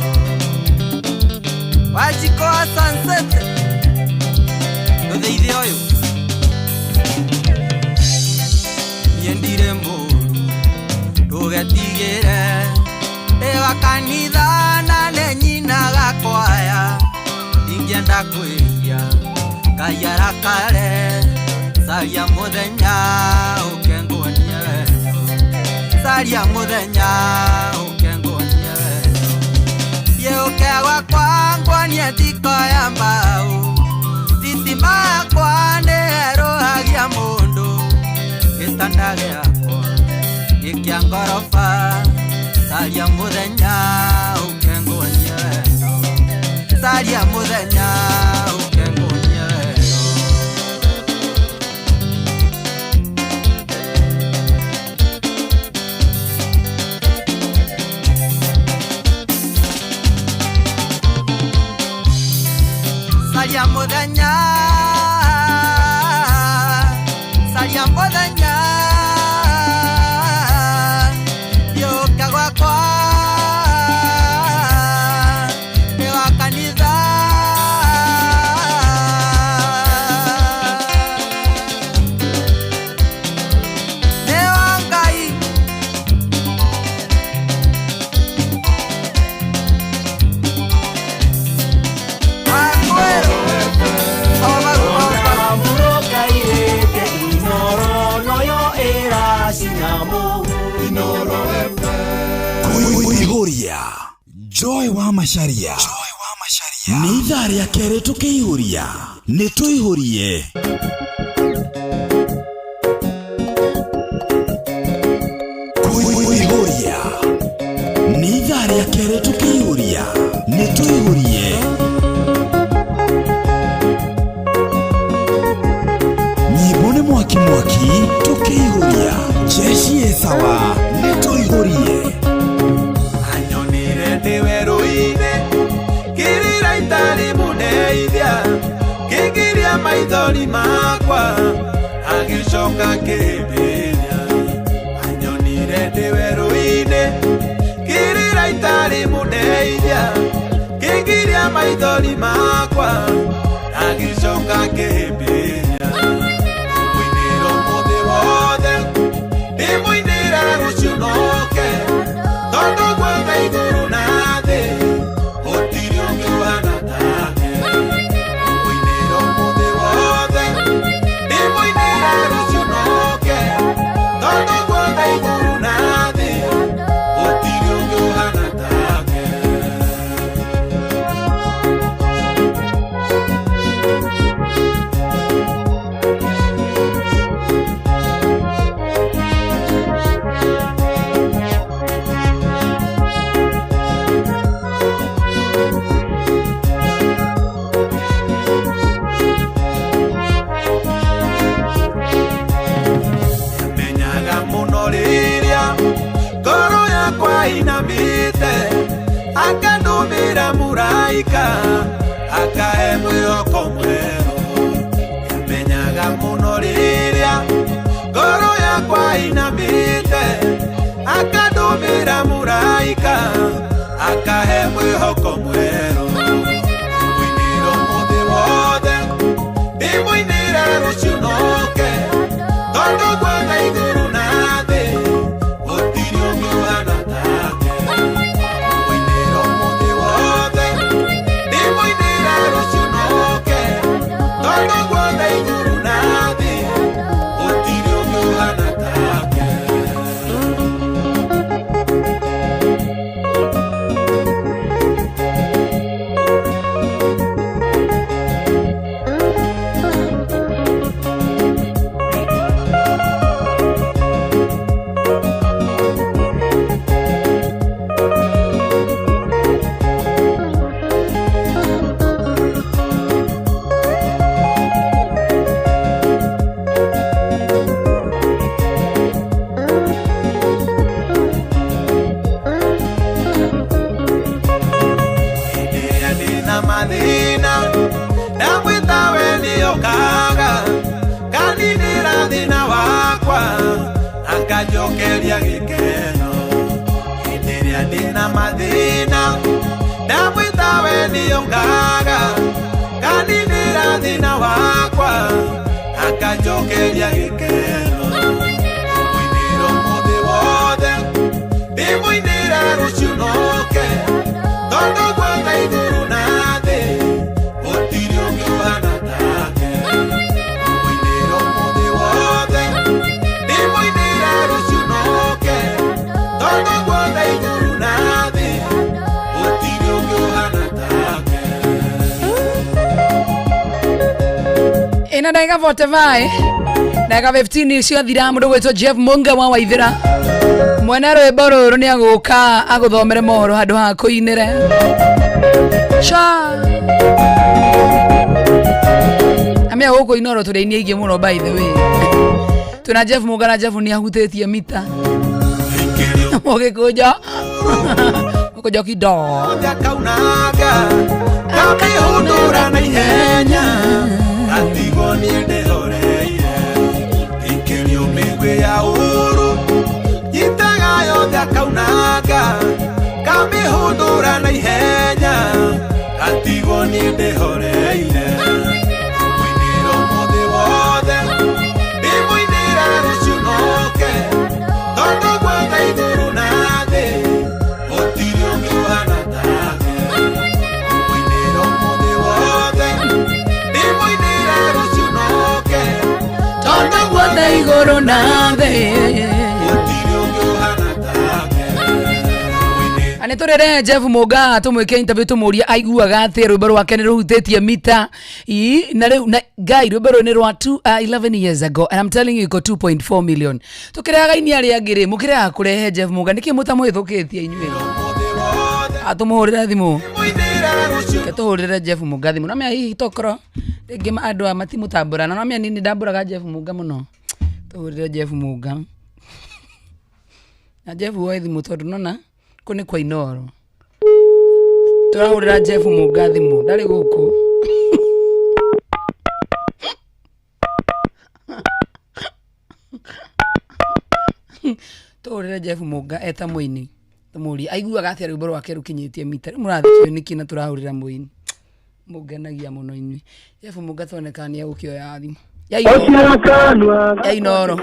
Wajiko wa sunset ndutheithie uyu. Niĩ ndirĩ mũru ndũgetigĩre, ndĩ wa kanitha na nĩ nyinaga kwaya. Ndingĩenda kwĩhia Ngai arakare. Saria muthenya uke nguonie wendo. Saria muthenya uke nguonie wendo. Thiĩ ũke gwakwa nguonie thiko ya mbaũ. Thitima yakwa nĩĩrũhagia mũndũ. Gĩtanda gĩakwa nĩ kĩa ngoroba. Saria muthenya uke nguonie wendo. Saria muthenya uke nguonie wendo. Saria muthenya, saria muthenya, thiũka gwakwa ndĩ wa kanitha. Nĩ wa Ngai. Kuihuria Joy wa Macharia. Nĩ ithaa rĩa kerĩ tũkĩihũria, nĩ tũihũrie. Kuihuria nĩ ithaa rĩa kerĩ tũkĩihũria, nĩ tũihũrie. Nyĩmbo nĩ mwaki mwaki tũkĩihũria, jeshi ĩ sawa nĩ tũihũrie. Anyonire ndĩ werũ-inĩ ngĩrĩra itarĩ mũndeithia, ngĩgiria maithori makwa agĩcoka akĩhĩmbĩria. Anyonire ndĩ werũ-inĩ ngĩrĩra itarĩ mũndeithia, ngĩgiria maithori makwa agĩcoka akĩhĩmbĩria. Mũinĩra ũmũthĩ wothe ndĩmũinĩra rũciũ noke, tondũ guothe igũrũ na thĩ gũtirĩ ũngĩ ũhana take. Mũinĩra ũmũthĩ wothe ndĩmũinĩra rũciũ noke, tondũ guothe igũrũ na thĩ gũtirĩ ũngĩ ũhana take. Menyaga mũno rĩrĩa ngoro yakwa inamĩte, akandũmĩra mũraika akahe mwĩhoko mwerũ. Menyaga mũno rĩrĩa ngoro yakwa inamĩte, akandũmĩra mũraika akahe mwĩhoko mwerũ. Mũinĩra ũmũthĩ wothe ndĩmũinĩra rũciũ noke, tondũ guothe igũrũ na thĩ gũtirĩ ũngĩ ũhana take. Mũinĩra ũmũthĩ wothe ndĩmũinĩra rũciũ noke, tondũ guothe igũrũ na thĩ gũtirĩ ũngĩ ũhana take. Hĩndĩ ĩrĩa ndĩna mathĩna ndamwĩta we nĩokaga, kaninĩra thĩna wakwa akanjokeria gĩkeno. ndĩna mathĩna ndamwĩta we nĩokaga kaninĩra thĩna wakwa akanjokeria gĩkeno mũinĩra ũmũthĩ wothe ndĩmũinĩra rũciũ noke tondũ guothe igũrũ na thĩ gũtirĩ ũngĩ ũhana take mũinĩra ũmũthĩ wothe ndĩmũinĩra rũciũ noke tondũ guothe igũrũ na thĩ gũtirĩ ũngĩ ũhana take. Ina ndagĩka 45 ndagĩka 15 ciathira mũndũ gwĩtwo Jeff Munga wa Waithĩra mwene rwĩmbo rũrũ nĩ agũka agũthomere mohoro handũ ha kũinĩre ca amĩa gũkũ Inoro tũrĩ aini aingĩ mũno by the way twĩna Jeff Munga na Jeff nĩ ahutĩtie mita mũgĩkũnja mũkũnja kido kaunaga kamĩhũndũra na ihenya ngatigwo niĩ ndĩhoreire ĩkĩrio mĩguĩ ya ũũru nyitaga yothe akaunaga kamĩhũndũra na ihenya ngatigwo niĩ ndĩhoreire mũinĩra ũmũthĩ wothe ndĩmũinĩra rũciũ noke tondũ guothe igũrũ na thĩ gũtirĩ ũngĩ ũhana take mũinĩra ũmũthĩ wothe ndĩmũinĩra rũciũ noke tondũ guothe igũrũ na thĩ gũtirĩ ũngĩ ũhana take. Nä tå rä re Jeff Munga tå mwä ke interview tå må rie aiguaga atä rwä mbo rwake nä rå hutä tie mita i na rä u ngai rwä mbo rå nä rwa 11 years ago and I'm telling you iko 2.4 million tå kä rehaga ini arä angä rä må kä rehaga kå rehe Jeff Munga nä kä må tamå hä tå kä tie inyuä atå må hå rä re thimå ke tå hå rä re Jeff Munga thimå nomea hihi tokorwo rä ngä andå aya matimå tambå na nomea nini ndambå raga Jeff Munga må no tå hå rä re Jeff Munga na Jeff woe thimå tondå nona kå nä kwa Inoro tå rahå rä ra Jeff Munga thimå ndarä gå kå tå hå rä re Jeff Munga eta mũini tũmũrie aiguaga atĩa rwĩmbo rwake rũkinyĩtie mita rĩu mũrathikio nĩkĩ na tũrahũrĩra mũini mũngenagia mũno inyuĩ Jeff Munga tuoneka nĩ egũkĩoya thimũ ya Inoro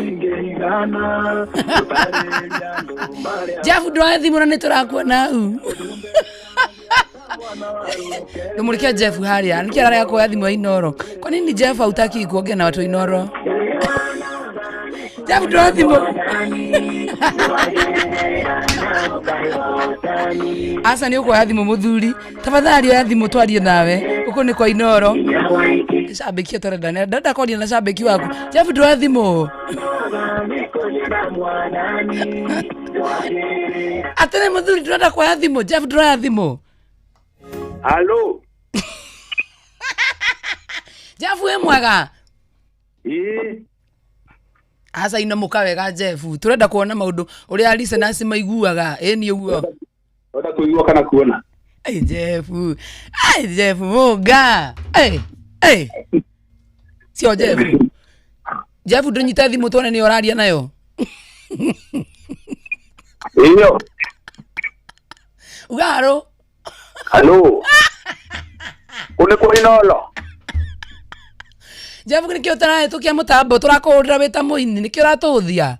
Jeff ndwoe thimũ na nĩ tũrakuona hau ndũmũrĩke Jeff harĩa nĩkĩ ararega kuoya thimũ ya Inoro kwa nini Jeff hautaki kuongea na watu wa Inoro Jeff ndwoe thimũ aca nä å kuoya thimå må thuri tafadhali oya thimå twarie nawe gå kå nä kwa Inoro cambäki tårenda ndenda kwaria na cambäki waku Jeff ndwoe thimå atä nä må thuri ndårenda kuoya thimå Jeff ndåroya thimå Halo. Jeff wä mwega Ĩĩ. aca ino må ka wega Jeff tũrenda kuona maũndũ ũrĩa listeners maiguaga ĩ nĩ ũguo Wenda kũigua kana kuona? Ai Jeff, ai Jeff Munga. Ai, ai. Sio Jeff. Jeff ndũnyite thimũ tuone nĩ ũraria nayo. Iyo. Ugaro. Halo. Kũ nĩ kwa Inoro. Jeff nĩkĩo ũtarahĩtũkia mũtambo tũrakũhũrĩra wĩ ta mũini nĩkĩo ũratũhũthia.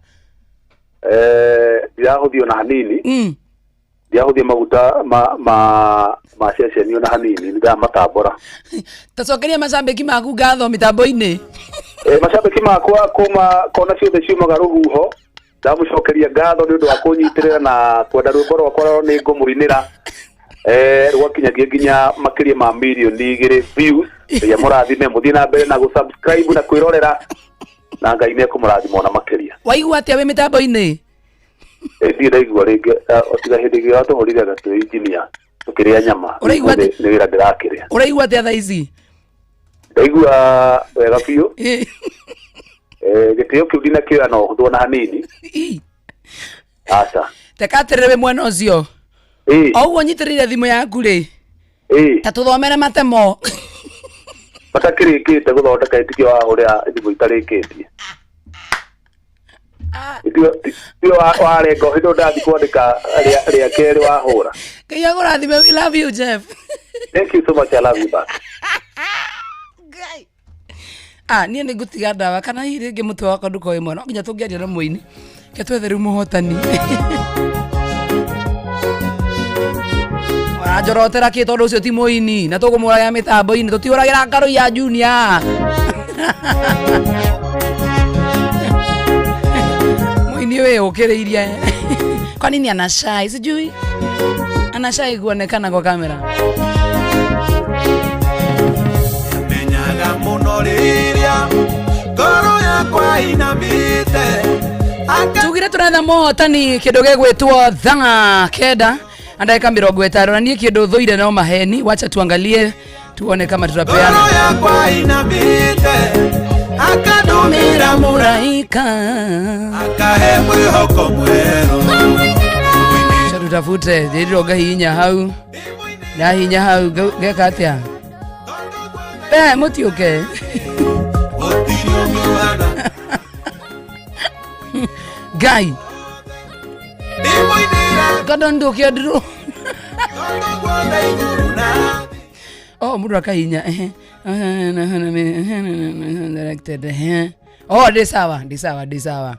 Ndirahũthio na hanini. Ndirahũthia maguta ma ceceni ona hanini nĩndamatambũra. Tacokeria macambĩki maku ngatho mĩtambo-inĩ. Macambĩki makwa kuma kona ciothe ciumaga rũhuho ndamũcokeria ngatho nĩ ũndũ wa kũnyitĩrĩra na kwenda rwĩmbo rwakwa nĩ ngũmũinĩra rwakinyagia nginya makĩria ma mirioni 2 views ngai amũrathime mũthiĩ na mbere na gũ-subscribe na kwĩrorera na Ngai nĩ ekũmũrathima ona makĩria. Waigua atĩa wĩ mĩtambo-inĩ? Ndirĩ ndaigua rĩngĩ tiga hĩndĩ ĩngĩ watũhũrire anga twĩ engineer tũkĩrĩa nyama Ũraigua nĩ wĩra ndĩrakĩrĩa. Ũraigua atĩa thaa ici? Ndaigua wega biũ. Gĩtĩo kĩu ndinakĩoya no ũhũthũ ona hanini. Aca. Teka atĩrĩrĩ wĩ mwena ũcio. O ũguo nyitĩrĩire thimũ yaku rĩ. Ta tũthomere matemo. Matakĩrĩkĩte gũthondeka ĩtikio wahũrĩra thimũ itarĩkĩtie. Tio warenga hĩndĩ ndathi kwandĩka rĩa kerĩ wahũra. Ngai akũrathime. We love you, Jeff. Thank you so much. I love you back. Ah, niĩ nĩ ngũtiga ndawa kana hihi rĩngĩ mũtwe wakwa ndũkorwo wĩ mwega, no nginya tũngĩaria na mũini ke twethe rĩu mũhotani. Ũranjorotera kĩ tondũ ũcio ti mũini na tũkũmũragĩra mĩtambo-inĩ, tũtiũragĩra ngarũ ya junior. Mũini ũyũ ũkĩrĩirie kwa nini anashai, sijui anashai kuonekana kwa kamera. Menyaga mũno rĩrĩa ngoro yakwa inamĩte. Tugire turetha mũhotani kĩndũ gĩgwĩtwo thaa 9 na ndagĩka 50, na niĩ kĩndũ thũire no maheni. Wacha tuangalie tuone kama tutapeana. Ngoro yakwa inamĩte akandũmĩra mũraika akahe mwĩhoko mwerũ. Acha tutafute njĩrĩrwo ngahihinya hau, ndahihinya hau ngeka atĩa? Mũtiũke. Ngai Gordon ndũke nduru. Oh, mũndũ akahihinya ehe. Directed, ehe. Oh, ndĩ sawa, ndĩ sawa, ndĩ sawa.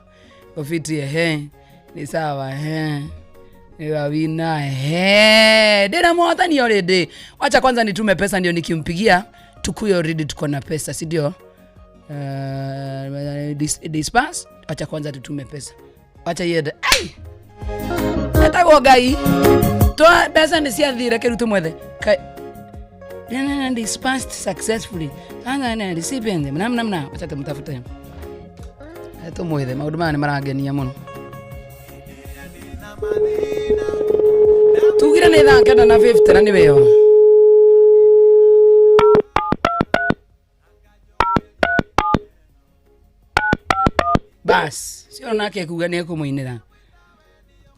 Ofiti, ehe. Ndĩ sawa, ehe. Wawina, ehe. Ndĩna mũhotani already. Wacha kwanza nitume pesa ndio nikimpigia tukuye already tuko na pesa, si ndio? Disperse. Wacha kwanza tutume pesa. Wacha iende. Ai! Etagwo Ngai. Twa mbeca nĩ ciathire kĩru tũmwethe. Dispersed successfully. Anga na recipient. Mna mna mna. Wacha tumtafute. Tumwethe. Maũndũ maya nĩ marangenia mũno. Tugire nĩ thaa 9:50 na nĩ weo. Bas, sio nake kuga nĩ ekũmũinĩra.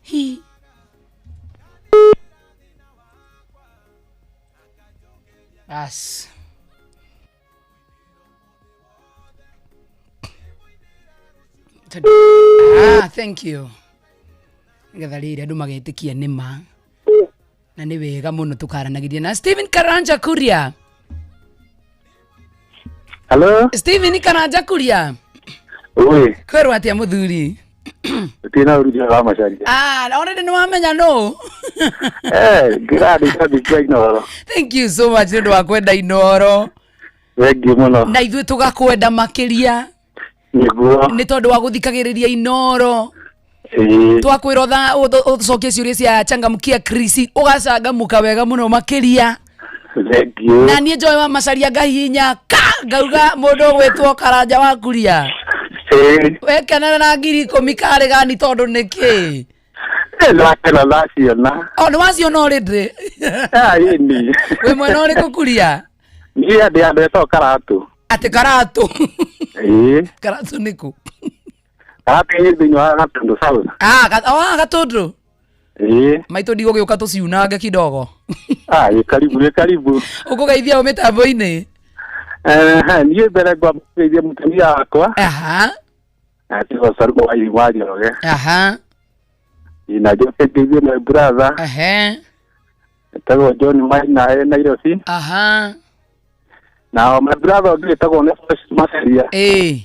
Hi. Bas. Ah, thank you. Nĩgetha rĩrĩ andũ magetĩkia nĩ ma. Na nĩ wega mũno tũkaranagĩria na Stephen Karanja Kuria. Hello? Stephen Karanja Kuria. Oi, Kwĩrwo atĩa mũthuri? tina ũrutio wa macaria. Ah, already nĩ wamenya nũ. Ngĩrandĩka Inooro. Thank you so much nĩ ũndũ wa kwenda Inooro. Thengiũ mũno. Na ithuĩ tũgakwenda makĩria Nĩguo. nĩ tondũ wa gũthikagĩrĩria Inooro. Ĩĩ. Twakwĩra ũcokie ciũria cia changamkia Chris ũgacangamũka wega mũno makĩria. Thengiũ. Na niĩ njoe wa macaria ngahihinya ka ngauga mũndũ ũgwĩtwo Karanja wa Kuria. Ĩĩ. Wekenera na 10,000 karĩ gani tondũ nĩkĩ? Ndakena ndaciona. O nĩ waciona already? Ah, ĩni. Wĩ mwena ũrĩkũ Kuria? Niĩ ndĩ andũ etagwo Karatũ. Atĩ Karatũ? Ĩĩ. Karatũ nĩkũ? Karatũ ĩ thĩinĩ wa Gatũndũ South. Ah, Gatũndũ? Ĩĩ. Maitũ ndigũgĩũka tũciunange kidogo. Ah, ĩ karibu, ĩ karibu. Ũkũgeithia ũ mĩtambo-inĩ? Niĩ mbere ngwamba kũgeithia mũtumia wakwa. Aha. Etagwo Sarumo wa Njoroge. Aha. Na njoke ngeithie my brother. Ehe. Etagwo John Maina e Nairobi. Aha. Na my brother ũngĩ wĩtagwo Nefos Maceria. Ĩĩ.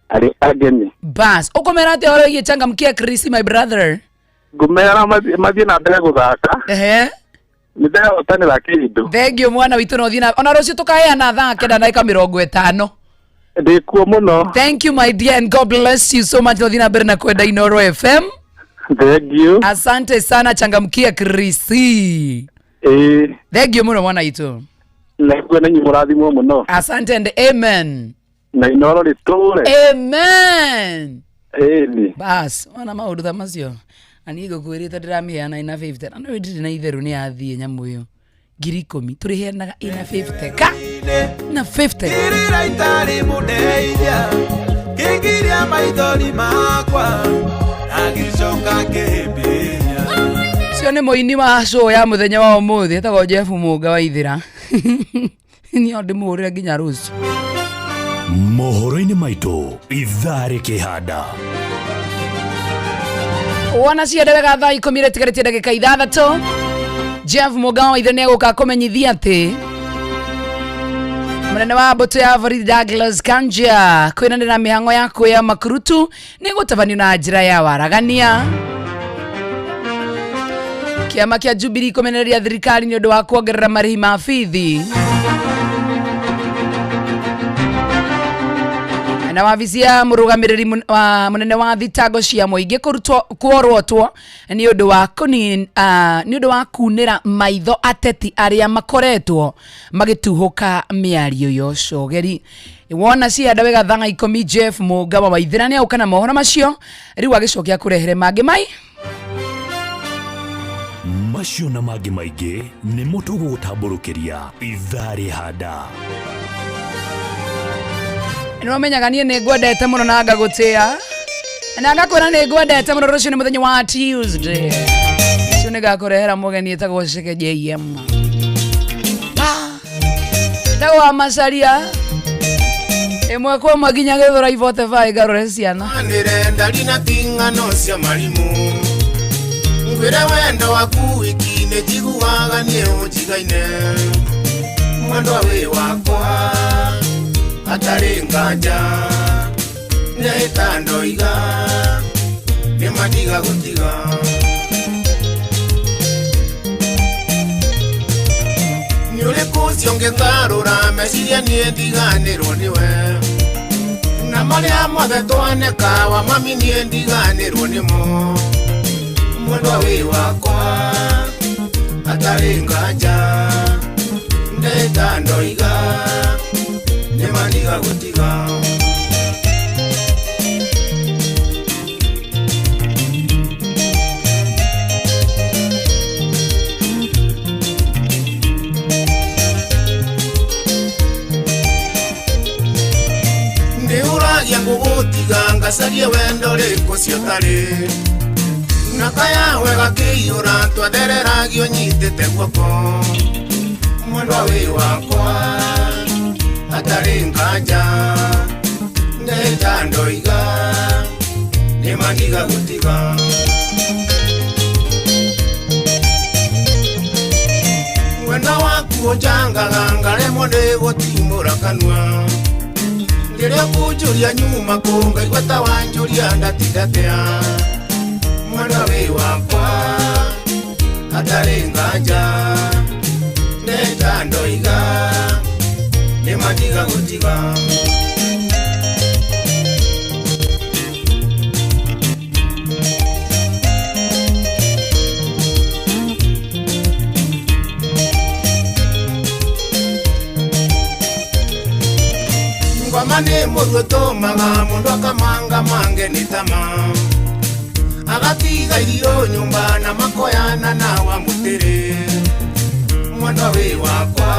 Arĩ Kangemi. Bas, ũkũmera atĩa ũhoro wĩgiĩ changamkia Chris my brother? Ngũmera mathiĩ na mbere gũthaka. Ehe. Nĩ ndĩrahotanĩra kĩndũ. Thengiũ mwana witũ na ũthiĩ na ona rũciũ tũkaheana thaa 9:50. Ndĩkuo mũno. Thank you my dear and God bless you so much. Ũthiĩ na mbere na kwenda Inooro FM. Thank you. Asante sana changamkia Chris. Ĩĩ. Thengiũ mũno mwana witũ. Naiguo na inyuĩ mũrathimwo mũno. Asante and amen. Na Inooro rĩtũre. Amen. Ĩni. Bas, wana maũndũ ta macio. Na niĩ ngũkwĩrĩte ndĩramĩheana ina 50. Na no ndirĩ na itherũ nĩ yathiĩ nyamũ ĩyo. 10,000 tũrĩheanaga ina 50 ka na 50. Rĩrĩa itarĩ mũndeithia kĩngiria maithori makwa agĩcoka kĩhĩmbĩria. Ũcio nĩ mũini wa show ya mũthenya wa ũmũthĩ etagwo Jeff Mũnga wa Ithĩra. Niĩ ndĩmũhũrĩre nginya rũciũ. Mohoro-inĩ maitũ ithaa rĩkĩhanda. Wona ciende wega thaa 10 rĩtigarĩtie ndagĩka 6. Jeff Mũgao ithe nĩ egũka kũmenyithia atĩ mũnene wa mbũtũ ya borithi Douglas Kanja kwĩnanĩra mĩhang'o ya kuoya makurutu nĩ gũtabanio na njĩra ya waragania. Kĩama kĩa Jubilee kũmenereria thirikari nĩ ũndũ wa kuongerera marĩhi ma bithi. Na wabici ya mũrũgamĩrĩri wa mũnene wa thitango cia mũingĩ kũrutwo kuorotwo nĩ ũndũ wa nĩ ũndũ wa kunĩra maitho ateti arĩa makoretwo magĩtuhũka mĩario ya ũcogeri. Wona cianda wega thaa 10 Jeff Mũnga wa Waithĩra nĩ auka na mohoro macio rĩu agĩcokia kũrehere mangĩ mai macio na mangĩ maingĩ nĩmo tũgũgũtambũrũkĩria ithaa rĩhanda. Nĩ wamenyaga niĩ nĩ ngwendete mũno na ngagũtĩa na ngakwĩra nĩ ngwendete mũno. Rũciũ nĩ mũthenya wa Tuesday, ũcio nĩ ngakũrehera mũgeni etagwo Chege JM etagwo wa Macaria ĩmwe kwa ĩmwe nginya Gĩthũrai 45 ngarore ciana. Nĩrenda na ting'ano cia marimũ ngwĩre wendo waku wiki nĩ njiguaga niĩ ũnjigaine mwendwa wĩ wakwa hatarĩ nganja nĩhĩta ndoiga nĩmatiga gũtiga. Nĩ ũrĩkũ ũcio ngĩgarũra meciria niĩ ndiganĩrwo nĩwe na marĩa mothe twaneka wa mami niĩ ndiganĩrwo nĩmo mwendwa wĩ wakwa hatarĩ nganja ndehĩta ndoiga nĩmatiga gũtiga. Nĩũragia ngũgũtiga ngacarie wendo rĩkũ ciotarĩ na kaya wega kĩiyũra twathereragio nyitĩte guoko mwendwa wĩ wakwa hatarĩ nganja ndehĩta ndoiga nĩmatiga gũtiga. Wendo waku ũnjangaga ngaremwo nĩ gũtimũra kanua rĩrĩa kũnjũria nyuma kũ ngaigua ta wanjũria ndatindatea mwendwa wĩ wakwa hatarĩ nganja ndehĩta ndoiga nĩmatiga gũtiga. Ngoma nĩ mũru ũtũmaga mũndũ akamanga mange nĩ tama agatiga irio nyũmba na makoyana na wa mũtĩrĩ mwendwa wĩ wakwa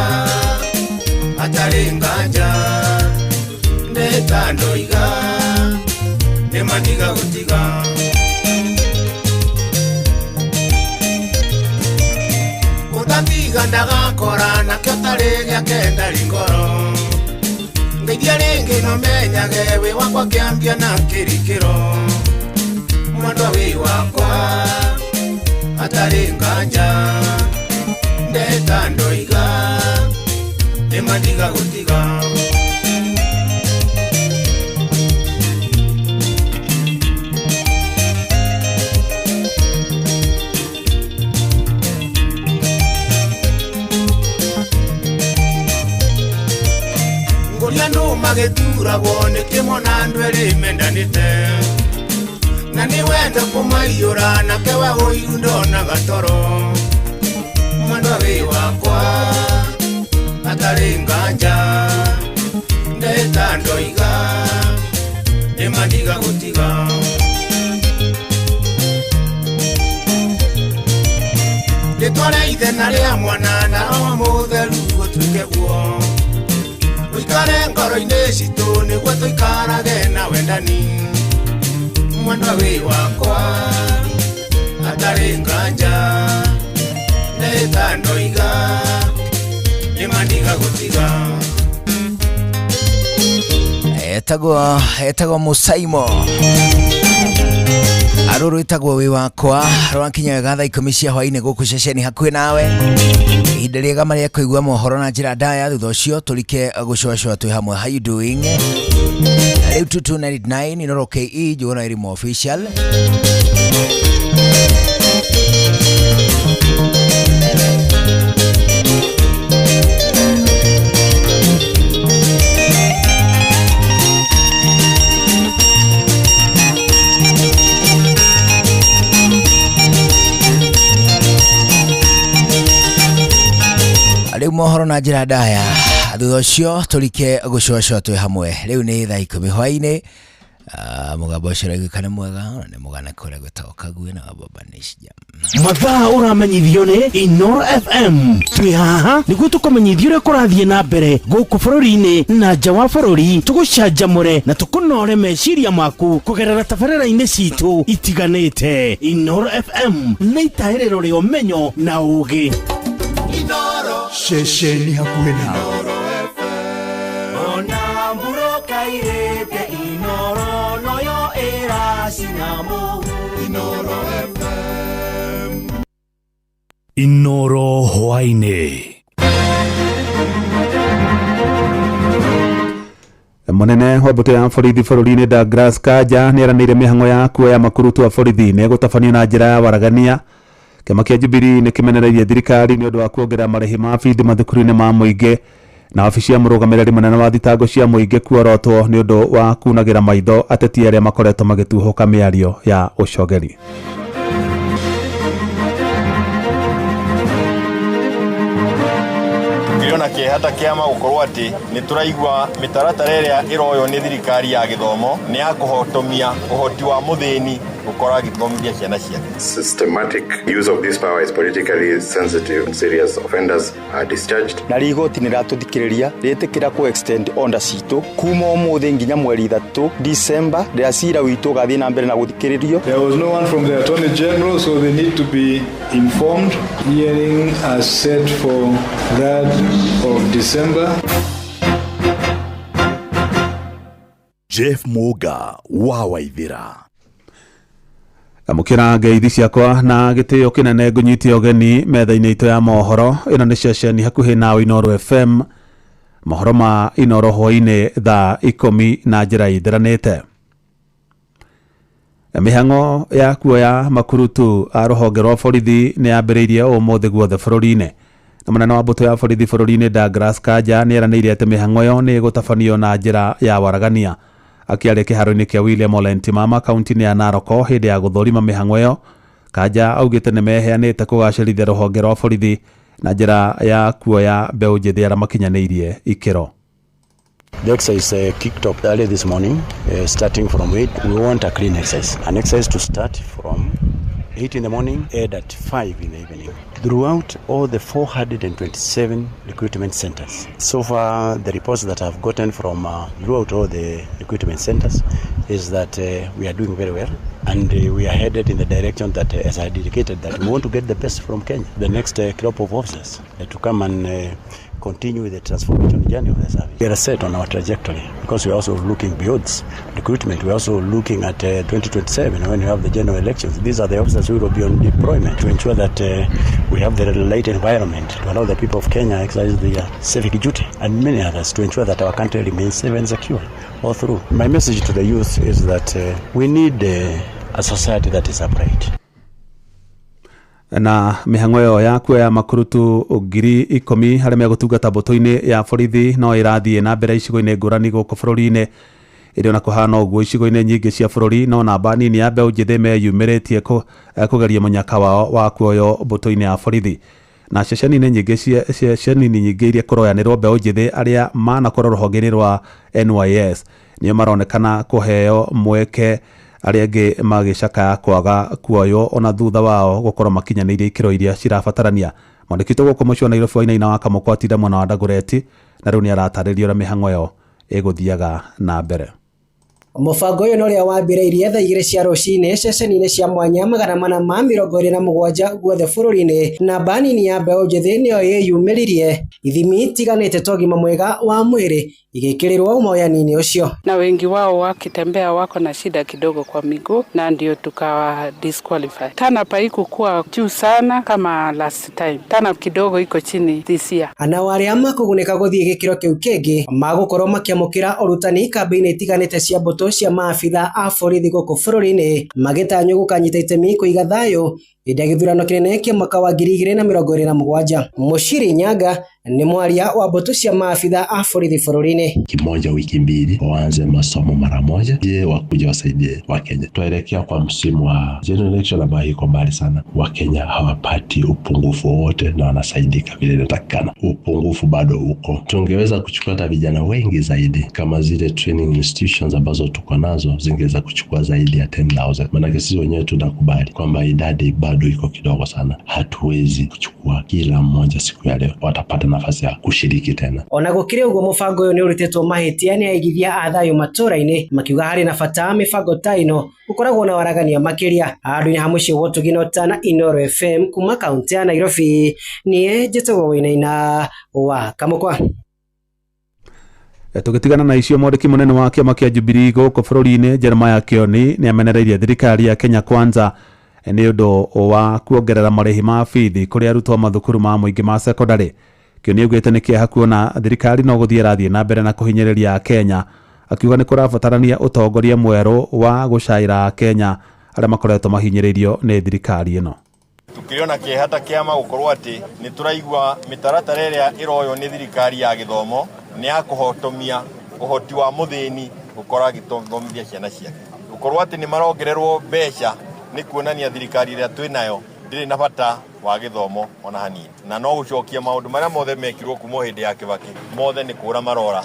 hatarĩ nganja ndehĩta ndoiga nĩmatiga gũtiga. Ũtatiga ndagakora nakĩo tarĩ gĩake ndarĩ ngoro ngeithia rĩngĩ no menyage wĩ wakwa kĩambia na kĩrĩkĩro mwendwa wĩ wakwa hatarĩ nganja ndehĩta ndoiga nĩmatiga gũtiga. Ngũria andũ magĩturagwo nĩ kĩmwe na andũ erĩ mendanĩte na nĩ wendo kũmaiyũra nake we ũiru ndonaga toro mwendwa wĩ wakwa hatarĩ nganja ndehĩta ndoiga nĩmatiga gũtiga. Rĩtwa rĩa ithe na rĩa mwana na Roho Mũtheru gũtuĩke guo ũikare ngoro-inĩ citũ nĩguo tũikarage na wendani mwendwa wĩ wakwa hatarĩ nganja ndehĩta ndoiga nĩmatiga gũtiga. Etagwo Musaimo. Rũrũ rwĩtagwo wĩ wakwa rwakinya wega thaa 10 cia hwainĩ gũkũ ceceni hakuhĩ nawe. Ihinda rĩega marĩa kũigua mohoro na njĩra ndaya, thutha ũcio tũrike gũcũacũa twĩ hamwe. How you doing? Rĩu 2299 Inoro KE Njũgũna Irimo official. Rĩu mohoro na njĩra ndaya, thutha ũcio tũrike gũcũacũa twĩ hamwe. Rĩu nĩ thaa 10 hwainĩ. Mũgambo ũcio ũraiguĩka nĩ mwega na nĩ mũgana kũrĩa gwĩtagwo Kaguĩ na Wababa Nation. Mathaa ũramenyithio nĩ Inoro FM. Twĩ haha nĩguo tũkũmenyithia ũrĩa kũrathiĩ na mbere gũkũ bũrũri-inĩ na nja wa bũrũri, tũgũcanjamũre na tũkũnore meciria maku kũgerera tabarĩra-inĩ citũ itiganĩte. Inoro FM nĩ itaĩrĩro rĩa ũmenyo na ũgĩ. Ceceni hakuhĩ nawe. Ona mburoka irĩte Inoro noyo ĩracina mũhu. Inoro FM. Inoro hwainĩ. Mũnene wa mbũtũ ya borithi bũrũri-inĩ Douglas Kanja nĩeranĩire mĩhang'o ya kuoya makurutu a borithi nĩgũtabanio na njĩra ya waragania. Kĩama kĩa Jubilee nĩkĩmenereirie thirikari nĩ ũndũ wa kuongerera marĩhi ma bithi mathukuru-inĩ ma mũingĩ, na wabici ya mũrũgamĩrĩri mũnene wa thitango cia mũingĩ kuorotwo nĩ ũndũ wa kunagĩra maitho ateti arĩa makoretwo magĩtuhũka mĩario ya ũcogeri. Tukĩrĩ ona kĩeha ta kĩama gũkorwo atĩ nĩ tũraigua mĩtaratara ĩrĩa ĩroywo nĩ thirikari ya gĩthomo nĩ ya kũhotomia ũhoti wa mũthĩni gũkorwo agĩthomithia ciana ciake. Systematic use of this power is politically sensitive and serious offenders are discharged. Na rĩ igoti nĩ ratũthikĩrĩria rĩtĩkĩra kũ extend order citũ kuma ũmũthĩ nginya mweri 3 December rĩrĩa cira witũ ũgathiĩ na mbere na gũthikĩrĩrio. There was no one from the Attorney General, so they need to be informed. Hearing are set for 3rd of December. Jeff Muga wa Waithira. Amũkĩra ngeithi ciakwa na gĩtĩo kĩnene ngũnyite ũgeni metha-inĩ itũ ya mohoro. Ĩno nĩ ceceni hakuhĩ nawe Inoro FM. Mohoro ma Inoro hwainĩ thaa 10 na njĩra ĩtheranĩte. Mĩhang'o ya kuoya makurutu a rũhonge rwa borithi nĩ yambĩrĩirie ũmũthĩ guothe bũrũri-inĩ. Na mũnene wa mbũtũ ya borithi bũrũri-inĩ Douglas Kanja nĩeranĩire atĩ mĩhang'o ĩyo nĩ ĩgũtabanio na njĩra ya waragania. Akĩaria kĩharo-inĩ kĩa William Ole Ntimama kaunti-inĩ ya Narok hĩndĩ ya gũthũrima mĩhang'o ĩyo, Kanja augĩte nĩ meheanĩte kũgacĩrithia rũhonge rwa borithi na njĩra ya kuoya mbeũ njĩthĩ arĩa makinyanĩirie ikĩro. The exercise kicked off early this morning, starting from 8. We want a clean exercise. An exercise to start from 8 in the morning, end at 5 in the evening. Throughout all the 427 recruitment centers. So far, the reports that I've gotten from throughout all the recruitment centers is that we are doing very well, and we are headed in the direction that, as I indicated, that we want to get the best from Kenya, the next crop of officers to come and continue with the transformation journey of the service. We are set on our trajectory because we are also looking beyond recruitment. We are also looking at 2027 when we have the general elections. These are the officers who will be on deployment to ensure that we have the right environment to allow the people of Kenya exercise their civic duty and many others to ensure that our country remains safe and secure all through. My message to the youth is that we need a society that is upright. Na mĩhang'o ĩyo ya kuoya makurutu 10,000 harĩa megũtungata mbũtũ-inĩ ya borithi no ĩrathiĩ na mbere icigo-inĩ ngũrani gũkũ bũrũri-inĩ. Ĩrĩ ona kũhana ũguo icigo-inĩ nyingĩ cia bũrũri no namba nini ya mbeũ njĩthĩ meyumĩrĩtie kũgeria mũnyaka wao wa kuoywo mbũtũ-inĩ ya borithi. Na ceceni-inĩ nyingĩ ceceni-inĩ nyingĩ iria kũroyanĩrwo mbeũ njĩthĩ arĩa manakorwo rũhonge-inĩ rwa NYS nĩo maronekana kũheo mweke, arĩa angĩ magĩcakaya kwaga kuoywo ona thutha wao gũkorwo makinyanĩirie ikĩro iria cirabatarania. Mwandĩki witũ gũkũ mũciĩ wa Nairobi Wainaina wa Kamũkwa atinda mwena wa Dagoretti na rĩu nĩaratarĩria ũrĩa mĩhang'o ĩyo ĩgũthiaga na mbere. Mũbango ũyũ nĩ ũrĩa wambĩrĩirie thaa 2 cia rũcinĩ ceceni-inĩ cia mwanya 427 guothe bũrũri-inĩ. Namba nini ya mbeũ njĩthĩ nĩyo yĩyumĩririe. Ithimi itiganĩte ta ũgima mwega wa mwĩrĩ igĩkĩrĩrwo moyani-inĩ ũcio. Na wengi wao wakitembea wako na shida kidogo kwa miguu, na ndio tukawa disqualify. Turn-up haikukuwa juu sana kama last time, turn-up kidogo iko chini this year. Nao arĩa makũgunĩka gũthiĩ gĩkĩro kĩu kĩngĩ magũkorwo makĩamũkĩra ũrutani kambĩ-inĩ itiganĩte cia mbũtũ cia maabitha a borithi gũkũ bũrũri-inĩ, magĩtanywo gũkanyita itemi kũiga thayũ hĩndĩ ya gĩthurano kĩnene kĩa mwaka wa 2027. Mũciri Nyaga nĩ mwaria wa mbũtũ cia maabitha a borithi bũrũri-inĩ. Kimoja wiki mbili waanze masomo mara moja, je, wakuja wasaidie Wakenya. Twaelekea kwa msimu wa general election ambayo iko mbali sana. Wakenya hawapati upungufu wowote na wanasaidika vile inatakikana. Upungufu bado uko, tungeweza kuchukua hata vijana wengi zaidi, kama zile training institutions ambazo tuko nazo zingeweza kuchukua zaidi ya 10,000. Maanake sisi wenyewe tunakubali kwamba idadi bado iko kidogo sana, hatuwezi kuchukua kila mmoja siku ya leo watapata nafasi ya kushiriki tena. Ona gũkĩrĩ ũguo, mũbango ũyũ nĩ ũrutĩtwo mahĩtia nĩ aigithia a thayũ matũra-inĩ, makiuga harĩ na bata mĩbango ta ĩno gũkoragwo na waragania makĩria. Handũ-inĩ ha mũciĩ wa ũtugi na ũtana, Inooro FM kuma kaunti ya Nairobi, niĩ njĩtagwo Wainaina wa Kamũkwa. Tũgĩtigana na icio, mwandĩki mũnene wa kĩama kĩa Jubilee gũkũ bũrũri-inĩ Jeremiah Kioni nĩ amenereirie thirikari ya Kenya Kwanza nĩ ũndũ wa kuongerera marĩhi ma bithi kũrĩ arutwo mathukuru ma mũingĩ ma sekondarĩ. Kioni augĩte nĩ kĩeha kuona thirikari no gũthiĩ ĩrathiĩ na mbere na kũhinyĩrĩria Akenya, akiuga nĩ kũrabatarania ũtongoria mwerũ wa gũcaĩra Akenya arĩa makoretwo mahinyĩrĩirio nĩ thirikari ĩno. Tukĩrĩ ona kĩeha ta kĩama gũkorwo atĩ nĩ tũraigua mĩtaratara ĩrĩa ĩroywo nĩ thirikari ya gĩthomo nĩ ya kũhotomia ũhoti wa mũthĩni gũkorwo agĩthomithia ciana ciake. Gũkorwo atĩ nĩ marongererwo mbeca nĩ kuonania thirikari ĩrĩa twĩ nayo ndĩrĩ na bata wa gĩthomo ona hanini, na no gũcokia maũndũ marĩa mothe mekirwo kuma hĩndĩ ya Kibaki mothe nĩ kũra marora,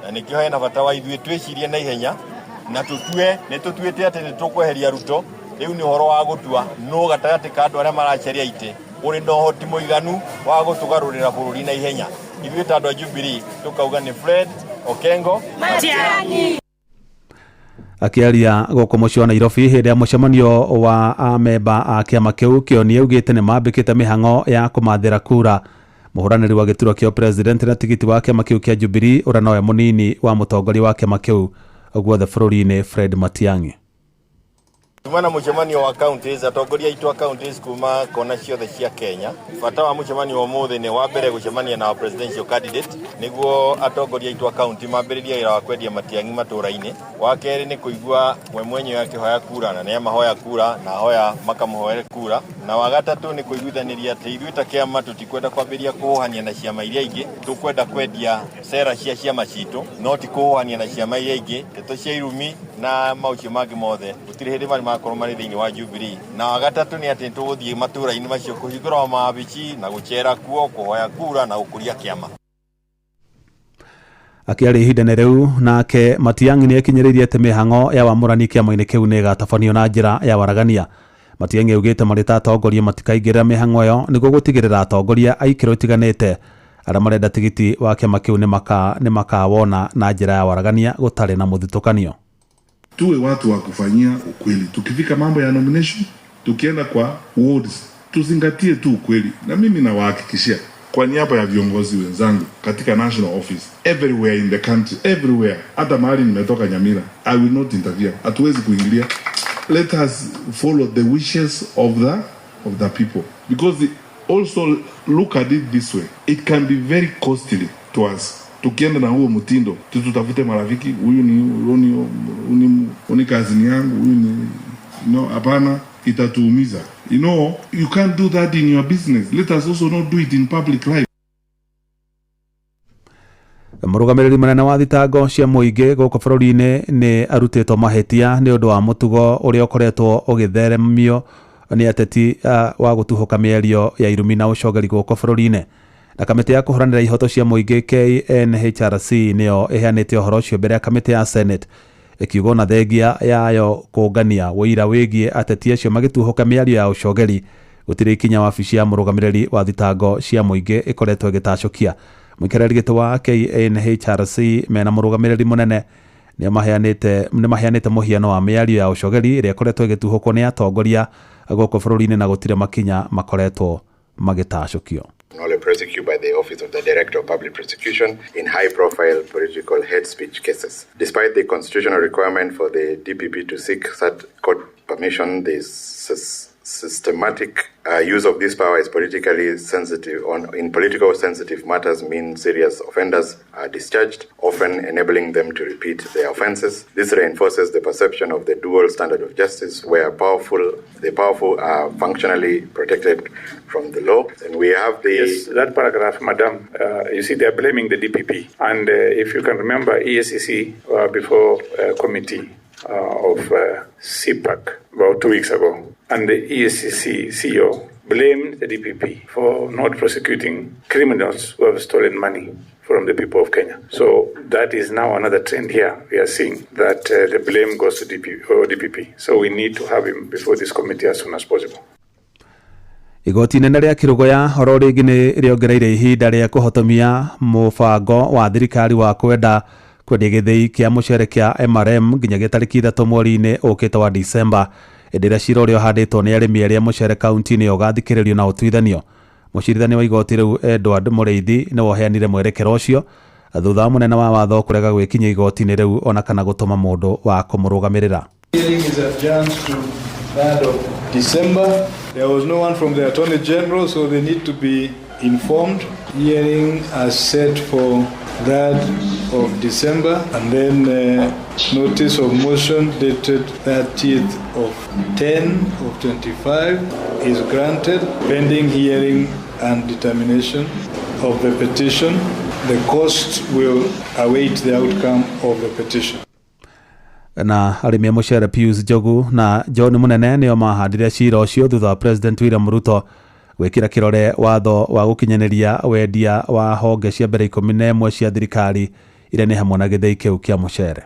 na nĩkĩo hena bata wa ithuĩ twĩcirie na ihenya na tũtue nĩ tũtuĩte atĩ nĩ tũkweheria Ruto. Rĩu nĩ ũhoro wa gũtua nũ gatagatĩ ka andũ arĩa maracaria itĩ ũrĩ na ũhoti mũiganu wa gũtũgarũrĩra bũrũri na ihenya. Ithuĩ ta andũ a Jubilee tũkauga nĩ Fred Okengo Matiang'i. Akĩaria gũkũ mũciĩ wa Nairobi hĩndĩ ya mũcemanio wa amemba a kĩama kĩu, Kioni augĩte nĩ mambĩkĩte mĩhang'o ya kũmathĩra kura mũhũranĩri wa gĩturwa kĩa president na tigiti wa kĩama kĩu kĩa Jubilee ũrĩa nowe mũnini wa mũtongoria wa kĩama kĩu guothe bũrũri-inĩ Fred Matiang'i. Tuma na mũcemanio wa counties, atongoria aitũ a counties kuma kona ciothe cia Kenya. Bata wa mũcemanio wa ũmũthĩ nĩ wa mbere gũcemania na presidential candidate nĩguo atongoria aitũ a county mambĩrĩrie wĩra wa kwendia Matiang'i matũra-inĩ. Wa kerĩ nĩ kũigua we mwenyewe akĩhoya kura na nĩ amahoya kura na ahoya makamũhoere kura. Na wa gatatũ nĩ kũiguithanĩria atĩ ithuĩ ta kĩama tũtikwenda kwambĩrĩria kũhũhania na ciama iria ingĩ, tũkwenda kwendia cera cia ciama citũ no ti kũhũhania na ciama iria ingĩ, ndeto cia irumi na maũcio mangĩ mothe gũtirĩ hĩndĩ marĩ makorwo marĩ thĩinĩ wa Jubilee. Na wa gatatũ nĩ atĩ tũgũthiĩ matũra-inĩ macio kũhingũra mawabici na gũcera kuo, kũhoya kura na gũkũria kĩama. Akĩaria ihinda-inĩ rĩu nake Matiang'i nĩ akinyĩrĩirie atĩ mĩhang'o ya wamũrani kĩama-inĩ kĩu nĩ ĩgatabanio na njĩra ya waragania. Matiang'i augĩte marĩ ta atongoria matikaingĩrĩra mĩhang'o ĩyo nĩguo gũtigĩrĩra atongoria a ikĩro itiganĩte arĩa marenda tigiti wa kĩama kĩu nĩ makawona na njĩra ya waragania gũtarĩ na mũthutũkanio. Tuwe watu wa kufanyia ukweli. Tukifika mambo ya nomination, tukienda kwa wards, tuzingatie tu ukweli. Na mimi nawahakikishia kwa niaba ya viongozi wenzangu katika national office, everywhere in the country, everywhere, hata mahali nimetoka Nyamira, I will not interfere. Hatuwezi kuingilia. Let us follow the wishes of the people. Because also look at it this way, it can be very costly to us. Tukienda na huo mtindo, tutafute marafiki, huyu ni kazini yangu, huyu ni no, hapana, itatuumiza. You know, you can't do that in your business. Let us also not do it in public life. Mũrũgamĩrĩri mũnene wa thitango cia mũingĩ gũkũ bũrũri-inĩ nĩ arutĩtwo mahĩtia nĩ ũndũ wa mũtugo ũrĩa ũkoretwo ũgĩtheremio nĩ ateti wa gũtuhũka mĩario ya irumi na ũcogeri gũkũ bũrũri-inĩ. Na kamĩtĩ ya kũhũranĩra ihoto cia mũingĩ KNHRC nĩyo ĩheanĩte ũhoro ũcio mbere ya kamĩtĩ ya Senate, ĩkiuga ona thengia yayo kũngania ũira wĩgiĩ ateti acio magĩtuhũka mĩario ya ũcogeri gũtirĩ ikinya wabici ya mũrũgamĩrĩri wa thitango cia mũingĩ ĩkoretwo ĩgĩtacũkia. Mũikarĩri gĩtĩ wa KNHRC mena mũrũgamĩrĩri mũnene nĩ maheanĩte mũhiano wa mĩario ya ũcogeri ĩrĩa ĩkoretwo ĩgĩtuhũkwo nĩ atongoria gũkũ bũrũri-inĩ na gũtirĩ makinya makoretwo magĩtacũkio. Nolle Prosequi by the Office of the Director of Public Prosecution in high-profile political hate speech cases. Despite the constitutional requirement for the DPP to seek such court permission, the systematic use of this power is politically sensitive. In political sensitive matters mean serious offenders are discharged, often enabling them to repeat their offenses. This reinforces the perception of the dual standard of justice, where the powerful are functionally protected from the law. And we have the... Yes, that paragraph, madam, you see, they are blaming the DPP. And if you can remember, EACC before committee of CPAC about 2 weeks ago, and the EACC CEO blamed the DPP for not prosecuting criminals who have stolen money from the people of Kenya. So that is now another trend here. We are seeing that the blame goes to DPP. So we need to have him before this committee as soon as possible. Igoti inene rĩa Kĩrũgũya oro rĩngĩ nĩ rĩongereire ihinda rĩa kũhotomia mũbango wa thirikari wa kwenda kwendia gĩthĩi kĩa mũcere kĩa MRM nginyagia tarĩki 3 mweri-inĩ ũkĩte wa Disemba. Hĩndĩ ĩrĩa cira ũrĩa ũhandĩtwo nĩ arĩmi arĩa mũcere kaunti-inĩ ũgathikĩrĩrio na ũtuithanio. Mũcirithania wa igoti rĩu Edward Mũrĩithi nĩwe ũheanire mwerekero ũcio thutha wa mũnene wa watho kũrega gwĩkinyia igoti-inĩ rĩu ona kana gũtũma mũndũ wa kũmũrũgamĩrĩra. Hearing is adjourned to 3rd of December. There was no one from the Attorney General, so they need to be informed. Hearing is set for 3rd of December, and then notice of motion dated 30th of 10 of 25 is granted pending hearing and determination of the petition. The cost will await the outcome of the petition. Na arĩmi a mũcere Pius Njogu na John Munene nĩo mahandire cira ũcio thutha wa President William Ruto gwĩkĩra kĩrore watho wa gũkinyanĩria wendia wa honge cia mbere 11 cia thirikari iria nĩ hamwe na gĩthĩi kĩu kĩa mũcere.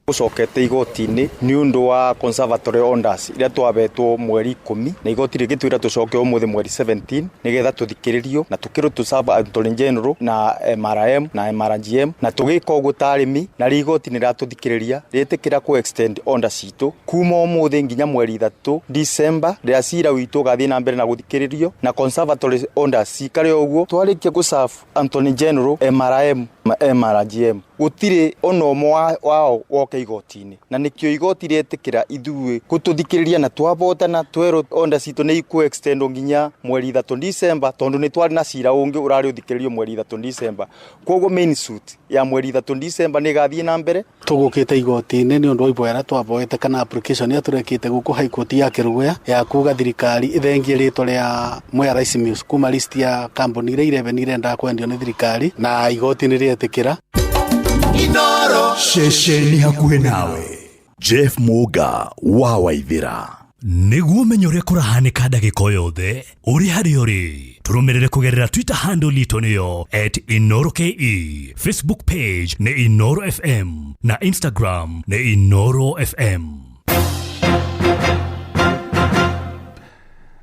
Gũcokete igoti-inĩ nĩ ũndũ wa conservatory orders iria twabetwo mweri 10 na igoti rĩgĩtwĩra tũcoke ũmũthĩ mweri 17 nĩgetha tũthikĩrĩrio na tũkĩrwo tũserve Attorney General na MRM na MRGM na tũgĩka ũguo ta arĩmi na rĩ igoti nĩ rĩratũthikĩrĩria rĩtĩkĩra kũ extend orders citũ kuma ũmũthĩ nginya mweri 3 December rĩrĩa cira witũ ũgathiĩ na mbere na gũthikĩrĩrio na conservatory orders cikare ũguo twarĩkia gũserve Attorney General MRM MRGM gũtirĩ ona ũmwe wao woke igoti-inĩ na nĩkĩo igoti rĩetĩkĩra ithuĩ gũtũthikĩrĩria na twabotana twerwo order citũ nĩ ikũ extend nginya mweri 3 December tondũ nĩ twarĩ na cira ũngĩ ũrarĩ ũthikĩrĩrio mweri 3 December. Koguo main suit ya mweri 3 December nĩ ĩgathiĩ na mbere. Tũgũkĩte igoti-inĩ nĩ ũndũ wa iboera twaboete kana application ĩrĩa tũrekĩte gũkũ High Court ya Kĩrũgũya ya kuga thirikari ĩthengie rĩtwa rĩa Mwea Rice Mills kuma list ya kambuni iria 11 irendaga kwendio nĩ thirikari na igoti nĩ rĩetĩkĩra. Inoro ceceni hakuhĩ nawe. Jeff Muga wa Waithira. Nĩguo ũmenye ũrĩa kũrahanĩka ndagĩka o yothe ũrĩ harĩa ũrĩ, tũrũmĩrĩre kũgerera Twitter handle itũ nĩyo @InoroKE, Facebook page nĩ Inoro FM na Instagram nĩ Inoro FM.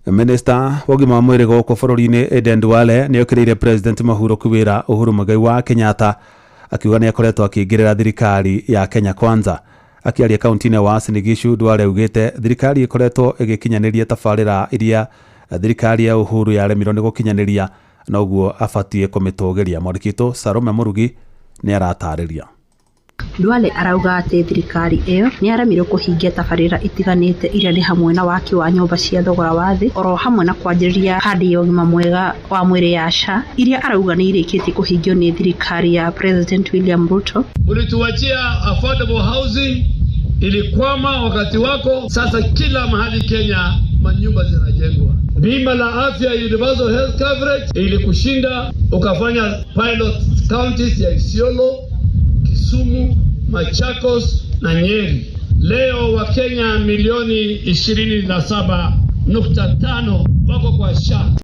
Minister wa ũgima wa mwĩrĩ gũkũ bũrũri-inĩ Aden Duale nĩ okĩrĩire President Mũhurũku wĩra Uhuru Muigai wa Kenyatta akiuga nĩ akoretwo akĩingĩrĩra thirikari ya Kenya Kwanza. Akĩaria kaunti-inĩ wa Uasin Gishu, Duale augĩte thirikari ĩkoretwo ĩgĩkinyanĩria tabarĩra iria thirikari ya Uhuru yaremirwo nĩ gũkinyanĩria na ũguo abatiĩ kũmĩtũgĩria. Mwandĩki witũ Salome Mũrugi nĩ aratarĩria. Duale arauga atĩ thirikari ĩyo nĩ yaremirwo kũhingia tabarĩra itiganĩte iria nĩ hamwe na waki wa nyũmba cia thogora wa thĩ oro hamwe na kwanjĩrĩria kandi ya ũgima mwega wa mwĩrĩ ya SHA iria arauga nĩ irĩkĩtie kũhingio nĩ thirikari ya President William Ruto. Ulituachia affordable housing ilikwama wakati wako, sasa kila mahali Kenya manyumba zinajengwa. Bima la afya universal health coverage ilikushinda, ukafanya pilot counties ya Isiolo, Kisumu, Machakos na Nyeri. Leo Wakenya milioni 27.5 wako kwa SHA.